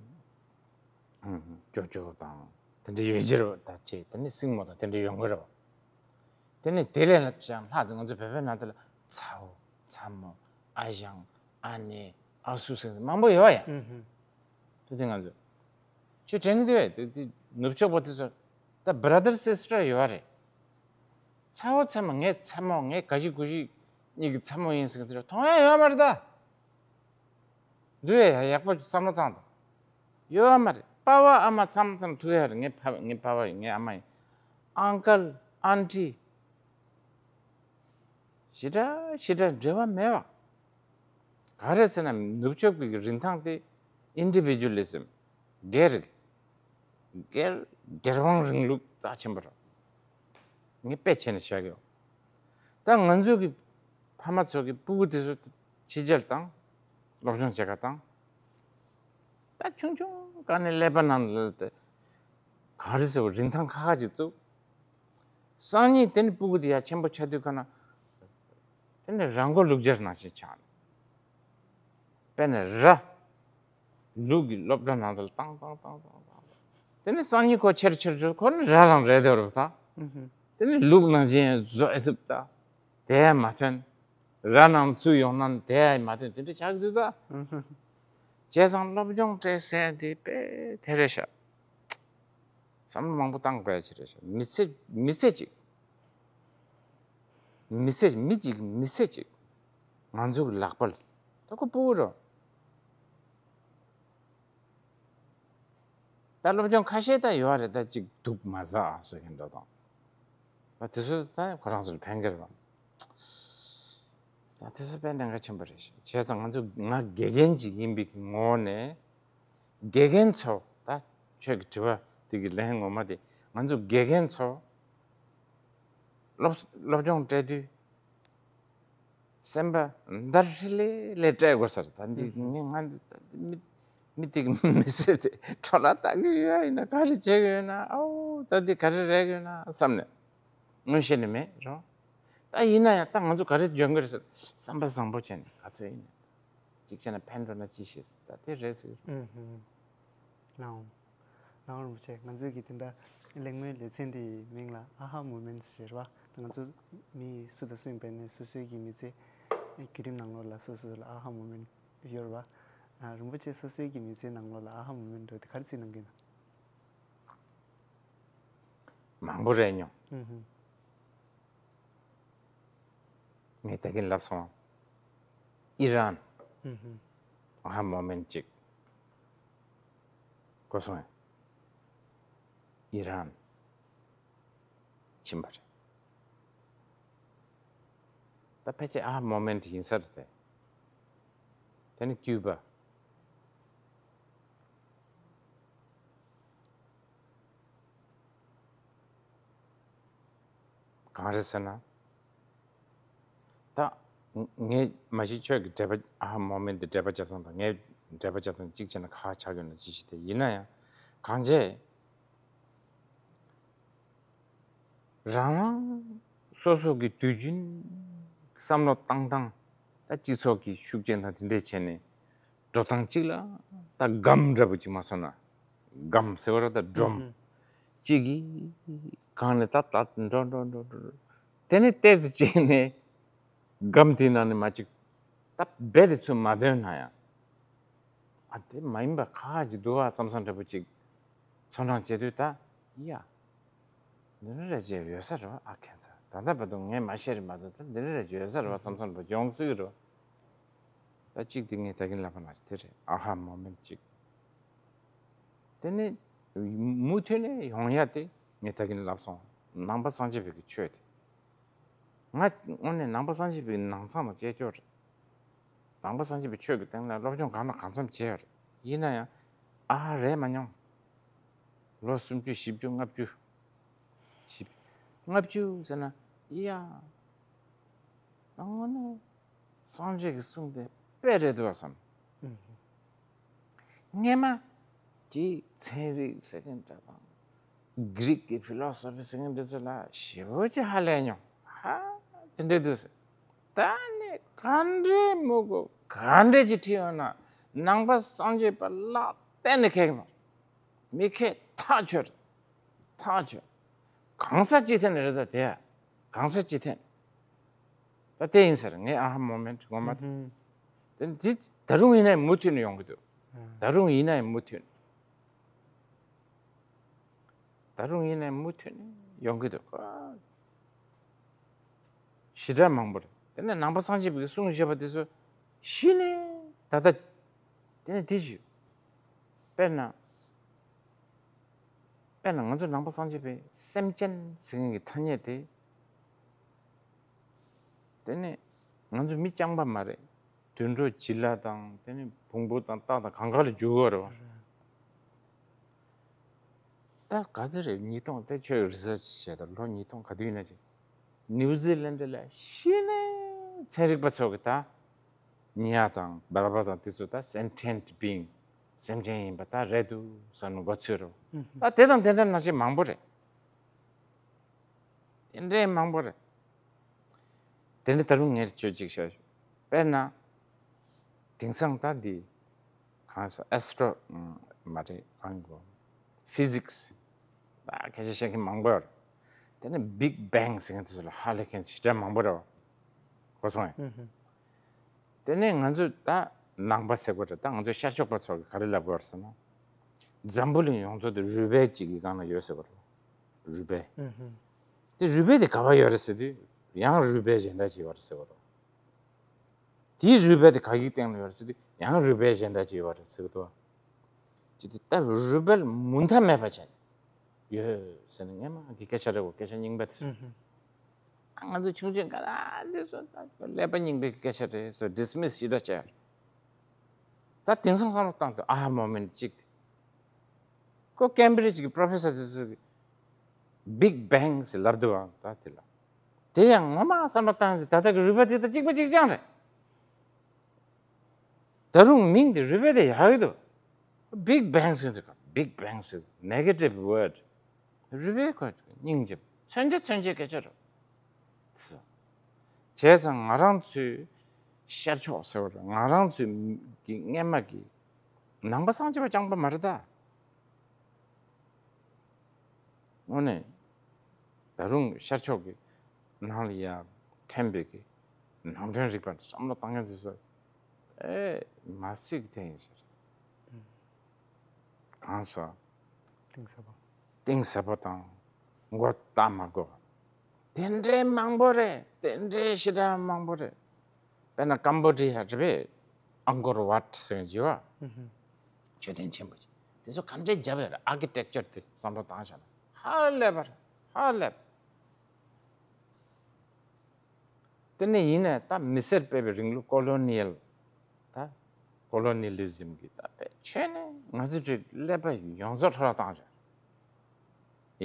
ཨུམ། ཅོ་ཅོ་དང་དེ་འདྲ་ཡོད་ཀྱི་རེད་པ། ད་ཅིག་དེ་ནི་སྲིང་མོ་དང་དེ་འདྲ་ཡོང་གི་རེད་པ། དེ་ནི་དེ་ལས་ཀྱང་ལྷག་ཙམ་ང་ཚོ་བོད་པའི་ནང་དུ་ལ་ཚ་བོ་ཚ་མོ་ཨ་ཞང་ཨ་ནེ་ཨ་སུ་ཟེར་མང་པོ་ཡོད་ཡ། ཨུ་ཧུ། དེ་དེ་ང་ཚོ་ཆོས་དྲན་གྱི་འདུག་ཨེ། དེ་དེ་ནུབ་ཕྱོགས་པ་དེ་ཚོ་ད་brother sister་ཡོད་རེད། ཚ་བོ་ཚ་མོ་ངའི་ཚ་མོ་ངའི་ག་ཞིག་གུ་ཞིག་གཉིས་ཀྱི་ཚ་མོ་ཡིན་ཟེར་གྱི་དེ་མཐོང་ཡ་ཡོད་མ་རེད་ད། འདུག་ཡ་ཡག་པོ་བསམ་བློ་བཏང་དང་། ཡོད་མ་རེད། པ་ཕ་ཨ་མ་མཚམས་མཚམས་ཐུག་ཡ་རེད། ངའི་ཕ་ངའི་པ་ཕ་ཡིན། ངའི་ཨ་མ་ཡིན། ཨང་ཀལ་ཨན་ཊི་ཞེ་དྲག་ཞེ་དྲག་འབྲེལ་བ་མེད་པ། ག་རེ་ཟེར་ན་ནུབ་ཕྱོགས་པའི་རིན་ཐང་དེ་individualism། སྒེར། སྒེར། སྒེར་དབང་རིང་ལུགས་རྩ་ཆེན་པོ་རེད། ངས་དཔེ་བྱས་ནས་བཤད་གི་ཡོད། ད་ང་ཚོ་གི་ཕ་མ་ཚོ་གི་སྤུ་གུ་དེ་ཚོ་ཕྱི་རྒྱལ་དང་སློབ་སྦྱོང་བྱེད་ག་དང་། ད་ཆུང་ཆུང་སྒང་ནས་ཀླད་པ་ནང་ལ་དེ་ག་རེ་ཟེར་བ་རིན་ཐང་ཁ་ཁ་ཅིག་བཙུགས། སང་ཉིན་དེ་ནི་སྤུ་གུ་དེ་ཡ་ཆེན་པོ་ཆགས་དུས་ཁ་ན་དེ་ནི་ར་མགོ་ལུག་སྦྱར་ནང་བཞིན་ཆགས། དཔེར་ན་ར། ལུག་གི་སློབ་གྲྭ་ནང་དུ་བཏང་བཏང་བཏང་བཏང་བཏང་། དེ་ནས་སང་ཉིན་ཁོ་ཆེར་ཆེར་ཆེར་ཁོ་ནི་ར་རང་རེད་འདོད་རེད་ད། ཨུ་ཧུ། དེ་ནས་ལུག་ནང་བཞིན་བཟོ་ཨེ་ཐུབ་ད། དེ་ཡང་མ་ཐོན། ར་ནང་ཚུད་ཡོང་ན་དེ་ཡང་མ་ཐོན། དེ་འདྲ་ཆགས་འདུག་ད། ཨུ་ཧུ། བྱས་ཙང་སློབ་སྦྱོང་སྤྲད་ཟེར་དེ་དཔེ་དེ་རེད་ཤག། བསམ་བློ་མང་པོ་བཏང་དགོས་ཡ་ཅིག་རེད་ཤག། མི་ཚེ་མི་ཚེ་གཅིག། མི་ཚེ་མི་གཅིག་མི་ཚེ་གཅིག། ང་ཚོ་གི་ལག་པ་ལ་ད་ཁོ་སྤུ་གུ་རེད། ད་སློབ་སྦྱོང་ཁ་ཤས་ད་ཡོད་རེད། ད་གཅིག་སྡུག་མ་ཟ་ཟེར་མཁན་འདྲ་དང་། ད་དེ་ཚོ་ད་ཁོ་རང་ཚོར་ཕན་གི་རེད་པ། ད་དེ་ཚོ་དཔེ་གནད་འགག་ཆེན་པོ་རེད་ཤག། བྱས་ཙང་ང་ཚོ་ང་དགེ་རྒན་ཅིག་ཡིན་པའི་ངོ་བོ་ནས། དགེ་རྒན་ཚོ་ད་ཁྱོད་ཀྱི་དྲི་བ་དེ་གི་ལན་ངོ་མ་དེ། ང་ཚོ་དགེ་རྒན་ཚོ་སློབ་སློབ་སྦྱོང་སྤྲད་དུས་སེམས་པ་འདར་ཧྲི་ལེ་ལེ་སྤྲད་དགོས་ས་རེད། ད་འདི་ངས་ང་འདི་ད་འདི་མི་མི་དེ་གི་མི་ཚེ་དེ་འཕྲོ་བརླག་བཏང་གི་ཡོད་ཡིན་ན། ག་རེ་བྱེད་ཀྱི་ཡོད་ན། ཨའོ་ད་འདི་ག་རེ་རེག་གི་ཡོད་ན་བསམ་ནས་མངོན་ཤེས་ནི་མེད་རོ། ད་ཡིན་ན་ཡང་ད་ང་ཚོ་ག་རེ་འཇོན་གི་རེད་ཟེར་བསམ་པ་བཟང་པོ་བྱས་ནས་ག་ཚོད་ཡིན་ན། གཅིག་བྱས་ན་ཕན་འགྲོ་ན་ཅི་ཤེས། ད་དེ་རེད་ཟེར། ཨུ་ཧུ། ལགས་འོང་། ལགས་འོང་རིན་པོ་ཆེ། ང་ཚོའི་གི་དེ་འདྲ་གླེང་མོལ་ལེ་ཚན་འདིའི་མིང་ལ་ཨ་ཧ་མོ་མེན་ཊི་ཟེར་བ། ང་ཚོ་མི་སུ་དང་སུ་ཡིན་པ་ནས་སོ་སོའི་གི་མི་ཚེ་བརྒྱུད་རིམ་ནང་ལོགས་ལ་སོ་སོ་ལ་ཨ་ཧ་མོ་མེན་ཊི་ཡོད་རེད་བ། ཨ། རིན་པོ་ཆེ་སོ་སོའི་གི་མི་ཚེའི་ནང་ལོགས་ལ་ཨ་ཧ་མོ་མེན་ཊི་འདྲ་བོ་དེ་ག་རེ་བརྩི་གནང་གི་ཡིན་ན། མང་པོ་རེད་མྱོང་། ཨུ་ཧུ། ངས་ད་གིན་ལབ་སོང་། ཨི་རན། ཨུ་ཧུ། ཨ་ཧ་མོ་མེན་ཊི་གཅིག་གོ་སོང་ཡ། ཨི་རན་ཕྱིན་པ་རེད། ད་ཕལ་ཆེར་ཨ་ཧ་མོ་མེན་ཊི་ཡིན་ས་རེད་དེ། དེ་ནི་ཀིའུ་བ། གང་རེད་ཟེར་ན། ད་ངས་མ་གཞི་ཁྱོད་ཀྱི་འགྲེལ་པ་ཨ་ཧ་མོ་མེན་ཊི་འགྲེལ་པ་རྒྱབ་སྟངས་དང་ངའི་འགྲེལ་པ་རྒྱབ་སྟངས་གཅིག་བྱས་ན་ཁག་ཁག་ཆགས་ཡོད་ན་ཅི་ཞིག་དེ་ཡིན་ན་ཡང་གང་བྱས། རང་རང་སོ་སོ་གི་དུས་རྒྱུན་བསམ་བློ་བཏང་སྟངས། ད་སྤྱི་ཚོགས་ཀྱི་ཤུགས་རྐྱེན་དང་དེ་འདྲས་བྱས་ནས་འགྲོ་སྟངས་གཅིག་ལ་ད་སྒམ་འདྲ་པོ་གཅིག་མ་སོང་ན། སྒམ་ཟེར་བ་ར་ད་སྒྲོམ་ཨུ་ཧུ། གཅིག་གིས་གང་ནས་ད་ད་འགྲོ་འགྲོ་འགྲོ་འགྲོ། དེ་ནས་ཏོག་ཙམ་གཅིག་ནས་སྒམ་དེའི་ནང་ནས་མ་གཅིག་ད་རྦད་དེ་ཚུར་མ་ཐོན་ན་ཡང་། ཨ་དེ་མ་ཡིན་པ་ཁག་ཅིག་འདུག་ཨ་བསམ་བསམ་འདྲ་པོ་ཅིག་ཚོར་སྣང་བྱེད་དུས་ད་ཡ། འདི་འདྲ་རེ་བྱས་ཡོད་ས་རེད་བ། ཨ་ཁྱད་མཚར། ད་ལྟ་བར་དུ་ངས་མ་ཤེས་རེད་མ་གཏོགས་ད་འདི་འདྲ་རེ་བྱས་ཡོད་ས་རེད་བ་བསམ་བསམ་འདྲ་པོ་ཡོང་སྲིད་ཀྱི་རེད་བ། ད་གཅིག་དེ་ངས་ད་གིན་ལབ་པ་ནང་བཞིན་དེ་རེད། ཨ་ཧ་མོ་མེན་ཊི་གཅིག་དེ་ནི་མུ་མཐུད་ནས་ཡོང་ཡ་དེ་ངས་ད་གིན་ལབ་སོང་། ནང་པ་སངས་རྒྱས་པའི་གི་ཆོས་དེ། ང་དངོས་གནས་ནང་པ་སངས་རྒྱས་པའི་ནང་ཚང་དང་བཅས་ཀྱོག་རེད། ནང་པ་སངས་རྒྱས་པའི་ཆོས་ཀྱི་སྟེང་ལ་སློབ་སྦྱོང་གང་དང་གང་འཚམ་བྱས་ཡོད་རེད། ཡིན་ན་ཡང་ཨ་ཧ་རེད་མ་མྱོང་། ལོ་སུམ་ཅུ་བཞི་བཅུ་ལྔ་བཅུ། བཞི་ལྔ་བཅུ་ཟེར་ན་ཡ། དངོས་གནས་སངས་རྒྱས་ཀྱི་གསུང་དེ་དཔེ་རེད་འདུག་བསམ། ཨུ་ཧུ། སྔས་མ་གི་ཚན་རིག་ཟེར་མཁན་འདྲ་དང་ གྷི་རིག་གི་ཕི་ལོ་སོ་ཕི་ཟེར་མཁན་འདི་ཚོ་ལ་ཞེ་པོ་ཅིག་ཧ་ལས་མྱོང་། ཧ། དེ་འདྲ་འདུག་ཟེར། ད་ནི་ག་འདྲས་མི་གོ་ག་འདྲས་ཅིག་བྲིས་ཡོང་ན་ནང་པ་སངས་རྒྱས་པ་ལག་གཏན་ནས་ཁེགས་མ། མི་ཁེགས། ཐག་ཆོད་རེད། ཐག་ཆོད། གང་ཟག་སྤྱི་ཐད་ནས་རེད། ད་དེ་གང་ཟག་སྤྱི་ཐད་ནས། ད་དེ་ཡིན་ཟེར། ངའི་ཨ་ཧ་མོ་མེན་ཊི་ངོ་མ་དེ། དེ་ད་རུང་ཡིན་ན་ཡང་མུ་མཐུད་ནས་ཡོང་གི་འདུག་ད་རུང་ཡིན་ན་ཡང་མུ་མཐུད་ནས། ད་རུང་ཡིན་ནའི་མུ་མཐུད་ནས་ཡོང་གི་འདུག་ཞེ་དྲག་མང་པོ་རེད། དེ་ནས་ནང་པ་སངས་རྒྱས་པའི་གསུང་བཞེས་པ་དེ་ཚོ་གཞི་ནས་ད་ལྟ་དེ་ནས་དེ་བཞིན། དཔེར་ན། དཔེར་ན་ང་ཚོ་ནང་པ་སངས་རྒྱས་པའི་སེམས་ཅན་ཟེར་མཁན་གྱི་ཐ་སྙད་དེ། དེ་ནས་ང་ཚོ་མི་རྐྱང་པ་མ་རེད། དུད་འགྲོ་བྱི་ལ་དང་དེ་ནས་བོང་བུ་དང་སྟག་དང་གང་ག་ལ་འཇུག་གི་རེད་བ། ད་ག་ཚོད་རེད། ཉིས་སྟོང་། དེ་ཁྱོད་རི་སར་ཆི་བྱས་ད་ལོ་ཉིས་སྟོང་ག་དུས་ཡིན་ན་ཅིག་ནིའུ་ཛི་ལན་ཌི་ལ་གཞི་ནས་ཚན་རིག་པ་ཚོ་གི་ད་ཉ་དང་སྦལ་པ་དང་དེ་ཚོ་ད་སེན་ཊེན་ཊི་བིང་། སེམས་ཅན་ཡིན་པ་ད་རེད་འདུག་བསམ་ནས་མགོ་ཚོས་རེད་བ། ད་དེ་དང་དེ་འདྲ་ནང་བཞིན་མང་པོ་རེད། དེ་འདྲའི་མང་པོ་རེད། དེ་ནི་ད་རུང་ངས་ཁྱོད་ཅིག་བཤད། དཔེར་ན། དེང་སང་ད་འདི་གང་སོ་ཨེ་སི་ཊོ་མ་རེད། གང་གོ་ཕི་ཟིག་སི། ད་སྐད་ཆ་བཤད་མཁན་མང་པོ་ཡོད་རེད། དེ་ནི་བིག་བེང་ཟེར་མཁན་དེ་ཚོ་ལ་ཧ་ལས་མཁན་ཞེ་དྲག་མང་པོ་རེད་བ། གོ་སོང་ངས། དེ་ནས་ང་ཚོས་ད་ནང་པ་ཟེར་དགོས་རེད། ད་ང་ཚོས་ཤར་ཕྱོགས་པ་ཚོ་གིས་ག་རེ་ལབ་དགོས་རེད་ཟེར་ན། འཛམ་བུ་གླིང་ཡོངས་རྫོགས་དེ་རུས་སྦལ་གཅིག་གི་སྒང་ལ་ཡོད་ཟེར་དགོས་རེད། རུས་སྦལ། དེ་རུས་སྦལ་དེ་ག་པར་ཡོད་རེད་ཟེར་དུས་ཡང་རུས་སྦལ་གཞན་དག་ཅིག་ཡོད་རེད་ཟེར་དགོས་རེད། དེའི་རུས་སྦལ་དེ་ག་གི་སྟེང་ལ་ཡོད་རེད་ཟེར་དུས་ཡང་རུས་སྦལ་གཞན་དག་ཅིག་ཡོད་རེད་ཟེར་གི་འདུག་ཅི་སྟེ་ད་རུས་སྦལ་མུ་མཐའ་མེད་པ་ཅན་ཡོད་ཟེར་ནས་སྔན་མ་གི་སྐད་ཆ་རེད་གོ། སྐད་ཆ་རྙིང་པ་དེ་ཚོ། ཨ་ང་ཚོ་ཆུང་ཆུང་སྒང་ལ་ཨ་འདི་ཚོ་ད་ཀླད་པ་རྙིང་པའི་སྐད་ཆ་རེད་ཟེར་ཌི་སི་མི་སི་ཞེ་དྲག་བྱས། ད་དེང་སང་བསམ་བློ་བཏང་དུས་ཨ་ཧ་མོ་མེན་ཊི་གཅིག་དེ། ཁོ་ཀེམ་བི་རིཇ་གི་པོ་རོ་ཕེ་སར་དེ་ཚོ་གིས་བིག་བེང་ཟེར་ལབ་འདུག་ཨང་། ད་དེ་ལ། དེ་ཡང་ངོ་མ་བསམ་བློ་བཏང་དུས་ད་ལྟ་གི་རུས་སྦལ་དེ་དང་གཅིག་པ་གཅིག་རྐྱང་རེད། ད་རུང་མིང་དེ་རུས་སྦལ་དེ་ཡག་གི་འདུག་བིག་བེང་ཟེར་འདུག་བིག་བེང་ཟེར་ནེ་གེ་ཊིབ་ཝོར་ཌི། རུས་སྦལ་ཁོ་སྙིང་རྗེ། མཚོན་ཆ་མཚོན་ཆའི་སྐད་ཆ་རེད། བྱས་ཙང་ང་རང་ཚོའི་ཤར་ཕྱོགས་ཟེར་བ་རེད། ང་རང་ཚོའི་གི་སྔན་མ་གི་ནང་པ་སངས་རྒྱས་པ་རྐྱང་པ་མ་རེད་ད། དངོས་གནས་ད་རུང་ཤར་ཕྱོགས་ཀྱི་ནང་ལ་ཡ་ཕྲན་བུ་གི་ནང་དོན་རིག་པ་བསམ་བློ་བཏང་མཁན་དེ་ཚོ་ཨེ་མ་སྲིད་ཀྱི་དེ་ཡིན་ཟེར། གང་ཟག་གཏིང་ཟབ་པ། གཏིང་ཟབ་པ་དང་མགོ་བཏགས་མ་དགོས་པ། དེ་འདྲའི་མང་པོ་རེད། དེ་འདྲའི་ཞེ་དྲག་མང་པོ་རེད། དཔེར་ན་ཀམ་བོ་ཌི་ཡ་རེད་པས། ཨང་ཀོར་ཝཊ་ཟེར་གྱི་ཡོད་པ། མཆོད་རྟེན་ཆེན་པོ་ཅིག་དེ་ཚོ་ག་འདྲའི་རྒྱབ་ཡོད་རེད། ཨར་ཀི་ཊེག་ཅར་དེ་བསམ་བློ་བཏང་བྱས་ན་ཧ་ལས་པ་རེད། ཧ་ལས་པ། དེ་ནས་ཡིན་ནའི་ད་མི་སེར་སྤེལ་བའི་རིང་ལུགས་ཀོ་ལོ་ནི་ཡལ། ད་ཀོ་ལོ་ནི་ལི་ཛིམ་གྱི་ད་དཔེ་ཆོས་ནས་ང་ཚོའི་ཀླད་པ་ཡོངས་རྫོགས་འཕྲོ་བརླག་བཏང་རེད།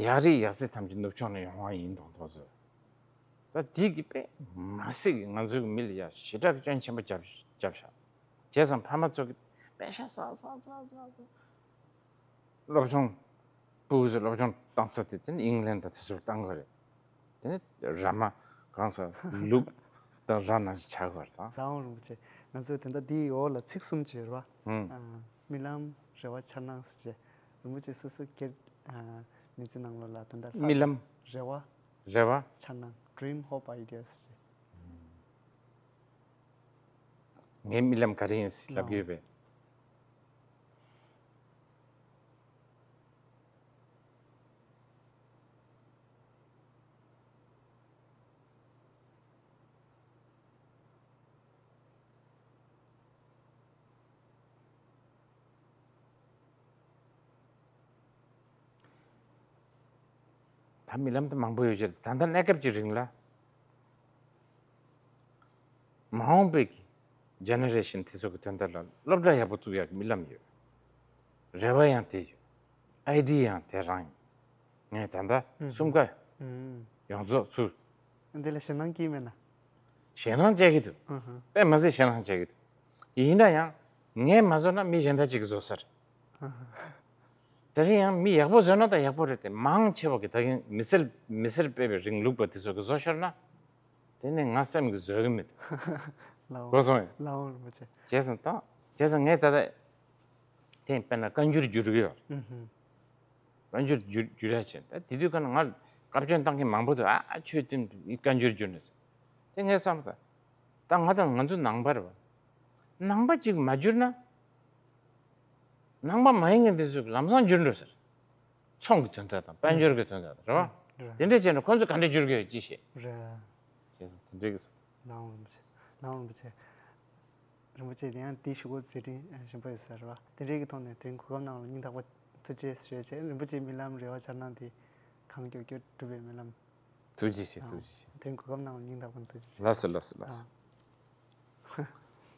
ཡག་རིགས་ཡག་སྲིད་ཐམས་ཅད་ནུབ་ཕྱོགས་ནས་ཡོང་བ་ཡིན་མདོག་མདོག་བཟོས། ད་དེ་གི་དཔེ་མ་སྲིད་ཀྱི་ང་ཚོའི་མི་ལ་ཡ་ཞེ་དྲག་གི་སྐྱོན་ཆེན་པོ་བརྒྱབ་བརྒྱབ་བཞག་བྱས་ཙང་ཕ་མ་ཚོ་གི་པེ་ཤ་ཟ་ཟ་ཟ་ཟ་ཟ། སློབ་སྦྱོང་། སྤུ་གུ་ཚོ་སློབ་སྦྱོང་བཏང་ས་དེ་དེ་ནི་ཨིང་ལན་དང་དེ་ཚོར་བཏང་དགོས་རེད། དེ་ནི་ར་མ་གང་ས་ལུག་དང་ར་ནང་བཞིན་ཆགས་དགོས་རེད་ད། རང་དབང་རིན་པོ་ཆེ། ང་ཚོས་དེ་འདྲ་འདིའི་འོག་ལ་ཚིག་གསུམ་ཅིག་ཡོད་རེད་བ། ཨ། རྨི་ལམ། རེ་བ། འཆར་སྣང་ཟེར་བྱས། རིན་པོ་ཆེ་སོ་སོ་སྒེར། ཨ། མི་ཚེ་ནང་ལོགས་ལ་དེ་འདྲ་ལྷག་རྨི་ལམ། རེ་བ། རེ་བ། འཆར་སྣང་། Dream, hope, ideas ཟེར་བྱས། ངའི་རྨི་ལམ་ག་རེ་ཡིན་ཟེར་ལབ་ཀྱི་ཡོད་པས། ད་རྨི་ལམ་དེ་མང་པོ་ཡོད་ཀྱི་རེད། ད་ལྟ་གནས་སྐབས་ཀྱི་རིང་ལ་མ་འོངས་པའི་གི་ཇེ་ནེ་རེ་ཤན་དེ་ཚོ་གི་དོན་དག་ལ་སློབ་གྲྭ་ཡག་པོ་བཙུགས་ཡག་གི་རྨི་ལམ་ཡོད། རེ་བ་ཡང་དེ་ཡོད། ཨའི་ཌི་ཡ་ཡང་དེ་རང་ཡིན། ངས་ད་ལྟ་ཨུམ། གསུམ་ཀ་ཨུམ། ཡོངས་རྫོགས་ཚུར། འདི་ལ་ཞེད་སྣང་སྐྱེས་མེད་ན། ཞེད་སྣང་སྐྱེ་གི་འདུག་ཨུ་ཧུ། དཔེ་མ་སྲིད་ཞེད་སྣང་སྐྱེ་གི་འདུག་ཡིན་ན་ཡང་ངས་མ་བཟོ་ན་མི་གཞན་དག་ཅིག་གིས་བཟོ་ས་རེད། ཨུ་ཧུ། དེ་རིང་ཡང་མི་ཡག་པོ་བཟོས་ན་ད་ཡག་པོ་རེད་དེ། མང་ཆེ་བ་གི་ད་གིན་མི་སེར་མི་སེར་སྤེལ་བའི་རིང་ལུགས་པ་དེ་ཚོ་གི་བཟོ་ཤོར་ན། དེ་ནི་ང་སེམས་ཀྱི་བཟོད་ཀྱི་མེད། ལའོ། གོ་སོང་ངས། ལའོ་རིན་པོ་ཆེ། བྱས་ཙང་ད། བྱས་ཙང་ངས་ད་ལྟ་དེ་དཔེར་ན་བཀའ་འགྱུར་བསྒྱུར་གི་ཡོད། ཨུ་ཧུ། བཀའ་འགྱུར་བསྒྱུར་བསྒྱུར་ཡ་བྱས། ད་དེ་དུས་ཀ་ན་ང་བཀའ་བཀྱོན་བཏང་མཁན་མང་པོ་འདུག་ཨ་ཨ་ཁྱོད་དེ་བཀའ་འགྱུར་བསྒྱུར་ནས། དེ་ངས་བསམ་ད། ད་ང་དང་ང་ཚོ་ནང་པ་རེད་བ། ནང་པ་གཅིག་མ་བསྒྱུར་ན། ནང་པ་མ་ཡིན་མཁན་དེ་ཚོས་ལམ་སང་བསྒྱུར་འགྲོ་ཟེར། ཚོང་གི་དོན་དག་དང་དཔལ་འབྱོར་གྱི་དོན་དག་དང་རེད་བ། རེད། དེ་འདྲ་བྱས་ན་ཁོང་ཚོས་ག་འདྲ་བསྒྱུར་གི་ཡོད་ཅི་ཤེས། རེད། བྱས་ཙང་དེ་འདྲ་གི་ཟེར། ལའོ་རིན་པོ་ཆེ། ལའོ་རིན་པོ་ཆེ། རིན་པོ་ཆེ་དེ་ཡང་དེའི་གཞུག་གུ་མཛད་འཕྲིན་ཞིམ་པོ་ཡོད་ས་རེད་བ། དེ་འདྲའི་གི་ཐོག་ནས་དེ་རིང་གོ་སྐབས་གནང་བ་ལ་སྙིང་ཐག་པ་ཐུགས་རྗེ་ཆེ་ཞུ་ཡ་བྱས། རིན་པོ་ཆེའི་རྨི་ལམ་རེ་བ་འཆར་སྣང་དེ་གང་མགྱོགས་མགྱོགས་འགྲུབ་པའི་རྨི་ལམ། ཐུགས་རྗེ་ཆེ། ཐུགས་རྗེ་ཆེ། དེ་རིང་གོ་སྐབས་གནང་བ་ལ་སྙིང་ཐག་པ་ནས་ཐུགས་རྗེ་ཆེ། ལགས་སོ། ལགས་སོ། ལགས་སོ།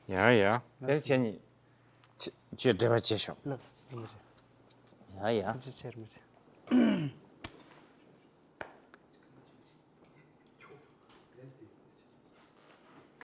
ཨ། ཡ་ཡ། དེར་ལགས་སོ། ཁྱེད་གཉིས་ཁྱེད་ཁྱེད་འབྲེལ་བ་བྱེད་ཤོག་ལགས་སོ། རིན་པོ་ཆེ། ཡ་ཡ། ཐུགས་རྗེ་ཆེ་རིན་པོ་ཆེ།